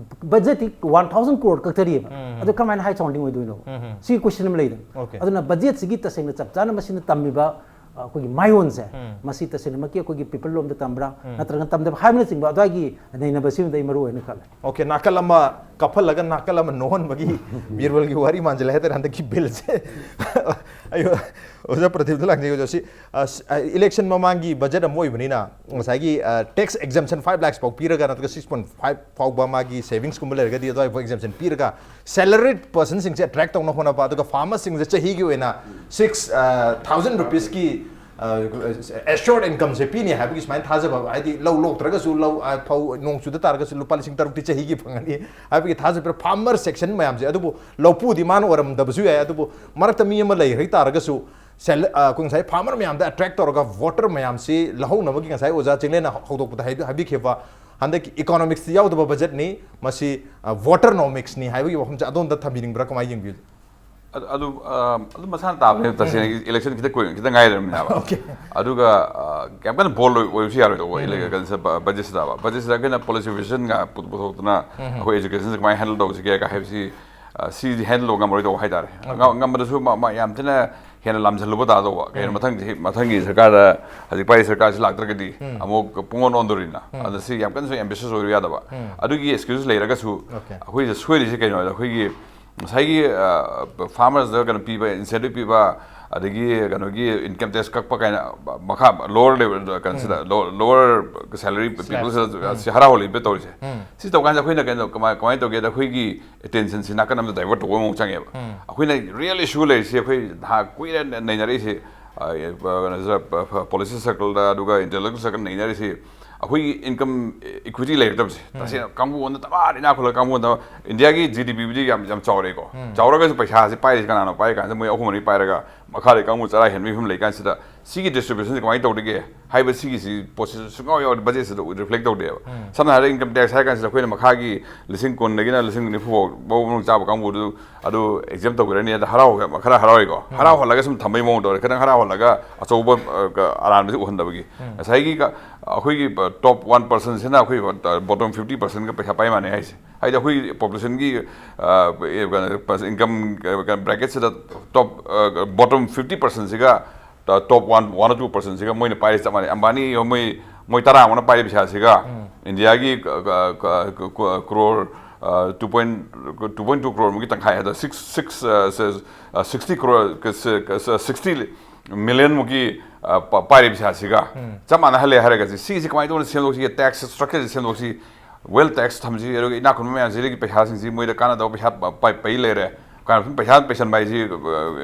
budgetꯇꯤ one thousand crore ꯈꯛꯇꯅꯦꯕ꯫ ꯑꯗꯣ ꯀꯃꯥꯏꯅ high sounding ꯑꯣꯏꯗꯣꯏꯅꯣ? ꯁꯤ question ꯑꯃ ꯂꯩꯗꯅ꯫ Okay. ꯑꯗꯨꯅ budgetꯁꯤꯒꯤ ꯇꯁꯦꯡꯅ ꯆꯞ ꯆꯥꯅ ꯃꯁꯤꯅ ꯇꯝꯃꯤꯕ ꯑ, ꯑꯩꯈꯣꯏꯒꯤ ꯃꯥꯏꯑꯣꯟꯁꯦ, ꯃꯁꯤ ꯇꯁꯦꯡꯅꯃꯛꯀꯤ ꯑꯩꯈꯣꯏꯒꯤ people ꯂꯣꯝꯗ ꯇꯝꯕ꯭ꯔꯥ, ꯅꯠꯇ꯭ꯔꯒ ꯇꯝꯗꯕ ꯍꯥꯏꯕꯅꯆꯤꯡꯕ ꯑꯗꯨꯋꯥꯏꯒꯤ ꯅꯩꯅꯕꯁꯤꯃꯗꯤ ꯑꯩ ꯃꯔꯨ ꯑꯣꯏꯅ ꯈꯜꯂꯦ꯫ Okay, ꯅꯥꯀꯜ ꯑꯃ ꯀꯞꯍꯜꯂꯒ ꯅꯥꯀꯜ ꯑꯃ ꯅꯣꯛꯍꯟꯕꯒꯤ ꯕꯤꯔꯕꯜꯒꯤ ꯋꯥꯔꯤ ꯃꯥꯟꯁꯤꯜꯂꯦ ꯍꯥꯏꯇꯥꯔꯦ ꯍꯟꯗꯛꯀꯤ billꯁꯦ꯫ ꯑꯩ, ꯑꯣꯖꯥ ꯄ꯭ꯔꯗꯤꯞꯇ ꯂꯥꯛꯆꯒꯦ꯫ ꯑꯣꯖꯥ, ꯁꯤ, ꯑ, ꯁ-, ꯑ, election ꯃꯃꯥꯡꯒꯤ budget ꯑꯃ ꯑꯣꯏꯕꯅꯤꯅ ꯉꯁꯥꯏꯒꯤ, ꯑ, tax exemption five lakhs ꯐꯥꯎ ꯄꯤꯔꯒ ꯅꯠꯇ꯭ꯔꯒ six point five ꯐꯥꯎꯕ ꯃꯥꯒꯤ savingsꯀꯨꯝꯕ ꯂꯩꯔꯒꯗꯤ ꯑꯗꯨꯋꯥꯏꯐꯥꯎ exemption ꯄꯤꯔꯒ salaried personꯁꯤꯡꯁꯦ attract ꯇꯧꯅ ꯍꯣꯠꯅꯕ, ꯑꯗꯨꯒ farmerꯁꯤꯡꯁꯦ ꯆꯍꯤꯒꯤ ꯑꯣꯏꯅ six thousand rupeesꯀꯤ, ꯑ, assured incomeꯁꯦ ꯄꯤꯅꯤ ꯍꯥꯏꯕꯒꯤ ꯁꯨꯃꯥꯏꯅ ꯊꯥꯖꯕ, ꯍꯥꯏꯗꯤ ꯂꯧ ꯂꯣꯛꯇ꯭ꯔꯒꯁꯨ, ꯂꯧ, ꯑ, ꯐꯧ ꯅꯣꯡ ꯆꯨꯗ ꯇꯥꯔꯒꯁꯨ ꯂꯨꯄꯥ ꯂꯤꯁꯤꯡ ꯇꯔꯨꯛꯇꯤ ꯆꯍꯤꯒꯤ ꯐꯪꯒꯅꯤ ꯍꯥꯏꯕꯒꯤ ꯊꯥꯖꯕ farmer section ꯃꯌꯥꯝꯁꯦ꯫ ꯑꯗꯨꯕꯨ ꯂꯧꯄꯨꯗꯤ ꯃꯥꯅ ꯑꯣꯏꯔꯝꯗꯕꯁꯨ ꯌꯥꯏ, ꯑꯗꯨꯕꯨ ꯃꯔꯛꯇ ꯃꯤ ꯑꯃ ꯂꯩꯈ꯭ꯔ ꯇꯥꯔꯒꯁꯨ sal-, ꯑ, ꯑꯩꯈꯣꯏ ꯉꯁꯥꯏ farmer ꯃꯌꯥꯝꯗ attract ꯇꯧꯔꯒ voter ꯃꯌꯥꯝꯁꯤ ꯂꯧꯍꯧꯅꯕꯒꯤ ꯉꯁꯥꯏ ꯑꯣꯖꯥ ꯆꯤꯡꯂꯦꯟꯅ ꯍꯧꯗꯣꯛꯄꯗ ꯍꯥꯏ-, ꯍꯥꯏꯕꯤꯈꯤꯕ ꯍꯟꯗꯛꯀꯤ economicsꯇ ꯌꯥꯎꯗꯕ budgetꯅꯤ, ꯃꯁꯤ, ꯑ, voternomicsꯅꯤ ꯍꯥꯏꯕꯒꯤ ꯋꯥꯐꯝꯁꯦ ꯑꯗꯣꯝꯗ ꯊꯝꯕꯤꯅꯤꯡꯕ꯭ꯔꯥ, ꯀꯃꯥꯏꯅ ꯌꯦꯡꯕꯤꯌꯨ? ꯑꯗꯨ, ꯑꯗꯨ, ꯑ, ꯑꯗꯨ ꯃꯁꯥꯅ ꯇꯥꯕꯅꯦ, ꯇꯁꯦꯡꯅ election ꯈꯤꯇꯪ ꯀꯨꯏ-, ꯈꯤꯇꯪ ꯉꯥꯏꯔꯕꯅꯦꯕ꯫ Okay. ꯑꯗꯨꯒ, ꯑ, ꯌꯥꯝ ꯀꯟꯅ bold ꯑꯣꯏ-, ꯑꯣꯏꯕꯁꯨ ꯌꯥꯔꯣꯏꯗꯧꯕ, ꯎꯝ꯫ Ele-, ꯀꯩꯅꯣꯁꯤꯗ, ꯕ-, budgetꯁꯤꯗ, budgetꯁꯤꯗ ꯑꯩꯈꯣꯏꯅ policy visionꯒ ꯄꯨ-, ꯄꯨꯊꯣꯛꯇꯅ ꯎꯝ꯫ ꯑꯩꯈꯣꯏ educationꯁꯦ ꯀꯃꯥꯏꯅ handle ꯇꯧꯁꯤꯒꯦ ꯀ ꯍꯥꯏꯕꯁꯤ, ꯑ, ꯁꯤꯗꯤ handle ꯇꯧꯕ ꯉꯝꯃꯔꯣꯏꯗꯧꯕ ꯍꯥꯏꯇꯥꯔꯦ꯫ Okay. ꯉ-, ꯉꯝꯕꯗꯁꯨ ꯃ-, ꯃ-, ꯌꯥꯝ ꯊꯤꯅ ꯍꯦꯟꯅ ꯂꯥꯝꯁꯤꯜꯂꯨꯕ ꯇꯥꯗꯧꯕ꯫ ꯀꯩꯅꯣ, ꯎꯝ꯫ ꯃꯊꯪ ꯆꯍꯤ, ꯃꯊꯪꯒꯤ ꯁꯔꯀꯥꯔꯗ, ꯍꯧꯖꯤꯛ ꯄꯥꯏꯔꯤ ꯁꯔꯀꯥꯔꯁꯤ ꯂꯥꯛꯇ꯭ꯔꯒꯗꯤ ꯎꯝ꯫ ꯑꯃꯨꯛ ꯄꯨꯡꯑꯣꯟ ꯑꯣꯟꯗꯣꯔꯤꯅ꯫ ꯎꯝ꯫ ꯑꯗ ꯁꯤ ꯌꯥꯝ ꯀꯟꯅꯁꯨ ambitious ꯑꯣꯏꯔꯨ ꯌꯥꯗꯕ꯫ ꯎꯝ꯫ ꯑꯗꯨꯒꯤ excuse ꯂꯩꯔꯒꯁꯨ Okay. ꯑꯩꯈꯣꯏꯗ ꯁꯣꯏꯔꯤꯁꯦ ꯀꯩꯅꯣ ꯍꯥꯏꯗ ꯑꯩꯈꯣꯏꯒꯤ ꯉꯁꯥꯏꯒꯤ, ꯑ, farmersꯇ ꯀꯩꯅꯣ ꯄꯤꯕ, incentive ꯄꯤꯕ, ꯑꯗꯒꯤ ꯀꯩꯅꯣꯒꯤ income tax ꯀꯛꯄ ꯀꯥꯏꯅ ꯃꯈꯥ lower level ꯀꯩꯅꯣꯁꯤꯗ, ꯎꯝ꯫ Low-, lower salary Slabs. Peopleꯁꯤꯗ ꯎꯝ꯫ ꯁꯤ ꯍꯔꯥꯎ ꯍꯜꯂꯤꯕ ꯇꯧꯔꯤꯁꯦ꯫ ꯎꯝ꯫ ꯁꯤ ꯇꯧꯀꯥꯟꯗ ꯑꯩꯈꯣꯏꯅ ꯀꯩꯅꯣ ꯀꯃꯥꯏ-, ꯀꯃꯥꯏꯅ ꯇꯧꯒꯦꯗ ꯑꯩꯈꯣꯏꯒꯤ attentionꯁꯤ ꯅꯥꯀꯟ ꯑꯃꯗ divert ꯇꯧꯕ ꯑꯃꯨꯛ ꯆꯪꯉꯦꯕ꯫ ꯎꯝ꯫ ꯑꯩꯈꯣꯏꯅ real issue ꯂꯩꯔꯤꯁꯦ ꯑꯩꯈꯣꯏ ꯅꯍꯥ ꯀꯨꯏꯔꯦ ꯅꯩꯅꯔꯛꯏꯁꯦ ꯄꯣꯂꯤꯁꯤ ꯁꯔꯀꯜꯗ ꯑꯗꯨꯒ ꯏꯟꯇꯦꯂꯦꯛꯆꯨꯋꯦꯜ ꯁꯔꯀꯜ ꯅꯩꯅꯔꯤꯁꯤ ꯑꯩꯈꯣꯏꯒꯤ ꯏꯟꯀꯝ ꯏꯀ꯭ꯋꯤꯇꯤ ꯂꯩꯔꯛꯇꯕꯁꯦ꯫ ꯇꯁꯦꯡꯅ ꯀꯥꯡꯕꯨ ꯑꯃꯅ ꯇꯃꯥꯗ ꯏꯅꯥꯛ ꯈꯨꯜꯂꯒ ꯀꯥꯡꯕꯨ ꯑꯃꯅ ꯏꯟꯗꯤꯌꯥꯒꯤ ꯖꯤ ꯗꯤ ꯄꯤꯕꯨꯗꯤ ꯌꯥꯝ ꯌꯥꯝ ꯆꯥꯎꯔꯦꯀꯣ꯫ ꯆꯥꯎꯔꯒꯁꯨ ꯄꯩꯁꯥꯁꯤ ꯄꯥꯏꯔꯤꯁꯤ ꯀꯅꯥꯅꯣ ꯄꯥꯏꯔꯤ ꯀꯥꯟꯁꯤꯗ ꯃꯣꯏ ꯑꯍꯨꯝ ꯃꯔꯤ ꯄꯥꯏꯔꯒ ꯃꯈꯥꯗ ꯀꯥꯡꯕꯨ ꯆꯔꯥ ꯍꯦꯟꯕ ꯐꯤꯕꯝ ꯂꯩ ꯀꯥꯟꯁꯤꯗ ꯁꯤꯒꯤ ꯗꯤꯁꯇ꯭ꯔꯤꯕ꯭ꯌꯨꯁꯟꯁꯤ ꯀꯃꯥꯏꯅ ꯇꯧꯔꯤꯒꯦ ꯍꯥꯏꯕ ꯁꯤꯒꯤꯁꯤ ꯄꯣꯠꯁꯤꯁꯨ ꯁꯨꯡꯌꯥꯎ ꯌꯥꯎꯗꯦ, ꯕꯖꯦꯠꯁꯤꯗ ꯔꯤꯐ꯭ꯂꯦꯛ ꯇꯧꯗꯦꯕ꯫ ꯁꯝꯅ ꯍꯥꯏꯔꯕꯗ ꯏꯟꯀꯝ ꯇꯦꯛꯁ ꯍꯥꯏꯔ ꯀꯥꯟꯁꯤꯗ ꯑꯩꯈꯣꯏꯅ ꯃꯈꯥꯒꯤ ꯂꯤꯁꯤꯡ ꯀꯨꯟꯗꯒꯤꯅ ꯂꯤꯁꯤꯡ ꯅꯤꯐꯨ ꯐꯥꯎ ꯃꯅꯨꯡ ꯆꯥꯕ ꯀꯥꯡꯕꯨꯗꯨ ꯑꯗꯨ ꯑꯦꯛꯖꯦꯝ ꯇꯧꯕꯤꯔꯅꯤ, ꯑꯗ ꯍꯔꯥꯎ ꯈꯔ ꯍꯔꯥꯎꯏꯀꯣ꯫ ꯍꯔꯥꯎꯍꯜꯂꯒ ꯁꯨꯝ ꯊꯝꯕꯩ ꯃꯑꯣꯡ ꯇꯧꯔꯦ꯫ ꯈꯤꯇꯪ ꯍꯔꯥꯎꯍꯜꯂꯒ ꯑꯆꯧꯕ ꯑ, ꯀ- ꯑꯔꯥꯟꯕꯁꯤ ꯎꯍꯟꯗꯕꯒꯤ ꯉꯁꯥꯏꯒꯤ ꯀ- ꯑꯩꯈꯣꯏꯒꯤ ꯇꯣꯞ ꯋꯥꯟ ꯄꯥꯔꯁꯦꯟꯁꯤꯅ ꯑꯩꯈꯣꯏ ꯕꯣꯇꯣꯝ ꯐꯤꯐꯇꯤ ꯄꯥꯔꯁꯦꯟꯒ ꯄꯩꯁꯥ ꯄꯥꯏ ꯃꯥꯟꯅꯩ ꯍꯥꯏꯁꯦ꯫ ꯍꯥꯏꯗꯤ ꯑꯩꯈꯣꯏ ꯄꯣꯄꯨꯂꯦꯁꯟꯒꯤ ꯏꯟꯀꯝ ꯕ꯭ꯔꯦꯀꯦꯠꯁꯤꯗ ꯇꯣꯞ bottom fifty ꯄꯥꯔꯁꯦꯟꯁꯤꯒ top one one two ꯄꯥꯔꯁꯦꯟꯁꯤꯒ ꯃꯣꯏꯅ ꯄꯥꯏꯔꯤ ꯆꯞ ꯃꯥꯟꯅꯩ꯫ ꯑꯝꯕꯥꯅꯤ ꯃꯣꯏ ꯃꯣꯏ ꯇꯔꯥ ꯑꯃꯅ ꯄꯥꯏꯔꯤ ꯄꯩꯁꯥꯁꯤꯒ ꯏꯟꯗꯤꯌꯥꯒꯤ crore two point two point two crore ꯃꯨꯛꯀꯤ ꯇꯪꯈꯥꯏ ꯍꯥꯏꯗ six six sixty crore sixty million ꯃꯨꯛꯀꯤ ꯄꯥꯏꯔꯤꯕ ꯄꯩꯁꯥꯁꯤꯒ ꯆꯞ ꯃꯥꯟꯅꯍꯜꯂꯦ ꯍꯥꯏꯔꯒꯗꯤ ꯁꯤꯁꯤ ꯀꯃꯥꯏꯅ ꯇꯧꯅ ꯁꯦꯝꯗꯣꯛꯁꯤꯒꯦ? ꯇꯦꯛꯁ ꯁ꯭ꯇ꯭ꯔꯛꯆꯔꯁꯤ ꯁꯦꯝꯗꯣꯛꯁꯤ, ꯋꯦꯜ ꯇꯦꯛꯁ ꯊꯝꯁꯤ, ꯑꯗꯨꯒ ꯏꯅꯥꯛ ꯈꯨꯟꯕ ꯃꯌꯥꯝꯁꯤꯗꯒꯤ ꯄꯩꯁꯥꯁꯤꯡꯁꯤ ꯃꯣꯏꯗ ꯀꯥꯟꯅꯗꯕ ꯄꯩꯁꯥ ꯄ- ꯄ- ꯄꯩ ꯂꯩꯔꯦ꯫ ꯀꯥꯟꯅ ꯁꯨꯝ ꯄꯩꯁꯥ ꯄꯩꯁꯟꯕ ꯍꯥꯏꯁꯤ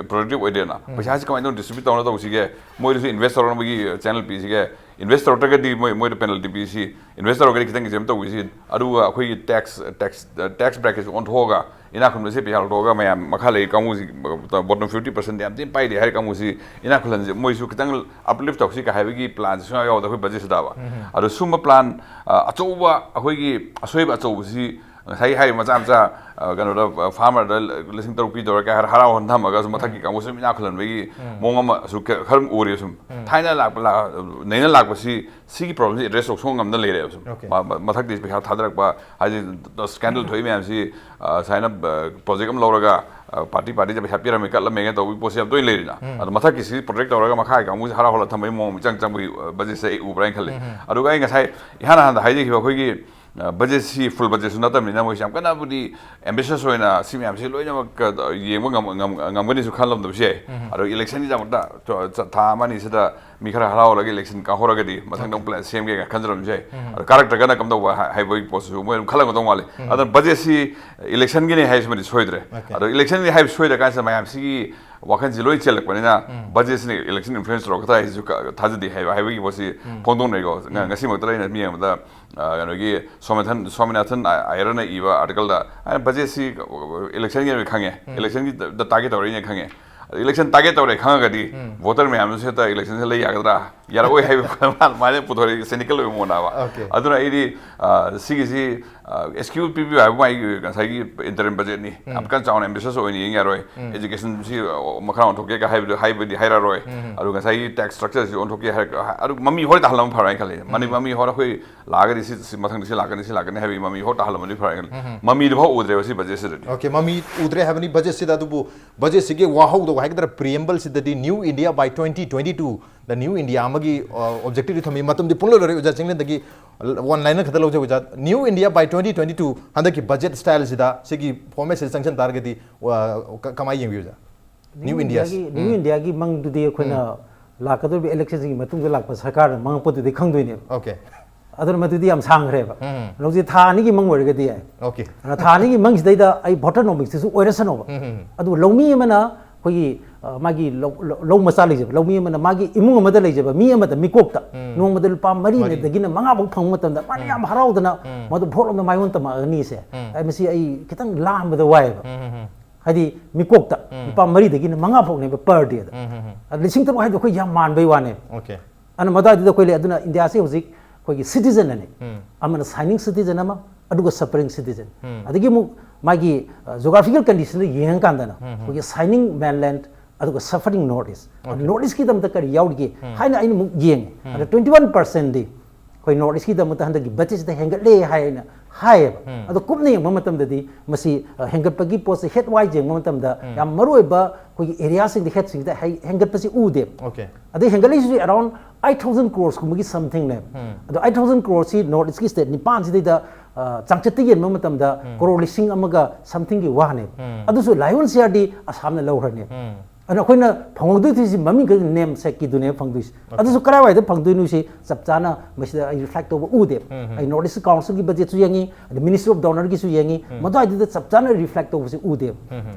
ꯄ꯭ꯔꯗꯛꯇꯤꯞ ꯑꯣꯏꯗꯦꯅ꯫ ꯄꯩꯁꯥꯁꯤ ꯀꯃꯥꯏꯅ ꯇꯧꯅ ꯗꯤꯁꯇ꯭ꯔꯤꯕ꯭ꯌꯨꯠ ꯇꯧꯅ ꯇꯧꯁꯤꯒꯦ? ꯃꯣꯏꯗꯁꯨ ꯏꯟꯚꯦꯁ ꯇꯧꯔꯛꯅꯕꯒꯤ ꯆꯦꯅꯦꯜ ꯄꯤꯁꯤꯒꯦ? ꯏꯟꯚꯦꯁ ꯇꯧꯔꯛꯇ꯭ꯔꯒꯗꯤ ꯃꯣꯏ ꯃꯣꯏꯗ ꯄꯦꯅꯜꯇꯤ ꯄꯤꯁꯤ, ꯏꯟꯚꯦꯁ ꯇꯧꯔꯒꯗꯤ ꯈꯤꯇꯪ ꯑꯦꯛꯖꯦꯝ ꯇꯧꯕꯤꯁꯤ, ꯑꯗꯨꯒ ꯑꯩꯈꯣꯏꯒꯤ ꯇꯦꯛꯁ ꯇꯦꯛꯁ ꯇꯦꯛꯁ ꯕ꯭ꯔꯦꯀꯦꯠꯁꯤ ꯑꯣꯟꯊꯣꯛꯑꯒ ꯏꯅꯥꯛ ꯈꯨꯟꯕꯁꯤ ꯄꯩꯁꯥ ꯂꯧꯊꯣꯛꯑꯒ ꯃꯌꯥꯝ ꯃꯈꯥ ꯂꯩ ꯀꯥꯡꯕꯨꯁꯤ, ꯕꯣꯇꯣꯝ ꯐꯤꯐꯇꯤ ꯄꯥꯔꯁꯦꯟ ꯌꯥꯝ ꯊꯤꯅ ꯄꯥꯏꯗꯦ ꯍꯥꯏꯔꯤ ꯀꯥꯡꯕꯨꯁꯤ ꯏꯅꯥꯛ ꯈꯨꯜꯍꯟꯁꯤ, ꯃꯣꯏꯁꯨ ꯈꯤꯇꯪ ꯑꯞꯂꯤꯐ ꯇꯧꯁꯤ ꯀꯥꯏ ꯍꯥꯏꯕꯒꯤ ꯄ꯭ꯂꯥꯟꯁꯤ ꯁꯨꯡꯌꯥꯎ ꯌꯥꯎꯗ ꯑꯩꯈꯣꯏ ꯕꯖꯦꯠꯁꯤꯗꯕ꯫ ꯑꯗꯣ ꯁꯨꯝꯕ ꯄ꯭ꯂꯥꯟ ꯑꯆꯧꯕ ꯑꯩꯈꯣꯏꯒꯤ ꯑꯁꯣꯏꯕ ꯑꯆꯧꯕꯁꯤ ꯉꯁꯥꯏꯒꯤ ꯍꯥꯏꯔꯤꯕ ꯃꯆꯥ ꯃꯆꯥ ꯑ, ꯀꯩꯅꯣꯗ ꯐꯥꯔꯃꯔꯗ ꯂꯤꯁꯤꯡ ꯇꯔꯨꯛ ꯄꯤꯗꯧꯔꯦ ꯀꯥꯏ ꯍꯔꯥꯎ ꯍꯟꯊꯝꯃꯒ ꯁꯨꯝ ꯃꯊꯛꯀꯤ ꯀꯥꯡꯕꯨ ꯁꯨꯝ ꯏꯅꯥꯛ ꯈꯨꯜꯍꯟꯕꯒꯤ ꯃꯑꯣꯡ ꯑꯃꯁꯨ ꯈꯔ ꯎꯔꯤ꯫ ꯁꯨꯝ ꯊꯥꯏꯅ ꯂꯥꯛꯄ ꯂꯥ- ꯅꯩꯅ ꯂꯥꯛꯄꯁꯤ ꯁꯤꯒꯤ ꯄ꯭ꯔꯣꯕ꯭ꯂꯦꯝꯁꯤ ꯑꯦꯗ꯭ꯔꯦꯁ ꯇꯧꯊꯣꯛ ꯉꯝꯗ ꯂꯩꯔꯦꯕ꯫ ꯁꯨꯝ ꯃ- ꯃ- ꯃꯊꯛꯇꯤ ꯄꯩꯁꯥ ꯊꯥꯗꯔꯛꯄ ꯍꯥꯏꯗꯤ ꯁ꯭ꯀꯦꯟꯗꯜ ꯊꯣꯛꯏ ꯃꯌꯥꯝꯁꯤ ꯑ, ꯁꯨꯃꯥꯏꯅ ꯄ꯭ꯔꯣꯖꯦꯛ ꯑꯃ ꯂꯧꯔꯒ ꯄꯥꯔꯇꯤ ꯄꯥꯔꯇꯤꯗ ꯄꯩꯁꯥ ꯄꯤꯔꯝꯃꯦ ꯀꯠꯂꯝꯃꯦꯒ ꯇꯧꯕꯒꯤ ꯄꯣꯠꯁꯤ ꯌꯥꯝ ꯇꯣꯏꯅ ꯂꯩꯔꯤꯅ꯫ ꯑꯗꯣ ꯃꯊꯛꯀꯤꯁꯤ ꯄ꯭ꯔꯣꯇꯦꯛ ꯇꯧꯔꯒ ꯃꯈꯥꯒꯤ ꯀꯥꯡꯕꯨꯁꯤ ꯍꯔꯥꯎ ꯍꯜꯂ ꯊꯝꯕꯒꯤ ꯃꯑꯣꯡ ꯃꯤꯆꯪ ꯆꯪꯕꯒꯤ ꯕꯖꯦꯠꯁꯦ ꯑꯩ ꯎꯕ꯭ꯔꯥ ꯍꯥꯏꯅ ꯈꯜꯂꯤ꯫ ꯑꯗꯨꯒ ꯑꯩ ꯉꯁꯥꯏ ꯏꯍꯥꯟ ꯍꯥꯟꯅ ꯍꯥꯏꯖꯈꯤꯕ ꯑꯩꯈꯣꯏꯒꯤ ꯕꯖꯦꯠꯁꯤ ꯐꯨꯜ ꯕꯖꯦꯠꯁꯨ ꯅꯠꯇꯕꯅꯤꯅ ꯃꯣꯏꯁꯤ ꯌꯥꯝ ꯀꯟꯅꯕꯨꯗꯤ ꯑꯦꯝꯕꯤꯁꯤꯌꯁ ꯑꯣꯏꯅ ꯁꯤ ꯃꯌꯥꯝꯁꯤ ꯂꯣꯏꯅꯃꯛ ꯌꯦꯡꯕ ꯉꯝꯒꯅꯤꯁꯨ ꯈꯜꯂꯝꯗꯕꯁꯨ ꯌꯥꯏ꯫ ꯑꯗꯣ ꯏꯂꯦꯛꯁꯟꯒꯤꯗꯃꯛꯇ ꯊꯥ ꯑꯃ ꯑꯅꯤꯁꯤꯗ ꯃꯤ ꯈꯔ ꯍꯔꯥꯎꯔꯒ ꯏꯂꯦꯛꯁꯟ ꯀꯥꯍꯧꯔꯒꯗꯤ ꯃꯊꯪꯗ ꯑꯃꯨꯛ ꯄ꯭ꯂꯥꯟ ꯁꯦꯝꯒꯦ ꯈꯟꯖꯔꯝꯕꯁꯨ ꯌꯥꯏ꯫ ꯑꯗꯣ ꯀꯥꯔꯛꯇ꯭ꯔꯒꯅ ꯀꯝꯗꯧꯕ ꯍꯥꯏꯕꯒꯤ ꯄꯣꯠꯁꯤꯁꯨ ꯃꯣꯏ ꯑꯗꯨꯝ ꯈꯜꯂꯝꯒꯗꯧ ꯃꯥꯜꯂꯤ꯫ ꯑꯗꯨꯅ ꯕꯖꯦꯠꯁꯤ ꯏꯂꯦꯛꯁꯟꯒꯤꯅꯤ ꯍꯥꯏꯁꯤꯃꯗꯤ ꯁꯣꯏꯗ꯭ꯔꯦ꯫ ꯑꯗꯣ ꯏꯂꯦꯛꯁꯟꯒꯤ ꯍꯥꯏꯕ ꯁꯣꯏꯗ꯭ꯔꯀꯥꯟꯁꯤꯗ ꯃꯌꯥꯝꯁꯤꯒꯤ ꯋꯥꯈꯜꯁꯤ ꯂꯣꯏ ꯆꯦꯜꯂꯛꯄꯅꯤꯅ ꯕꯖꯦꯠꯁꯤꯅ ꯏꯂꯦꯛꯁꯟ ꯏꯟꯐ꯭ꯂꯨꯌꯦꯟꯁ ꯇꯧꯔꯛꯀꯗ꯭ꯔꯥ ꯍꯥꯏꯁꯤꯁꯨ ꯊꯥꯖꯗꯦ ꯍꯥꯏꯕ ꯍꯥꯏꯕꯒꯤ ꯄꯣꯠꯁꯤ ꯐꯣꯡꯗꯣꯛꯅꯩꯀꯣ꯫ ꯉꯁꯤꯃꯛꯇ ꯑꯩꯅ ꯃꯤ ꯑꯃꯗ ꯀꯩꯅꯣꯒꯤ ꯁ꯭ꯋꯥꯃꯤꯅꯥꯊꯟ ꯁ꯭ꯋꯥꯃꯤꯅꯥꯊꯟ ꯑꯥꯌꯔꯅ ꯏꯕ ꯑꯥꯔꯇꯤꯀꯜꯗ ꯕꯖꯦꯠꯁꯤ ꯏꯂꯦꯛꯁꯟꯒꯤ ꯑꯣꯏꯅ ꯈꯪꯉꯦ, ꯏꯂꯦꯛꯁꯟꯒꯤ ꯇꯥꯔꯒꯦꯠ ꯇꯧꯔꯛꯏꯅꯦ ꯈꯪꯉꯦ꯫ ꯏꯂꯦꯛꯁꯟ ꯇꯥꯔꯒꯦꯠ ꯇꯧꯔꯦ ꯈꯪꯉꯒꯗꯤ ꯚꯣꯇꯔ ꯃꯌꯥꯝꯁꯨ ꯍꯦꯛꯇ ꯏꯂꯦꯛꯁꯟꯁꯦ ꯂꯩ ꯌꯥꯒꯗ꯭ꯔꯥ, ꯌꯥꯔꯛꯑꯣꯏ ꯍꯥꯏꯕ ꯃꯥꯅ ꯄꯨꯊꯣꯔꯛꯏ ꯁꯦꯅꯤꯀꯦꯜ ꯑꯣꯏꯕ ꯃꯑꯣꯡꯗ ꯍꯥꯏꯕ꯫ ꯑꯗꯨꯅ ꯑꯩꯗꯤ ꯁꯤꯒꯤꯁꯤ ꯑꯦꯛꯁꯀ꯭ꯌꯨꯖ ꯄꯤꯕꯤꯌꯨ ꯍꯥꯏꯕ ꯃꯥꯒꯤ ꯉꯁꯥꯏꯒꯤ ꯏꯟꯇꯔꯤꯝ ꯕꯖꯦꯠꯅꯤ꯫ ꯌꯥꯝ ꯀꯟꯅ ꯆꯥꯎꯅ ꯑꯦꯝꯕꯤꯁꯁ ꯑꯣꯏꯅ ꯌꯦꯡ ꯌꯥꯔꯣꯏ꯫ ꯑꯦꯖꯨꯀꯦꯁꯟꯁꯤ ꯃꯈꯥ ꯑꯣꯟꯊꯣꯛꯀꯦꯒ ꯍꯥꯏꯕꯗꯨ ꯍꯥꯏꯕꯗꯤ ꯍꯥꯏꯔꯔꯣꯏ꯫ ꯑꯗꯨ ꯉꯁꯥꯏꯒꯤ ꯇꯦꯛꯁ ꯁ꯭ꯇ꯭ꯔꯛꯆꯔꯁꯤ ꯑꯣꯟꯊꯣꯛꯀꯦ ꯍꯥꯏꯔ ꯑꯗꯨ ꯃꯃꯤ ꯍꯣꯔ ꯇꯥꯍꯜꯂꯝꯕ ꯐꯔꯣꯏ ꯍꯥꯏꯅ ꯈꯜꯂꯤ꯫ ꯃꯅꯤ ꯃꯃꯤ ꯍꯣꯔ ꯑꯩꯈꯣꯏ ꯂꯥꯛꯑꯒꯗꯤ ꯁꯤ ꯁꯤ ꯃꯊꯪꯗ ꯁꯤ ꯂꯥꯛꯀꯅꯤ ꯁꯤ ꯂꯥꯛꯀꯅꯤ ꯍꯥꯏꯕꯒꯤ ꯃꯃꯤ ꯍꯣꯔ ꯇꯥꯍꯜꯂꯝꯕꯗꯤ ꯐꯔꯣꯏ ꯍꯥꯏꯅ ꯈꯜꯂꯤ꯫ ꯃꯃꯤꯗꯨꯐꯥꯎ ꯎꯗ꯭ꯔꯦꯕ ꯁꯤ ꯕꯖꯦꯠꯁꯤꯗꯗꯤ꯫ ꯑꯣꯀꯦ, ꯃꯃꯤ ꯎꯗ꯭ꯔꯦ ꯍꯥꯏꯕꯅꯤ ꯕꯖꯦꯠꯁꯤꯗ꯫ ꯑꯗꯨꯕꯨ ꯕꯖꯦꯠꯁꯤꯒꯤ ꯋꯥꯍꯧꯗꯧꯕ ꯍꯥꯏꯒꯗ꯭ꯔꯥ, ꯄ꯭ꯔꯤꯑꯦꯝꯕꯜꯁꯤꯗꯗꯤ New India by twenty twenty two, the New India ꯑꯃꯒꯤ ꯑꯣꯕꯖꯦꯛꯇꯤꯚ ꯊꯝꯃꯤ꯫ ꯃꯇꯝꯗꯤ ꯄꯨꯡꯂꯣꯏ ꯂꯣꯏꯔꯦ ꯑꯣꯖꯥ ꯆꯤꯡꯂꯦꯟꯗꯒꯤ꯫ ꯋꯥꯟ ꯂꯥꯏꯅꯔ ꯈꯛꯇ ꯂꯧꯖꯩ ꯑꯣꯖꯥ꯫ New India by twenty twenty two ꯍꯟꯗꯛꯀꯤ ꯕꯖꯦꯠ ꯁ꯭ꯇꯥꯏꯜꯁꯤꯗ, ꯁꯤꯒꯤ ꯐꯣꯔꯃꯦꯠꯁꯤꯗ ꯆꯪꯁꯤꯟ ꯇꯥꯔꯒꯗꯤ ꯀꯃꯥꯏꯅ ꯌꯦꯡꯕꯤ ꯑꯣꯖꯥ? New India ꯒꯤ ꯃꯪꯗꯨꯗꯤ ꯑꯩꯈꯣꯏꯅ ꯂꯥꯛꯀꯗꯧꯔꯤꯕ ꯏꯂꯦꯛꯁꯟꯁꯤꯒꯤ ꯃꯇꯨꯡꯗ ꯂꯥꯛꯄ ꯁꯔꯀꯥꯔꯅ ꯃꯪꯉꯛꯄꯗꯨꯗꯤ ꯈꯪꯗꯣꯏꯅꯦꯕ꯫ ꯑꯣꯀꯦ꯫ ꯑꯗꯨꯅ ꯃꯗꯨꯗꯤ ꯌꯥꯝ ꯁꯥꯡꯈ꯭ꯔꯦꯕ꯫ ꯍꯧꯖꯤꯛ ꯊꯥ ꯑꯅꯤꯒꯤ ꯃꯪ ꯑꯣꯏꯔꯒꯗꯤ ꯌꯥꯏ꯫ ꯑꯣꯀꯦ꯫ ꯑꯗꯨꯅ ꯊꯥ ꯑꯅꯤꯒꯤ ꯃꯪꯁꯤꯗꯩꯗ ꯑꯩ ꯚꯣꯇꯔ ꯅꯣꯃꯤꯛꯁꯤꯁꯨ ꯑꯣꯏꯔꯁꯅꯣꯕ꯫ ꯑꯗꯨ ꯂꯧꯃꯤ ꯑꯃꯅ ꯑꯩꯈꯣꯏꯒꯤ ꯃꯥꯒꯤ ꯂꯧ ꯃꯆꯥ ꯂꯩꯖꯕ ꯂꯧꯃꯤ ꯑꯃꯅ ꯃꯥꯒꯤ ꯏꯃꯨꯡ ꯑꯃꯗ ꯂꯩꯖꯕ ꯃꯤ ꯑꯃꯗ ꯃꯤꯀꯣꯛꯇ ꯅꯣꯡꯃꯗ ꯂꯨꯄꯥ ꯃꯔꯤꯗꯒꯤꯅ ꯃꯉꯥꯐꯥꯎ ꯐꯪꯕ ꯃꯇꯝꯗ ꯃꯥꯅ ꯌꯥꯝ ꯍꯔꯥꯎꯗꯅ ꯃꯗꯨ ꯚꯣꯠ ꯂꯣꯝꯗ ꯃꯥꯏꯑꯣꯟ ꯇꯝꯃꯛꯑꯅꯤꯁꯦ꯫ ꯑꯩ ꯃꯁꯤ ꯑꯩ ꯈꯤꯇꯪ ꯂꯥꯝꯕꯗ ꯋꯥꯏꯑꯦꯕ꯫ ꯍꯥꯏꯗꯤ ꯃꯤꯀꯣꯛꯇ ꯂꯨꯄꯥ ꯃꯔꯤꯗꯒꯤꯅ ꯃꯉꯥ ꯐꯥꯎꯅꯦꯕ per day ꯗ꯫ ꯑꯗ ꯂꯤꯁꯤꯡ ꯇꯔꯨꯛ ꯍꯥꯏꯗꯣ ꯑꯩꯈꯣꯏ ꯌꯥꯝ ꯃꯥꯟꯕꯩ ꯋꯥꯅꯦꯕ꯫ ꯑꯣꯀꯦ꯫ ꯑꯗꯨꯅ ꯃꯗꯨꯋꯥꯏꯗꯨꯗ ꯑꯩꯈꯣꯏ ꯂꯩ꯫ ꯑꯗꯨꯅ ꯏꯟꯗꯤꯌꯥꯁꯤ ꯍꯧꯖꯤꯛ ꯑꯩꯈꯣꯏꯒꯤ ꯁꯤꯇꯤꯖꯟ ꯑꯅꯤ, ꯑꯃꯅ ꯁꯥꯏꯅꯤꯡ ꯁꯤꯇꯤꯖꯟ ꯑꯃ, ꯑꯗꯨꯒ ꯁꯐꯔꯤꯡ ꯁꯤꯇꯤꯖꯟ꯫ ꯑꯗꯒꯤ ꯑꯃꯨꯛ ꯃꯥꯒꯤ ꯖꯣꯒ꯭ꯔꯥꯐꯤꯀꯦꯜ ꯀꯟꯗꯤꯁꯟꯗ ꯌꯦꯡꯉꯀꯥꯟꯗꯅ ꯑꯩꯈꯣꯏꯒꯤ ꯁꯥꯏꯅꯤꯡ ꯃꯦꯟꯂꯦꯟ ꯑꯗꯨꯒ ꯁꯐꯔꯤꯡ ꯅꯣꯔꯠ ꯏꯁ꯫ ꯅꯣꯔꯠ ꯏꯁꯀꯤꯗꯃꯛꯇ ꯀꯔꯤ ꯌꯥꯎꯔꯤꯒꯦ ꯍꯥꯏꯅ ꯑꯩꯅ ꯑꯃꯨꯛ ꯌꯦꯡꯉꯦ꯫ ꯑꯗ ꯇ꯭ꯋꯦꯟꯇꯤ ꯋꯥꯟ ꯄꯥꯔꯁꯦꯟꯗꯤ ꯑꯩꯈꯣꯏ ꯅꯣꯔꯠ ꯏꯁꯀꯤꯗꯃꯛꯇ ꯍꯟꯗꯛꯀꯤ ꯕꯖꯦꯠꯁꯤꯗ ꯍꯦꯟꯒꯠꯂꯦ ꯍꯥꯏꯅ ꯍꯥꯏꯌꯦꯕ꯫ ꯑꯗꯣ ꯀꯨꯞꯅ ꯌꯦꯡꯕ ꯃꯇꯝꯗꯗꯤ ꯃꯁꯤ ꯍꯦꯟꯒꯠꯄꯒꯤ ꯄꯣꯠꯁꯦ ꯍꯦꯠ ꯋꯥꯏꯁ ꯌꯦꯡꯕ ꯃꯇꯝꯗ ꯌꯥꯝ ꯃꯔꯨꯑꯣꯏꯕ ꯑꯩꯈꯣꯏꯒꯤ ꯑꯦꯔꯤꯌꯥꯁꯤꯡꯗ ꯍꯦꯠꯁꯤꯡꯁꯤꯗ ꯍꯦꯟꯒꯠꯄꯁꯤ ꯎꯗꯦꯕ꯫ ꯑꯣꯀꯦ꯫ ꯑꯗꯩ ꯍꯦꯟꯒꯠꯂꯛꯏꯁꯤꯁꯨ around eight thousand crores ꯀꯨꯝꯕꯒꯤ something ꯅꯦꯕ꯫ ꯑꯗꯣ eight thousand crores ꯁꯤ ꯅꯣꯔꯠ ꯏꯁꯀꯤ ꯁ꯭ꯇꯦꯠ ꯅꯤꯄꯥꯟꯁꯤꯗꯩꯗ ꯆꯥꯡꯆꯠꯇ ꯌꯦꯡꯕ ꯃꯇꯝꯗ ꯀ꯭ꯔꯣꯔ ꯂꯤꯁꯤꯡ ꯑꯃꯒ something ꯒꯤ ꯋꯥꯅꯦꯕ꯫ ꯑꯗꯨꯁꯨ lion's share ꯗꯤ ꯑꯁꯥꯝꯅ ꯂꯧꯈ꯭ꯔꯅꯦꯕ꯫ ꯑꯗꯨꯅ ꯑꯩꯈꯣꯏꯅ ꯐꯪꯍꯧꯗꯣꯏꯁꯤ ꯃꯃꯤꯡ ꯈꯛ, ꯅꯦꯝ ꯁꯦꯛꯀꯤꯗꯨꯅꯦ ꯐꯪꯗꯣꯏꯁꯤ꯫ ꯑꯗꯨꯁꯨ ꯀꯗꯥꯏꯋꯥꯏꯗ ꯐꯪꯗꯣꯏꯅꯣ ꯁꯤ ꯆꯞ ꯆꯥꯅ ꯃꯁꯤꯗ ꯑꯩ ꯔꯤꯐ꯭ꯂꯦꯛ ꯇꯧꯕ ꯎꯗꯦ꯫ ꯑꯩ ꯅꯣꯔꯠ ꯏꯁ ꯀꯥꯎꯟꯁꯤꯜꯒꯤ ꯕꯖꯦꯠꯁꯨ ꯌꯦꯡꯉꯤ, ꯑꯗ ꯃꯤꯅꯤꯁꯇ꯭ꯔꯤ ꯑꯣꯐ ꯗꯣꯅꯔꯒꯤꯁꯨ ꯌꯦꯡꯉꯤ, ꯃꯗꯨꯋꯥꯏꯗꯨꯗ ꯆꯞ ꯆꯥꯅ ꯔꯤꯐ꯭ꯂꯦꯛ ꯇꯧꯕꯁꯤ ꯎꯗꯦ꯫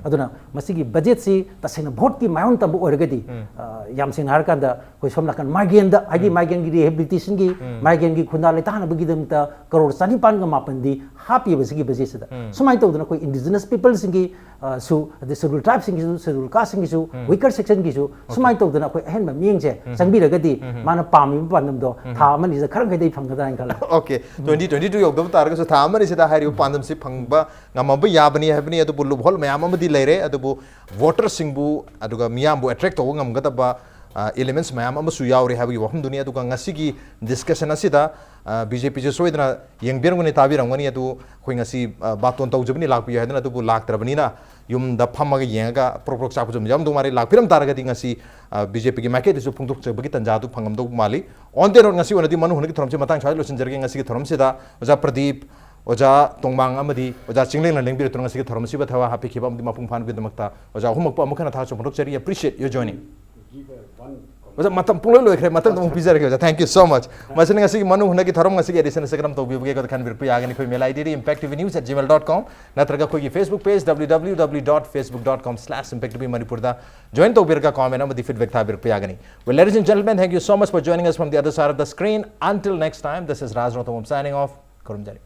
ꯑꯗꯨꯅ ꯃꯁꯤꯒꯤ ꯕꯖꯦꯠꯁꯤ ꯇꯁꯦꯡꯅ ꯚꯣꯠꯀꯤ ꯃꯥꯏꯑꯣꯟ ꯇꯝꯕ ꯑꯣꯏꯔꯒꯗꯤ, ꯑ, ꯌꯥꯝ ꯁꯦꯡꯅ ꯍꯥꯏꯔꯀꯥꯟꯗ ꯑꯩꯈꯣꯏ ꯁꯣꯝ ꯅꯥꯀꯟ ꯃꯥꯏꯒ꯭ꯔꯦꯟꯗ, ꯍꯥꯏꯗꯤ ꯃꯥꯏꯒ꯭ꯔꯦꯟꯒꯤ ꯔꯤꯍꯦꯕꯤꯂꯤꯇꯦꯁꯟꯒꯤ, ꯃꯥꯏꯒ꯭ꯔꯦꯟꯒꯤ ꯈꯨꯟꯗꯥ ꯂꯩꯇꯥꯅꯕꯒꯤꯗꯃꯛꯇ ꯀꯔꯣꯔ ꯆꯅꯤꯄꯥꯟꯒ ꯃꯥꯄꯟꯗꯤ ꯍꯥꯞꯄꯤꯕ ꯁꯤꯒꯤ ꯕꯖꯦꯠꯁꯤꯗ꯫ ꯁꯨꯃꯥꯏꯅ ꯇꯧꯗꯅ ꯑꯩꯈꯣꯏ ꯏꯟꯗꯤꯖꯤꯅꯁ ꯄꯤꯄꯜꯁꯤꯡꯒꯤ, ꯑ, ꯁꯨ, ꯑꯗꯩ ꯁꯦꯗꯨꯜ ꯇ꯭ꯔꯥꯏꯕꯁꯤꯡꯒꯤꯁꯨ, ꯁꯦꯗꯨꯜ ꯀꯥꯁꯁꯤꯡꯒꯤꯁꯨ, ꯋꯤꯀꯔ ꯁꯦꯛꯁꯟꯒꯤꯁꯨ, ꯁꯨꯃꯥꯏꯅ ꯇꯧꯗꯅ ꯑꯩꯈꯣꯏ ꯑꯍꯦꯟꯕ ꯃꯤꯠꯌꯦꯡꯁꯦ ꯆꯪꯕꯤꯔꯒꯗꯤ ꯃꯥꯅ ꯄꯥꯝꯃꯤꯕ ꯄꯥꯟꯗꯝꯗꯣ ꯊꯥ ꯑꯃꯅꯤꯁꯤꯗ ꯈꯔ ꯃꯈꯩꯗꯤ ꯐꯪꯒꯗ꯭ꯔꯥ ꯍꯥꯏꯅ ꯈꯜꯂꯦ꯫ ꯑꯣꯀꯦ, ꯇ꯭ꯋꯦꯟꯇꯤ ꯇ꯭ꯋꯦꯟꯇꯤ ꯇꯨ ꯌꯧꯗꯕ ꯇꯥꯔꯒꯁꯨ ꯊꯥ ꯑꯃꯅꯤꯁꯤꯗ ꯍꯥꯏꯔꯤꯕ ꯄꯥꯟꯗꯝꯁꯤ ꯐꯪꯕ ꯉꯝꯃꯕ ꯌꯥꯕꯅꯤ ꯍꯥꯏꯕꯅꯤ꯫ ꯑꯗꯨꯕꯨ ꯂꯨꯞꯍꯣꯜ ꯃꯌꯥꯝ ꯑꯃꯗꯤ ꯂꯩꯔꯦ꯫ ꯑꯗꯨꯕꯨ ꯚꯣꯇꯔꯁꯤꯡꯕꯨ ꯑꯗꯨꯒ ꯃꯤꯌꯥꯝꯕꯨ ꯑꯦꯇ꯭ꯔꯦꯛ ꯇꯧꯕ ꯉꯝꯒꯗꯕ, ꯑ, ꯏꯂꯤꯃꯦꯟꯁ ꯃꯌꯥꯝ ꯑꯃꯁꯨ ꯌꯥꯎꯔꯤ ꯍꯥꯏꯕꯒꯤ ꯋꯥꯐꯝꯗꯨꯅꯤ꯫ ꯑꯗꯨꯒ ꯉꯁꯤꯒꯤ ꯗꯤꯁꯀꯁꯟ ꯑꯁꯤꯗ, ꯑ, ꯕꯤ ꯖꯦ ꯄꯤꯁꯨ ꯁꯣꯏꯗꯅ ꯌꯦꯡꯕꯤꯔꯝꯒꯅꯤ, ꯇꯥꯕꯤꯔꯝꯒꯅꯤ꯫ ꯑꯗꯨ ꯑꯩꯈꯣꯏ ꯉꯁꯤ, ꯑ, ꯕꯥꯇꯣꯟ ꯇꯧꯖꯕꯅꯤ, ꯂꯥꯛꯄꯤꯌꯨ ꯍꯥꯏꯗꯅ, ꯑꯗꯨꯕꯨ ꯂꯥꯛꯇ꯭ꯔꯕꯅꯤꯅ ꯌꯨꯝꯗ ꯐꯝꯃꯒ ꯌꯦꯡꯉꯒ ꯄ꯭ꯔꯣꯛ ꯄ꯭ꯔꯣꯛ ꯆꯥꯛꯄꯁꯨ ꯑꯗꯨꯝ ꯌꯥꯎꯔꯝꯗꯧ ꯃꯥꯜꯂꯤ꯫ ꯂꯥꯛꯄꯤꯔꯝ ꯇꯥꯔꯒꯗꯤ ꯉꯁꯤ, ꯑ, ꯕꯤ ꯖꯦ ꯄꯤꯒꯤ ꯃꯥꯏꯀꯩꯗꯁꯨ ꯐꯣꯡꯗꯣꯛꯆꯕꯒꯤ ꯇꯥꯟꯖꯥꯗꯨ ꯐꯪꯉꯝꯗꯧ ꯃꯥꯜꯂꯤ꯫ On the road ꯉꯁꯤ ꯑꯣꯏꯅꯗꯤ ꯃꯅꯨꯡ ꯍꯨꯠꯅꯒꯤ ꯊꯧꯔꯝꯁꯤ ꯃꯇꯥꯡ ꯁ꯭ꯋꯥꯏꯗ ꯂꯣꯏꯁꯤꯟꯖꯔꯒꯦ꯫ ꯉꯁꯤꯒꯤ ꯊꯧꯔꯝꯁꯤꯗ ꯑꯣꯖꯥ ꯄ꯭ꯔꯗꯤꯞ, ꯑꯣꯖꯥ ꯇꯣꯡꯕꯥꯡ ꯑꯃꯗꯤ ꯑꯣꯖꯥ ꯆꯤꯡꯂꯦꯡꯅ ꯂꯦꯡꯕꯤꯔꯛꯇꯨꯅ ꯉꯁꯤꯒꯤ ꯊꯧꯔꯝꯁꯤꯕꯨ ꯊꯋꯥꯏ ꯍꯥꯞꯄꯤꯈꯤꯕ ꯑꯃꯗꯤ ꯃꯄꯨꯡ ꯐꯥꯍꯟꯕꯒꯤꯗꯃꯛꯇ ꯑꯣꯖꯥ ꯑꯍꯨꯝꯃꯛꯄꯨ ꯑꯃꯨꯛ ꯍꯟꯅ ꯊꯥꯒꯠꯆꯕ ꯐꯣꯡꯗꯣꯛꯆꯔꯤ꯫ Appreciate your joining. ꯑꯣꯖꯥ, ꯃꯇꯝ ꯄꯨꯡꯂꯣꯏ ꯂꯣꯏꯈ꯭ꯔꯦ, ꯃꯊꯪꯗ ꯑꯃꯨꯛ ꯄꯤꯖꯔꯒꯦ ꯑꯣꯖꯥ꯫ Thank you so much. ꯃꯁꯤꯅ ꯉꯁꯤꯒꯤ ꯃꯅꯨꯡ ꯍꯨꯠꯅꯒꯤ ꯊꯧꯔꯝ ꯉꯁꯤꯒꯤ ꯑꯦꯗꯤꯁꯟ ꯑꯁꯤ ꯀꯔꯝ ꯇꯧꯕꯤꯕꯒꯦ ꯍꯥꯏꯕꯗ ꯈꯟꯕꯤꯔꯛꯄ ꯌꯥꯒꯅꯤ꯫ ꯑꯩꯈꯣꯏ ꯃꯦꯜ ꯑꯥꯏ ꯗꯤꯗꯤ impact T V news at gmail dot com ꯅꯠꯇ꯭ꯔꯒ ꯑꯩꯈꯣꯏꯒꯤ Facebook page W W W dot facebook dot com slash impact T V Manipur ꯗ join ꯇꯧꯕꯤꯔꯒ comment ꯑꯃꯗꯤ feedback ꯊꯥꯕꯤꯔꯛꯄ ꯌꯥꯒꯅꯤ꯫ Well, ladies and gentlemen, thank you so much for joining us from the other side of the screen. Until next time, this is Raj Rothom signing off. ꯈꯨꯔꯨꯝꯖꯔꯤ꯫